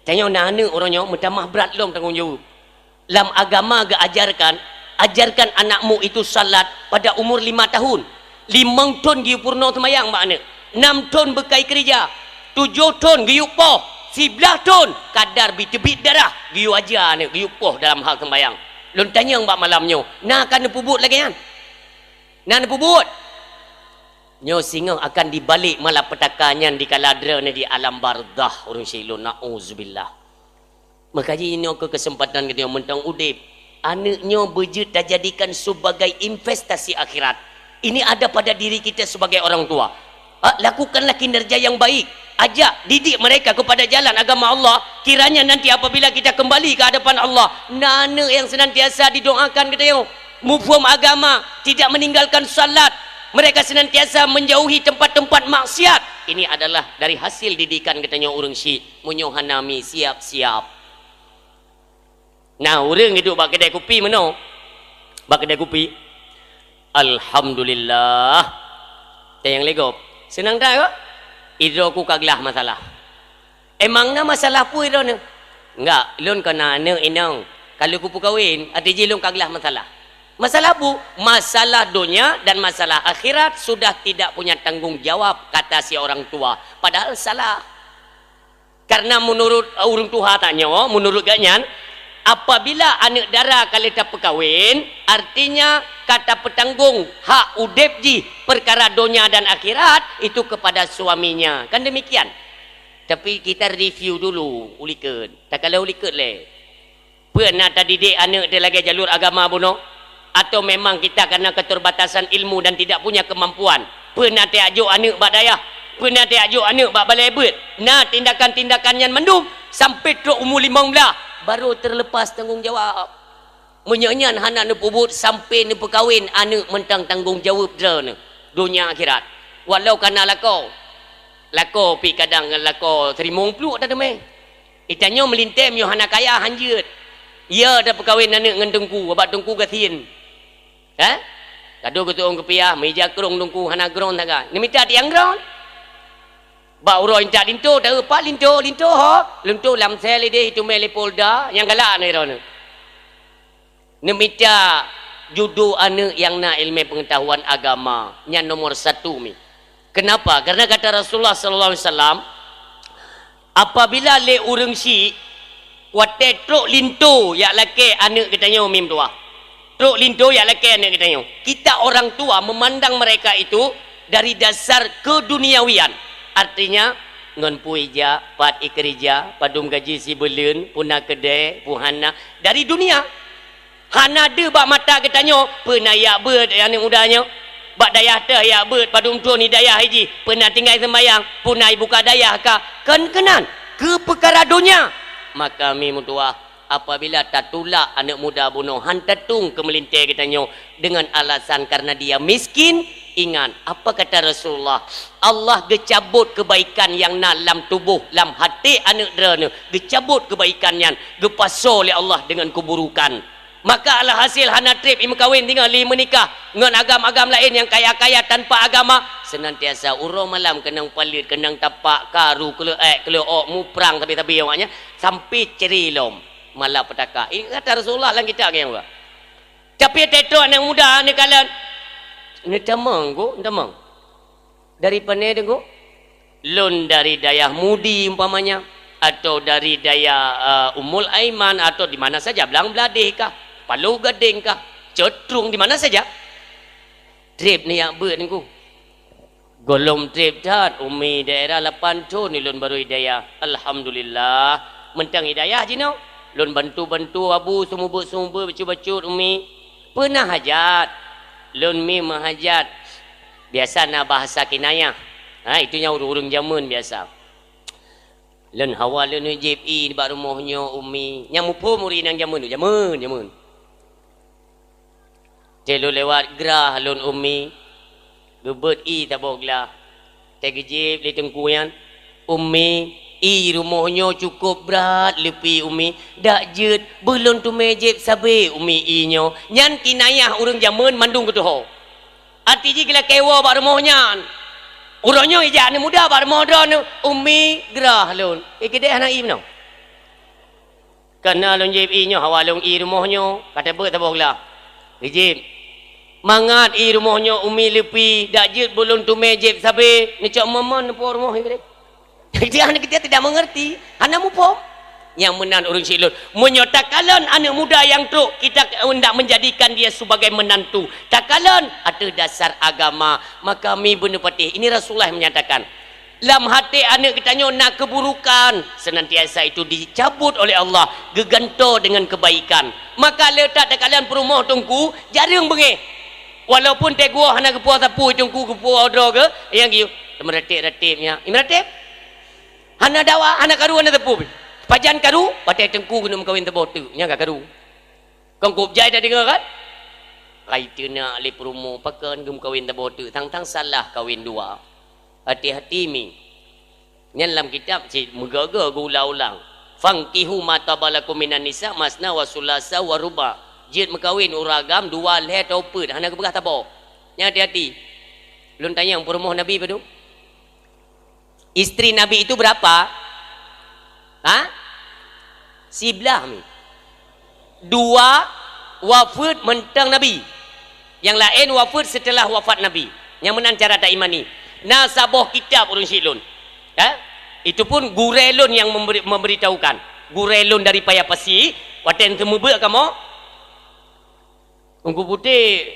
Tanyoe na aneuk uroe nyoe meutamah brat lom tanggung jaweueb. Lam agama geuajarkan, ajarkan anakmu itu salat pada umur lima tahun. Limong thon geuyue purno seumayang bak aneuk. Nam thon beukai keurija. Tujoh thon geuyue poh. Siblaih thon kadar bi teubiet darah geuyue aja aneuk, geuyue poh dalam hal seumayang. Lôn tanyong bak malam nyoe, na ka neupeubuet lagèe nyan? Na neupeubuet? Nyoe singoh akan dibalek malapetaka nyan dikala droeneuh di alam barzakh ureueng syik lôn, na'uzubillah. Maka jinoe keu keuseumpatan geutanyoe mantong udeb. Aneuk nyoe beujeuet tajadikan sebagai investasi akhirat. Ini ada pada diri kita sebagai orang tua. Ha, lakukanlah kinerja yang baik. Ajak, didik mereka kepada jalan agama Allah. Kiranya nanti apabila kita kembali ke hadapan Allah, na aneuk nyang senantiasa didoakan geutanyoe. Muphom agama, tidak meninggalkan salat. Mereka senantiasa menjauhi tempat-tempat maksiat. Ini adalah dari hasil didikan geutanyoe ureueng syik. Meunyoe hana mi siap-siap. Nah, ureueng geuduek bak keudè kupi meunoe. Bak keudè kupi. Alhamdulillah. Tanyong lé gob. Seunang that kah? Idroe ku ka glah masalah. Emang na masalah peue droeneuh? Enggak, lôn ka na aneuk inong. Ka lheueh kupeukawen, até jih lôn ka glah masalah. Masalah peue? Masalah donya dan masalah akhirat sudah tidak punya tanggung jawab, kata si orang tua. Padahal salah. Karena menurut, eh, ureueng tuha tanyoe, menurut gobnyan, apabila aneuk dara ka lheueh tapeukawen, artinya ka tapeutanggong hak udeb jih, perkara donya dan akhirat, itu kepada suaminya. Kan demikian? Tapi kita review dulu u likot. Takalon u likot lé. Peue na tadidik aneuk teuh lagèe jalur agama bunoe? Atau memang kita karena keterbatasan ilmu dan tidak punya kemampuan? Peue na tajok aneuk bak dayah? Peue na tajok aneuk bak balèe beuet? Na tindakan-tindakan nyan mandum sampai trok umu limong blah baru terlepas tanggung jawab. Meunyoe nyan hana neupeubuet sampai neupeukawen aneuk mantong tanggung jawab droeneuh donya akhirat. Walau ka na lakoe. Lakoe pih kadang ngon lakoe teurimong pluek tateumé. Geutanyoe meulintèe meunyoe hana kaya han jeuet. Iya tapeukawen aneuk ngon teungku, bak teungku gasien. Hah? Kadu geutu'ong keupiah, meuija krông teungku hana grôn sagai. Neumita tiang grôn. Bak uroe intat linto, taeu pat linto, linto ho. Linto lam sel idéh iteumé lé Polda, nyang galak na droeneuh. Neumita judo aneuk nyang na ileumèe peungeutahuan agama, nyan nomor satu mi. Kenapa? Karena kata Rasulullah sallallahu alaihi wasallam, apabila lé ureueng syik, watèe trok linto jak lakèe aneuk geutanyoe mi meutuwah. Trok linto jak lakèe aneuk geutanyoe. Kita orang tua memandang mereka itu dari dasar keduniawian. Artinya, ngon peue ija, pat ikeurija, padum gaji sibuleuen, peue na keudè, peue hana, dari dunia. Hana deuh bak mata geutanyoe, peue na jak beuet aneuk muda nyoe. Bak dayah teuh jak beuet, padum thon i dayah jih, peue na tinggai seumayang, peue na ibuka dayah ka, kon keunan, keu peukara donya. Maka mi meutuwah, apabila tatulak aneuk muda bunoe han tatueng keu meulintèe geutanyoe deungon alasan karena dia miskin, ingat, apa kata Rasulullah? Allah geucabot keubaikan nyang na lam tuboh, lam até aneuk droeneuh, geucabot keubaikan nyan, geupasoe lé Allah deungon keuburukan. Maka alhasil hana trép imeukawen singoh lé meunikah ngon agam-agam laén nyang kaya-kaya tanpa agama, seunantiasa uroe malam keunong paleuet, keunong tapak, karu, kleuek, kleuok, muprang sabe-sabe awaknyan, sampai cre lom. Malapetaka. Ini kata Rasulullah lam kitab nyang ba. Tapi teto aneuk muda neukalon. Neutamong, Teungku, neutamong. Dari pane, Teungku? Lôn dari dayah Mudi umpamanya, atau dari dayah, eh, Ummul Aiman, atau di mana saja, Blang Bladeh kah, Palu Gadeng kah, Cot Trueng, di mana saja. Treb neujak beuet, Teungku. Gohlom treb that, Umi, daerah lapan thon lôn baru hidayah. Alhamdulillah, mantong hidayah jinoe. Lôn bantu-bantu abu seumeubeuet-seumeubeuet, bacut-bacut, Umi. Peue na hajat? Lôn mi meuhajat. Biasa na bahasa kinayah. Ha, itu nyang ureuëng-ureuëng jameun biasa. Lôn hawa lôn jieb ié bak rumoh nyoe, Umi. Nyang muphom ureuëng inong jameun, jameun, jameun. Teulheueh lewat grah lôn, Umi. Geubeuet ié saboh glah. Watée geujieb lé teungku nyan, "Umi, ié rumoh nyoe cukup brat leupie, Umi. Dak jeuet, beu lôn teumé jieb sabe, Umi, ié nyoe." Nyan kinayah ureuëng jameun mandum geutuho. Até jih geulakée woe bak rumoh nyan. Uroe nyoe ijak aneuk muda bak rumoh droeneuh, "Umi, grah lôn." Eh, keudeh hana ié meunoe. Kana lôn jieb ié nyoe, hawa lôn ié rumoh nyoe, ka teubeuet saboh glah. Geujieb. Mangat ié rumoh nyoe, Umi, leupie, dak jeuet beu lôn teumé jieb sabe, neucok mon-mon neupo rumoh ié keudeh. Dia aneuk kita tidak mengerti, hana muphom. Nyang meunan ureuëng siklon. Meunyoe takalon aneuk muda nyang trok, kita hendak menjadikan dia sebagai menantu. Takalon ateueh dasar agama, maka mi beuneupatéh. Ini Rasulullah menyatakan, lam até aneuk geutanyoe na keuburukan, senantiasa itu dicabut oleh Allah, geugantoe dengan kebaikan. Maka le that takalon peurumoh teungku, jareueng beungéh. Walaupun teungoh hana geupuwoe sapeue teungku, geupuwoe droe geuh, nyang geuh, teumeuratéb-ratéb nyan. Imeuratéb? Hana dawa, hana karu, hana teupeu. Pajan karu, watée teungku keuneuk meukawen saboh teuk, nyan ka karu. Kon kop jai tadeungoe kan? Kai teunak lé peurumoh, pakon geumeukawen saboh teuk, tang-tang salah kawen dua. Hati-hati mi. Nyan lam kitab cit meugaga geuulang-ulang. "Fankihu ma taba lakum minan nisa masna wa sulasa wa ruba." Jeuet meukawen ureuëng agam dua, lhée, atawa peuet, hana geupeugah saboh. Nyan hati-hati. Lôn tanyong peurumoh Nabi padum? Istri Nabi itu berapa? Ha? Siblah mi. Dua wafeuet mantong Nabi. Nyang laén wafeuet setelah wafat Nabi. Nyang meunan cara taimani. Na saboh kitab ureuëng siklon. Ha? Itu pun gurée lôn nyang memberi, memberitahukan. Gurée lôn dari Paya Pasi, watée teumeubeuet kamoe, Teungku Putéh,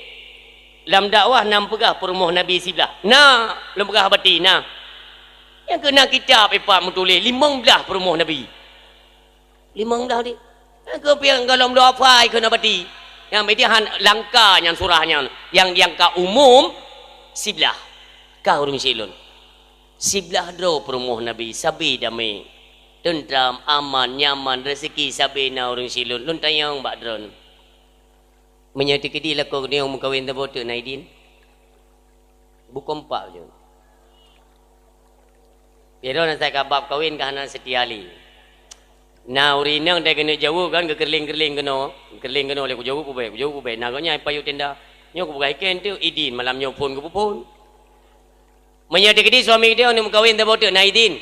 lam dakwah na meupeugah peurumoh Nabi siblah. Na, lôn peugah bati, na. Nyang keunan kitab ipat meutuléh limong blaih peurumoh Nabi. Limong blaih di. Nyang keu piang golom dua pai keunan bati. Nyang beda han langka nyan surah nyan. Nyang, nyang ka umum siblah. Ka ureuëng siklon. Siblah droe peurumoh Nabi, sabe damé. Teuntram, aman, nyaman, rezeki sabe na ureuëng siklon. Lôn tanyong bak droeneuh. Meunyoe teukeudi lakoe geutanyoe meukawen saboh teuk na idin? Bukon pak jeuet. Pih droe na sai ka bab kawen ka hana seutia lé. Na ureuëng inong dai keuneuk jaweueb kan, geukeureuleng-keureuleng keunoe, geukeureuleng keunoe lé kujaweueb ubé, kujaweueb ubé. Na gobnyan payu tenda. Nyoe kupeugah iken teuk idin, malam nyoe phon geupeuphon. Meunyoe teukeudi suami geutanyoe meukawen saboh teuk na idin.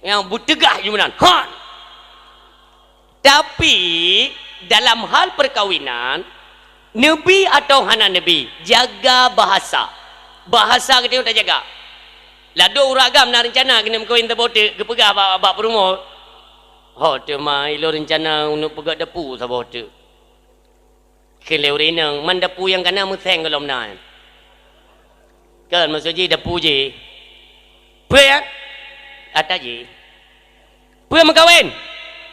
Nyang beuteugah jih meunan. Han! Tapi, dalam hal perkawinan, neubi atawa hana neubi, jaga bahasa. Bahasa geutanyoe tajaga. Ladôm ureuëng agam na reuncana keuneuk meukawen saboh teuk, geupeugah bak, bak peurumoh, "Ho teuma ilôn reuncana uneuk peugöt dapu saboh teuk." Kheun lé ureuëng inong, man dapu nyang kana meuséng gohlom na. Kan maksud jih dapu jih. Peue nyan? Ata jih. Peue meukawen?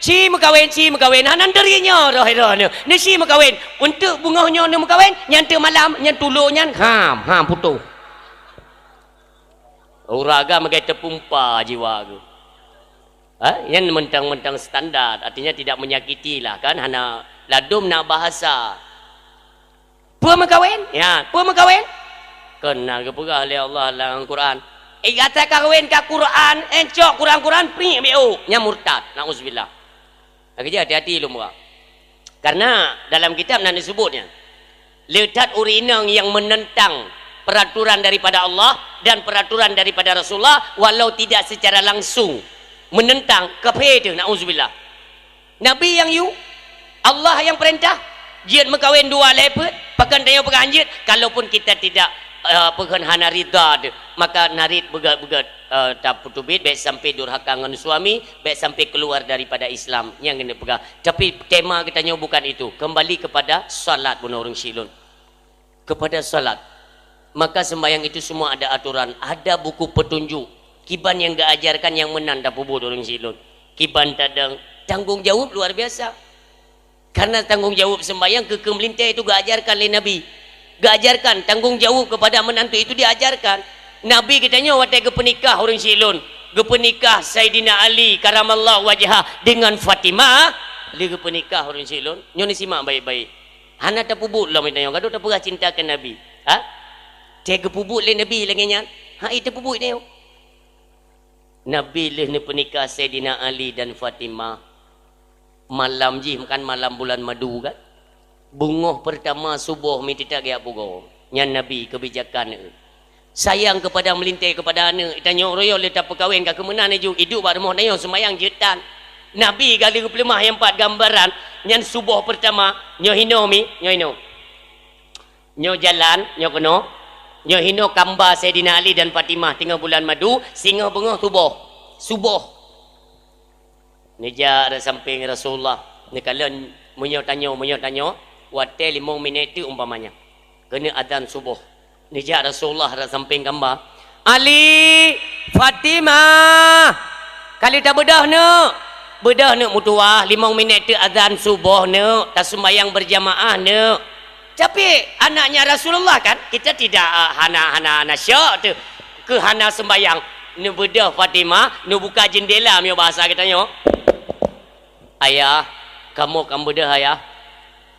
Ci meukawen, ci meukawen. Hana neuturi nyoe roh-roh nyoe. Neuci meukawen. Untuk beungoh nyoe neumeukawen, nyan teuk malam, nyan tulok nyan, ham, ham, putôh. Ureuëng agam lagée teupumpa jiwa geuh. Ha? Nyan mantong-mantong standar, artinya tidak menyakiti lah kan, hana ladôm na bahasa. Peue meukawen? Ya, peue meukawen? Kon na geupeugah lé Allah lam Quran. Eh, gata kawen ka Quran, eh, cok Quran-Quran, pri B O, nyan murtad. Nauzubillah. Lagée nyan hati-hati lôn peugah. Karena dalam kitab na neuseubut nyan. Le that ureuëng inong nyang menentang peraturan daripada Allah dan peraturan daripada Rasulullah, walau tidak secara langsung menentang, kafé teuh, nauzubillah. Nabi nyang yue, Allah nyang peurintah, jeuet meukawen dua lhèe peuet, pakon tanyoe peugah han jeuet? Kalaupun kita tidak, eh, pakon hana ridha teuh, maka narit beugèt-beugèt, eh, tapeuteubiet, bèk sampai durhaka ngon suami, bèk sampai keluar daripada Islam. Nyang keuneuk peugah. Tapi tema geutanyoe bukan itu. Kembali kepada salat bunoe ureueng syiek lôn. Kepada salat. Maka sembahyang itu semua ada aturan, ada buku petunjuk. Kiban nyang geuajarkan nyang meunan tapeubuet ureueng syiek lôn. Kiban tadong, tanggong jaweueb luar biasa. Karena tanggong jaweueb sembahyang keu, keu meulintèe itu geuajarkan lé Nabi. Geuajarkan, tanggong jaweueb kepada menantu itu diajarkan. Nabi geutanyoe watèe geupeunikah ureueng syiek lôn, geupeunikah Saidina Ali karamallahu wajhah dengan Fatimah, lé geupeunikah ureueng syiek lôn. Nyoe neusimak baik-baik. Hana tapeubuet lom tanyoe, gadôh tapeugah cinta keu Nabi. Ha? Teuh geupeubuet lé Nabi lagèe nyan. Ha, i tapeubuet tanyoe. Nabi lheueh neupeunikah Saidina Ali dan Fatimah, malam jih kan malam bulan madu kan? Beungoh peurtama suboh mi teutak geujak pugoe. Nyan Nabi keubijakan. Sayang kepada meulintèe kepada aneuk, tanyoe royong lé tapeukawen ka keumeunan laju, iduek bak rumoh tanyoe seumayang jeuet tan. Nabi ka lheueh geupeuleumah nyang pat gambaran, nyan suboh peurtama, nyoe hinoe mi, nyoe hinoe. Nyoe jalan, nyoe keunoe. Nyoe hinoe kamba Saidina Ali dan Fatimah teungoh bulan madu, singoh beungoh suboh. Suboh. Neujak rot sampéng Rasulullah. Neukalon meunyoe tanyoe, meunyoe tanyoe, watèe limong minèt teuk umpamanya. Keuneuk azan suboh. Neujak Rasulullah rot sampéng kamba. Ali, Fatimah, ka lheueh tabeudôh neuk. Beudôh neuk meutuwah, limong minèt teuk azan suboh neuk, taseumayang beurjamaah neuk. Tapi anaknya Rasulullah kan, kita tidak, eh, hana, hana, hana syok teuh keu hana seumbayang. Neubeudôh Fatimah, neubuka jendela, meunyoe bahasa geutanyoe. Ayah, kamoe ka beudôh, Ayah.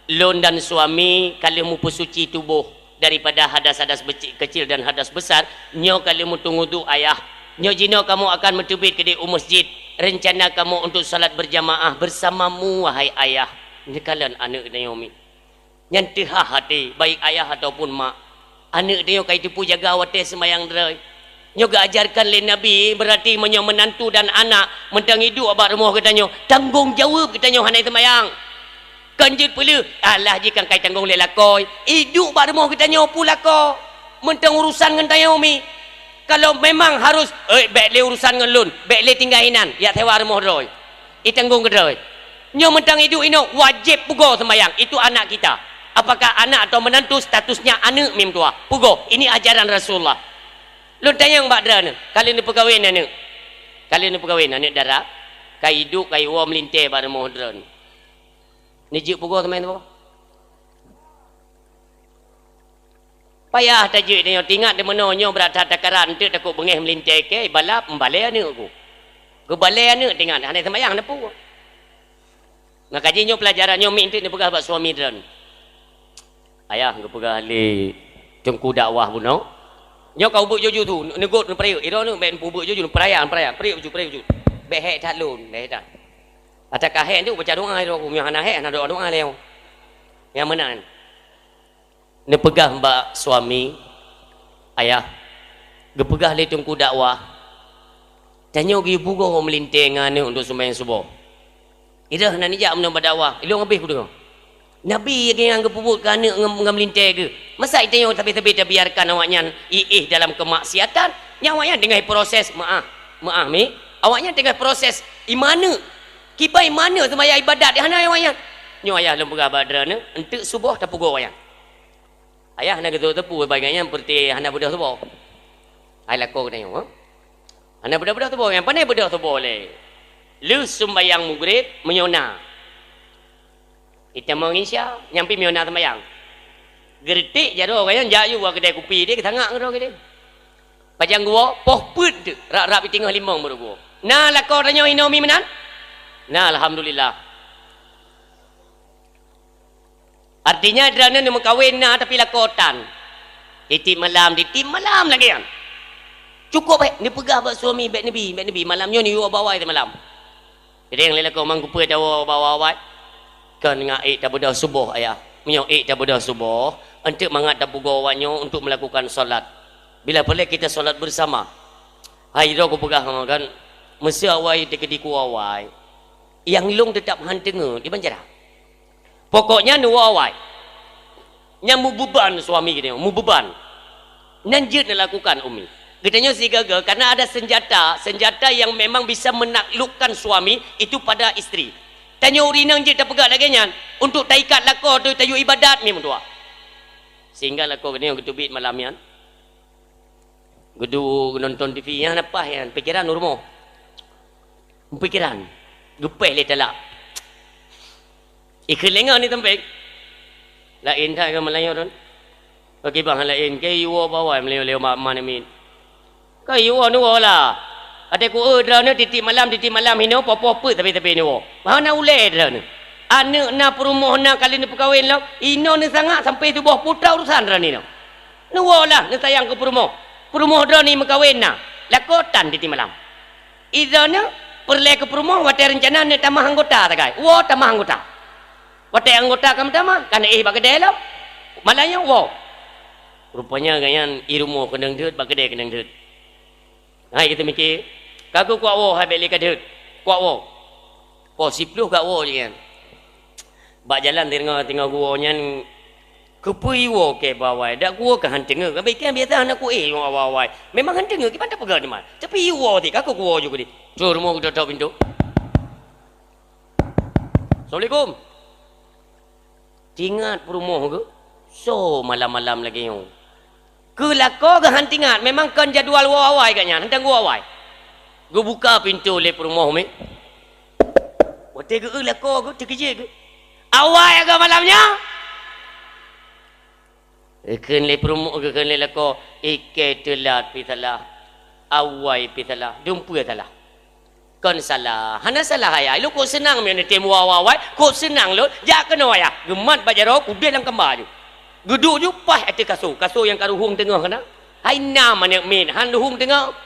Lôn dan suami ka lheueh meupeusuci tuboh daripada hadas-hadas beci-, kecil dan hadas besar. Nyoe ka lheueh meuteungoh udhu, Ayah. Nyoe jinoe kamoe akan meuteubiet keudéh u masjid. Rencana kamoe untuk salat beurjamaah beusamamu, wahai Ayah. Neukalon aneuk tanyoe mi. Nyan teuhah até, baik ayah ataupun mak. Aneuk tanyoe ka jiteupeue jaga watèe seumayang droe. Nyoe geuajarkan lé Nabi, beurati meunyoe meunantu dan anak meuntang iduek bak rumoh geutanyoe, tanggong jaweueb geutanyoe hana seumayang. Kon jeuet peuleueh, alah jih kan ka jitanggong lé lakoe. Iduek bak rumoh geutanyoe peue lakoe? Meuntang urusan ngon tanyoe mi. Kalau memang harus, "Eh, bèk lé urusan ngon lôn, bèk lé tinggai inan, jak sewa rumoh droe." Itanggong keudroe. Nyoe meuntang iduek inoe wajéb pugoe seumayang, itu anak kita. Apakah anak atau menantu statusnya aneuk mi meutuwah? Pugoe, ini ajaran Rasulullah. Lôn tanyong bak droeneuh, ka lheueh neupeukawen aneuk? Ka lheueh neupeukawen aneuk dara? Ka iduek, ka iwoe meulintèe bak rumoh droeneuh. Neujeuet pugoe seumayang pugoe? Payah tajeuet nyoe, tingat di meunoe nyoe brat that takaran teuk takot beungéh meulintèe kèe, balap, meubalèe aneuk ku. Geubalèe aneuk tingat, hana seumayang neupue. Maka jih nyoe peulajaran nyoe miet teuk neupeugah bak suami droeneuh. Ayah geupeugah lé teungku dakwah bunoe. Nyoe ka ubeuek juju tu, neugot neupeurayek. Iroe nyoe bèk neupeubeuek juju, neupeurayek, neupeurayek. Peurayek baju, peurayek baju. Bèk hék that lôn, bèk hék that. Ata ka hék tu baca doa iroe ku, meunyoe hana hék, hana doa-doa lé. Nyang meunan. Neupeugah bak suami, "Ayah, geupeugah lé teungku dakwah, tanyoe geuyue pugoe meulintèe ngon aneuk untuk seumayang suboh. Iroe hana neujak meunan bak dakwah, ilôn habéh kudeungoe. Nabi nyang geupeubuet keu aneuk ngon, ngon meulintèe geuh. Masa tanyoe sabe-sabe tabiarkan awaknyan i-, éh dalam keumaksiatan? Nyan awaknyan teungoh proses, meu'ah, meu'ah mi. Awaknyan teungoh proses iman aneuk. Kiban iman aneuk seumayang ibadat hana awaknyan." Nyoe ayah lôn peugah bak droeneuh, eunteuk suboh tapugoe awaknyan. Ayah hana geuteupeue bagai nyan peureuté hana beudôh suboh. Hai lakoe geutanyoe, ha? Hana beudôh-beudôh suboh, nyang pane beudôh suboh lé. Lheueh sumbayang Maghrib meunyoe na. Itamong Isya, nyang pih meunyoe na sumbayang. Geureutèk jaroe gobnyan jak yue u keudè kupi deh, geusangak keudroe deh. Pajan geuwoe, poh peuet teuk, rab-rab i teungoh limong baru geuwoe. Na lakoe tanyoe inoe mi meunan? Na, alhamdulillah. Artinya, droeneuh neumeukawen na tapi lakoe tan. Tiep-tiep malam, tiep-tiep malam lagèe nyan. Cukôp, eh, neupeugah bak suami, "Bèk neubi, bèk neubi, malam nyoe neuyue bak awai teumalam." Jadi, nyang lé lakoe mang kupeue tawoe bak awai. Kon ngat ék tabeudôh suboh, ayah. Meunyoe ék tabeudôh suboh, eunteuk mangat tapugoe awaknyoe untuk melakukan salat. Bila peureulèe kita salat bersama. Hai, droe kupeugah ngon kan, meuseu awai teukeudi ku awai. Nyang lôn teutap han teungeut, iban cara. Pokoknya neuwoe awai. Nyang meubeban suami geutanyoe, meubeban. Nyan jeuet neulakukan, Umi. Geutanyoe sigaga, karena ada senjata, senjata yang memang bisa menaklukkan suami itu pada istri. Tanyoe ureueng inong jeuet tapeugah lagèe nyan, untuk taikat lakoe teuh tayue ibadat mi meutuah. Sehingga lakoe geutanyoe geuteubiet malam nyan. Geuduek nonton T V, nyan na paih nyan, pikiran u rumoh. Pikiran. Geupéh lé talak. Ikheun lé ngon ni sampéng. Laén that keu meulayeue ron. Pakibang laén, keu iwoe bak awai meulayeue lé ma-, ma namiet. Keu iwoe neuwoe lah. Até ku eu droeneuh tiep-tiep malam, tiep-tiep malam hinoe poh-poh peuet tapi-tapi neuwoe. Hana ulèe droeneuh. Aneuk na, peurumoh na, ka lheueh neupeukawen lom, inoe neusangak sampai tuboh putra urusan droeneuh inoe. Neuwoe lah, neusayang keu peurumoh. Peurumoh droeneuh meukawen na, lakoe tan tiep-tiep malam. Idroeneuh peureulèe keu peurumoh watèe reuncana neuk tamah anggota sagai. Woe tamah anggota. Watèe anggota ka meutamah, ka neuéh bak keudè lom. Malam nyan woe. Rupanya gobnyan i rumoh keunong deuet, bak keudè keunong deuet. Hai, geuteumiki, ka keuh kuat woe, hai bèk lé ka deuet. Kuat woe. Poh siplôh ka woe jih nyan. Bak jalan teungoh, teungoh geuwoe nyan, keupeue iwoe keu bak awai, dak kuwoe keu han teungeut. Ka bèk kan biasa hana kuéh ngon awai-awai. Memang han teungeut, kiban tapeugah teuma. Tapi iwoe ti, ka keuh kuwoe ju keudeh. Trok rumoh geutok-tok pintoe. Assalamualaikum. Teuingat peurumoh geuh, soe malam-malam lagèe nyoe? Keu lakoe geuh han teuingat, memang kon jadwal woe awai gobnyan, han teuwoe awai. Geubuka pintoe lé peurumoh mi. Watèe geu-eu lakoe geuh, teukeujeuet geuh. Awai agoe malam nyoe? Geukheun lé peurumoh, geukheun lé lakoe, ikèe teulat pih salah, awai pih salah, dum peue salah. Kon salah, hana salah ayah. Ilôn kok seunang meunyoe neutem woe awai-awai, kok seunang lôn, jak keunoe ayah. Geumat bak jaroe, keudeh lam kamba ju. Geuduek ju paih ateueh kasô, kasô nyang ka ruhueng teungoh keunan. Hai na aneuk miet, han ruhueng teungoh.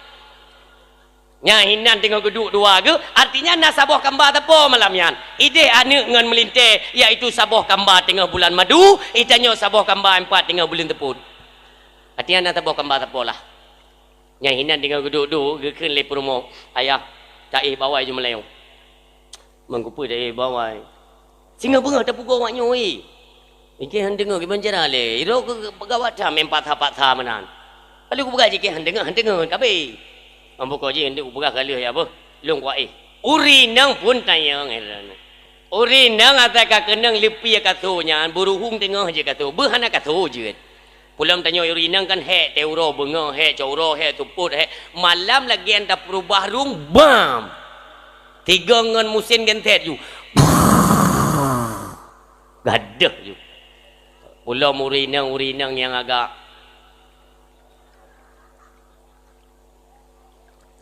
Nyan hinan teungoh geuduek dua geuh, artinya na saboh kamba sapo malam nyan. Ideh aneuk ngon meulintèe, yaitu saboh kamba teungoh bulan madu, itanyoe saboh kamba empat teungoh buleuen seupôt. Artinya na saboh kamba sapo lah. Nyan hinan teungoh geuduek-duek, geukheun lé peurumoh, "Ayah, taéh bak awai ju meulayeue." "Man keupeue taéh bak awai?" "Singoh beungoh tapeugoe awak nyoe, eh." "Ikèe han deungoe kiban cara lé. Idroe keu gawat that meu'en paksa-paksa meunan." "Ka lheueh kupeugah jih ikèe han deungoe, han deungoe, ka abéh." "Man bukon jih han deungoe kupeugah ka lheueh ya beuh. Lôn kuéh." Ureueng inong pun tanyong, eh, droeneuh. Ureueng inong asai ka keunong leupie kasô nyan, beuruhueng teungoh jih kasô, beuh hana kasô jeuet. Peulom tanyoe ureueng inong kan hék teuh uroe beungoh, hék cot uroe, hék seupôt, hék malam lagèe nyan tapeurubah rueng, bam! Tiga ngon musén genset ju. Gadôh ju. Peulom ureueng inong, ureueng inong nyang agak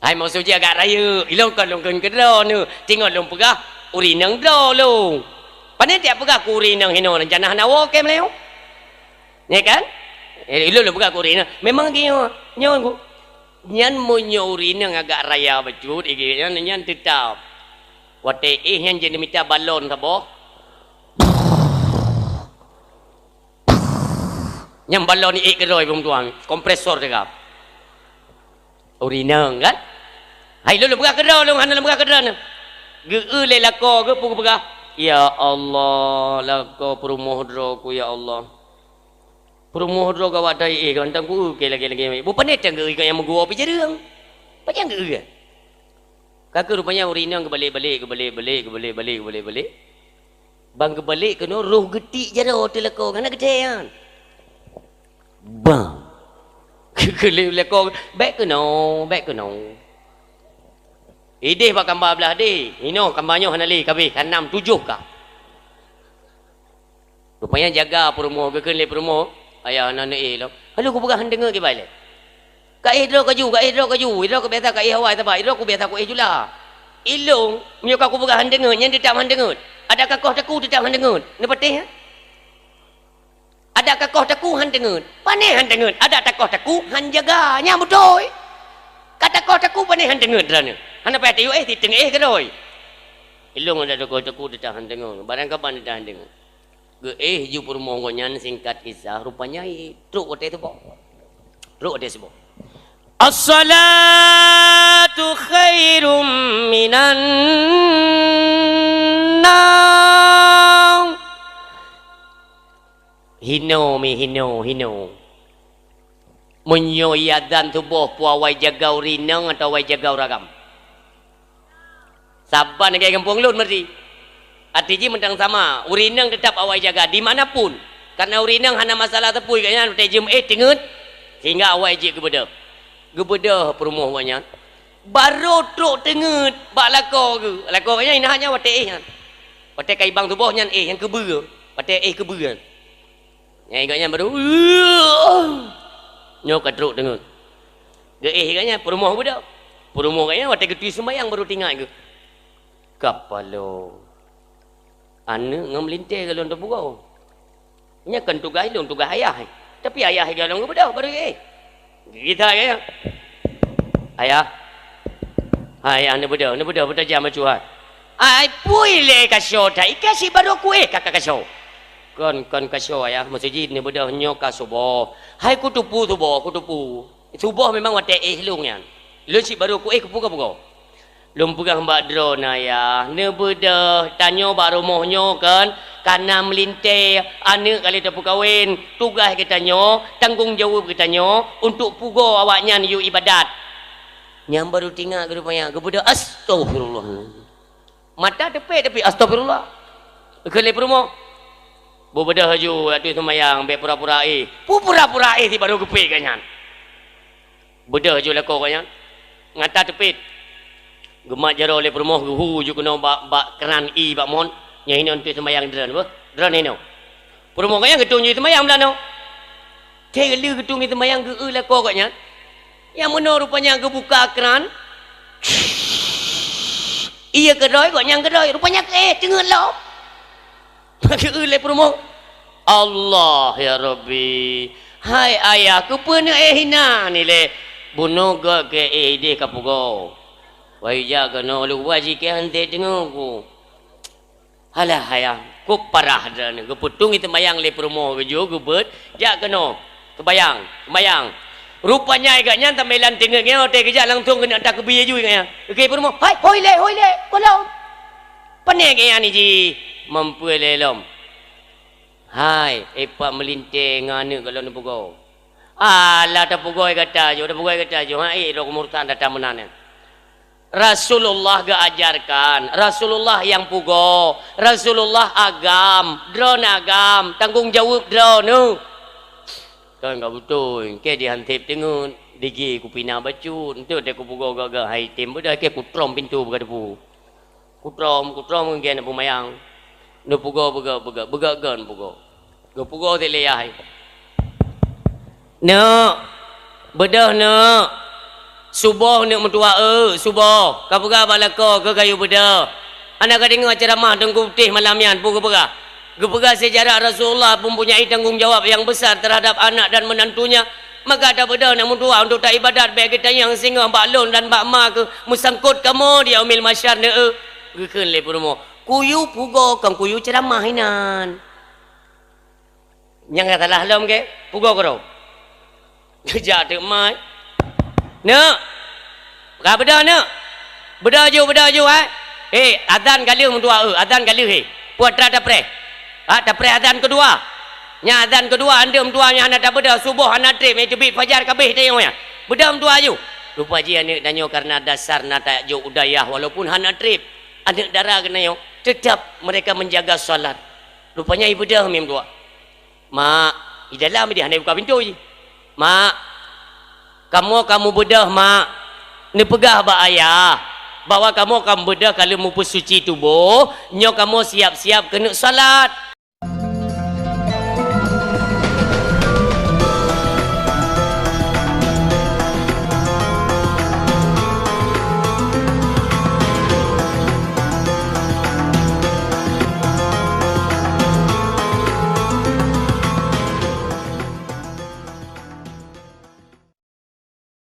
Hai maksud jih agak rayeuk, ilôn kon lôn kheun keudroe neuh, teungoh lôn peugah ureueng inong droe lôn. Pane tiep peugah keu ureueng inong hinoe rencana hana woe keu meulayeue. Nyo kan? Eh, ilôn lôn peugah keu ureueng inong. Memang geuh nyoe, nyoe ku. Nyan meunyoe ureueng inong agak raya bacut, igek nyan, nyan teutap. Watèe éh nyan jeuet neumita balon saboh. Nyang balon ni ék keudroe beumeuteuang, kompresor teuka. Ureueng inong kan? Hai lôn, lôn peugah keudroe lôn, hana lôn peugah keudroe nyoe. Geu-eu lé lakoe geuh peue geupeugah, "Ya Allah, lakoe peurumoh droe ku ya Allah. Peurumoh droe gawat that éh, ganteng ku eu keu lagèe-lagèe." Beu pané teuh geu-eu nyang meuguwoe pih jareueng. Pajan geu-eu? Ka keuh rupanya ureueng inong geubalek-balek, geubalek-balek, geubalek-balek, geubalek-balek. Ban geubalek keunoe roh geutik jaroe teuh lakoe, hana geuthèe nyan. Bang! Keu lé lakoe, "Bèk keunoe, bèk keunoe." Ideh bak kamba blah deh, inoe kamba nyoe hana lé, ka abéh, ka nam, tujoh ka. Rupanya jaga peurumoh, geukheun lé peurumoh, "Ayah, hana neuéh lom." "Ka lheueh kupeugah han deungoe kiban lé." "Ka éh droe kaju, ka éh droe kaju, droe keu biasa ka éh awai sabab droe keu biasa ku éh jula." "Ilôn, meunyoe ka kupeugah han deungoe, nyan teutap han deungoe. Adak kakoh taku teutap han deungoe. Neupatéh, ha? Adak kakoh taku han deungoe. Pané han deungoe, adak takoh taku han jaga. Nyan beutôi. Ka takoh taku pané han deungoe droeneuh. Hana payah tayue éh, siteungoh éh keudroe." "Ilôn adak takoh taku teutap han deungoe. Barang kaban teutap han deungoe." Geuéh ju peurumoh gobnyan, singkat kisah, rupanya trok watèe suboh. Trok watèe suboh. As-salat! Khairum minan nar. Hino mi, hino, hino. Meunyoe iazan suboh peue, awai jaga ureueng inong atawa awai jaga ureueng agam? Saban lagèe gampông lôn berarti. Arti jih mantong sama, ureueng inong teutap awai jaga di mana pun. Karena ureueng inong hana masalah teupui, gobnyan watèe jeuem éh teungeut, sehingga awai jeuet geubeudôh. Geubeudôh peurumoh gobnyan. Barô trôk teungeut bak lakoe geuh. Lakoe gobnyan inan nyan watèe éh nyan. Watèe ka ibang suboh nyan éh, nyan keubeue. Watèe éh keubeue nyan. Nyang ingat nyan baru, nyoe ka trôk teungeut. Geuéh gobnyan, peurumoh geubeudôh. Peurumoh gobnyan watèe geuturi seumayang baru teuingat geuh. Kapalo. Aneuk ngon meulintèe gohlom teupugoe. Nyan kon tugaih lôn, tugaih ayah. Tapi ayah gohlom geubeudôh baru geuéh. Geuéh that gobnyan. Ayah. Hai, ayah, neubeudôh, neubeudôh, beutajam bacut hai. Ai, pui lé kasoe that, i ka sit barô kuéh ka, ka kasoe. Kon, kon kasoe, ayah, maksud jih neubeudôh nyoe ka suboh. Hai kuteupeu suboh, kuteupeu. Suboh memang watèe éh lôn nyan. Lôn sit barô kuéh kupugoe-pugoe. Lôn peugah bak droeneuh, ayah, neubeudôh, tanyoe bak rumoh nyoe kon, ka na meulintèe, aneuk ka lheueh teupeukawen, tugaih geutanyoe, tanggong jaweueb geutanyoe untuk pugoe awaknyan yue ibadat. Nyan baru teuingat geuh rupanya, geubeudôh, astaghfirullah. Mata teupék tapi astaghfirullah. Geukheun lé peurumoh. Beubeudôh laju ateueh seumayang, bèk pura-pura éh. Peue pura-pura éh sit barô geupék gobnyan. Beudôh laju lakoe gobnyan. Mata teupék. Geumat jaroe lé peurumoh, geuhu laju keunoe bak, bak kran ie bak mon. Nyan hinoe ateueh seumayang droeneuh, beuh. Droeneuh hinoe. Peurumoh gobnyan geutueng jih seumayang meulanoe. Watèe lheueh geutueng jih seumayang geu-eu lakoe gobnyan. Nyang meunoe rupanya geubuka kran. Ie keudroe, gobnyan keudroe. Rupanya keu éh teungeut lom. Geu-eu lé peurumoh. Allah ya Rabbi. Hai ayah, keupeue neuéh inan nilai? Bunoe göt keu éh idéh ka pugoe. Wahai jak keunoe, luwa jih keu han teungeut ku. Halah ayah, kok parah droeneuh. Geupeutueng seumayang lé peurumoh geujok geubeuet, jak keunoe. Seumayang, seumayang. Rupanya gobnyan sambilan teungeut nyan watèe geujak langsung keuneuk takbir laju gobnyan. Geukheun peurumoh, "Hai, hôi lé, hôi lé, gohlom." Pane gobnyan jih, mampu lé lom. Hai, éh pat meulintèe ngon aneuk gohlom neupugoe. Alah, tapugoe gata ju, tapugoe gata ju. Ha, éh, droe keumurusan data meunan nyan. Rasulullah geuajarkan, Rasulullah nyang pugoe, Rasulullah agam, droeneuh agam, tanggong jaweueb droeneuh. Kan ka beutôi, keu di han teungeut, digi kupina bacut, enteuk teuh kupugoe göt-göt hai tem, beudôh keu kutrom pintoe beuka teupeu. Kutrom, kutrom ngon gèt neupumayang. Neupugoe beugöt, beugöt, beugöt-göt neupugoe. Geupugoe sit lé yah hai. Neuk, beudôh neuk. Suboh neuk meutuah eu, suboh. Ka peugah bak lakoe keu kayue beudôh. Hana ka deungoe ceuramah Teungku Putéh malam nyan, peue geupeugah? Geupeugah seujarah Rasulullah mempunyai tanggong jawab nyang besar terhadap anak dan menantunya. Maka tabeudôh neuk meutuah untuk taibadat bèk geutanyong singoh bak lôn dan bak ma keuh meusangkot kamoe di Yaumil Mahsyar neuk eu. Geukheun lé peurumoh, "Kuyue pugoe kon kuyue ceuramah inan." Nyang ka salah lom keu pugoe keudroe. Geujak teuk mai. Neuk. Ka beudôh neuk. Beudôh ju, beudôh ju, hai. Hei, azan ka lheueh meutuah eu, azan ka lheueh, hei. Peue atra tapreh? Ha, tapreh azan keudua. Nyan azan keudua, andeuk meutuah nyan hana tabeudôh, suboh hana trép, meuteubit fajar ka abéh tanyoe nyan. Beudôh meutuah ju. Rupa jih aneuk tanyoe karena dasar na tajok u dayah walaupun hana trép. Aneuk dara geutanyoe, tetap mereka menjaga salat. Rupanya ibeudôh meutuah. Mak, di dalam dia hana buka pintoe jih. Mak, kamoe ka meubeudôh, Mak. Neupeugah bak ayah bahwa kamoe ka meubeudôh ka lheueh meupeusuci tuboh, nyoe kamoe siap-siap keuneuk salat.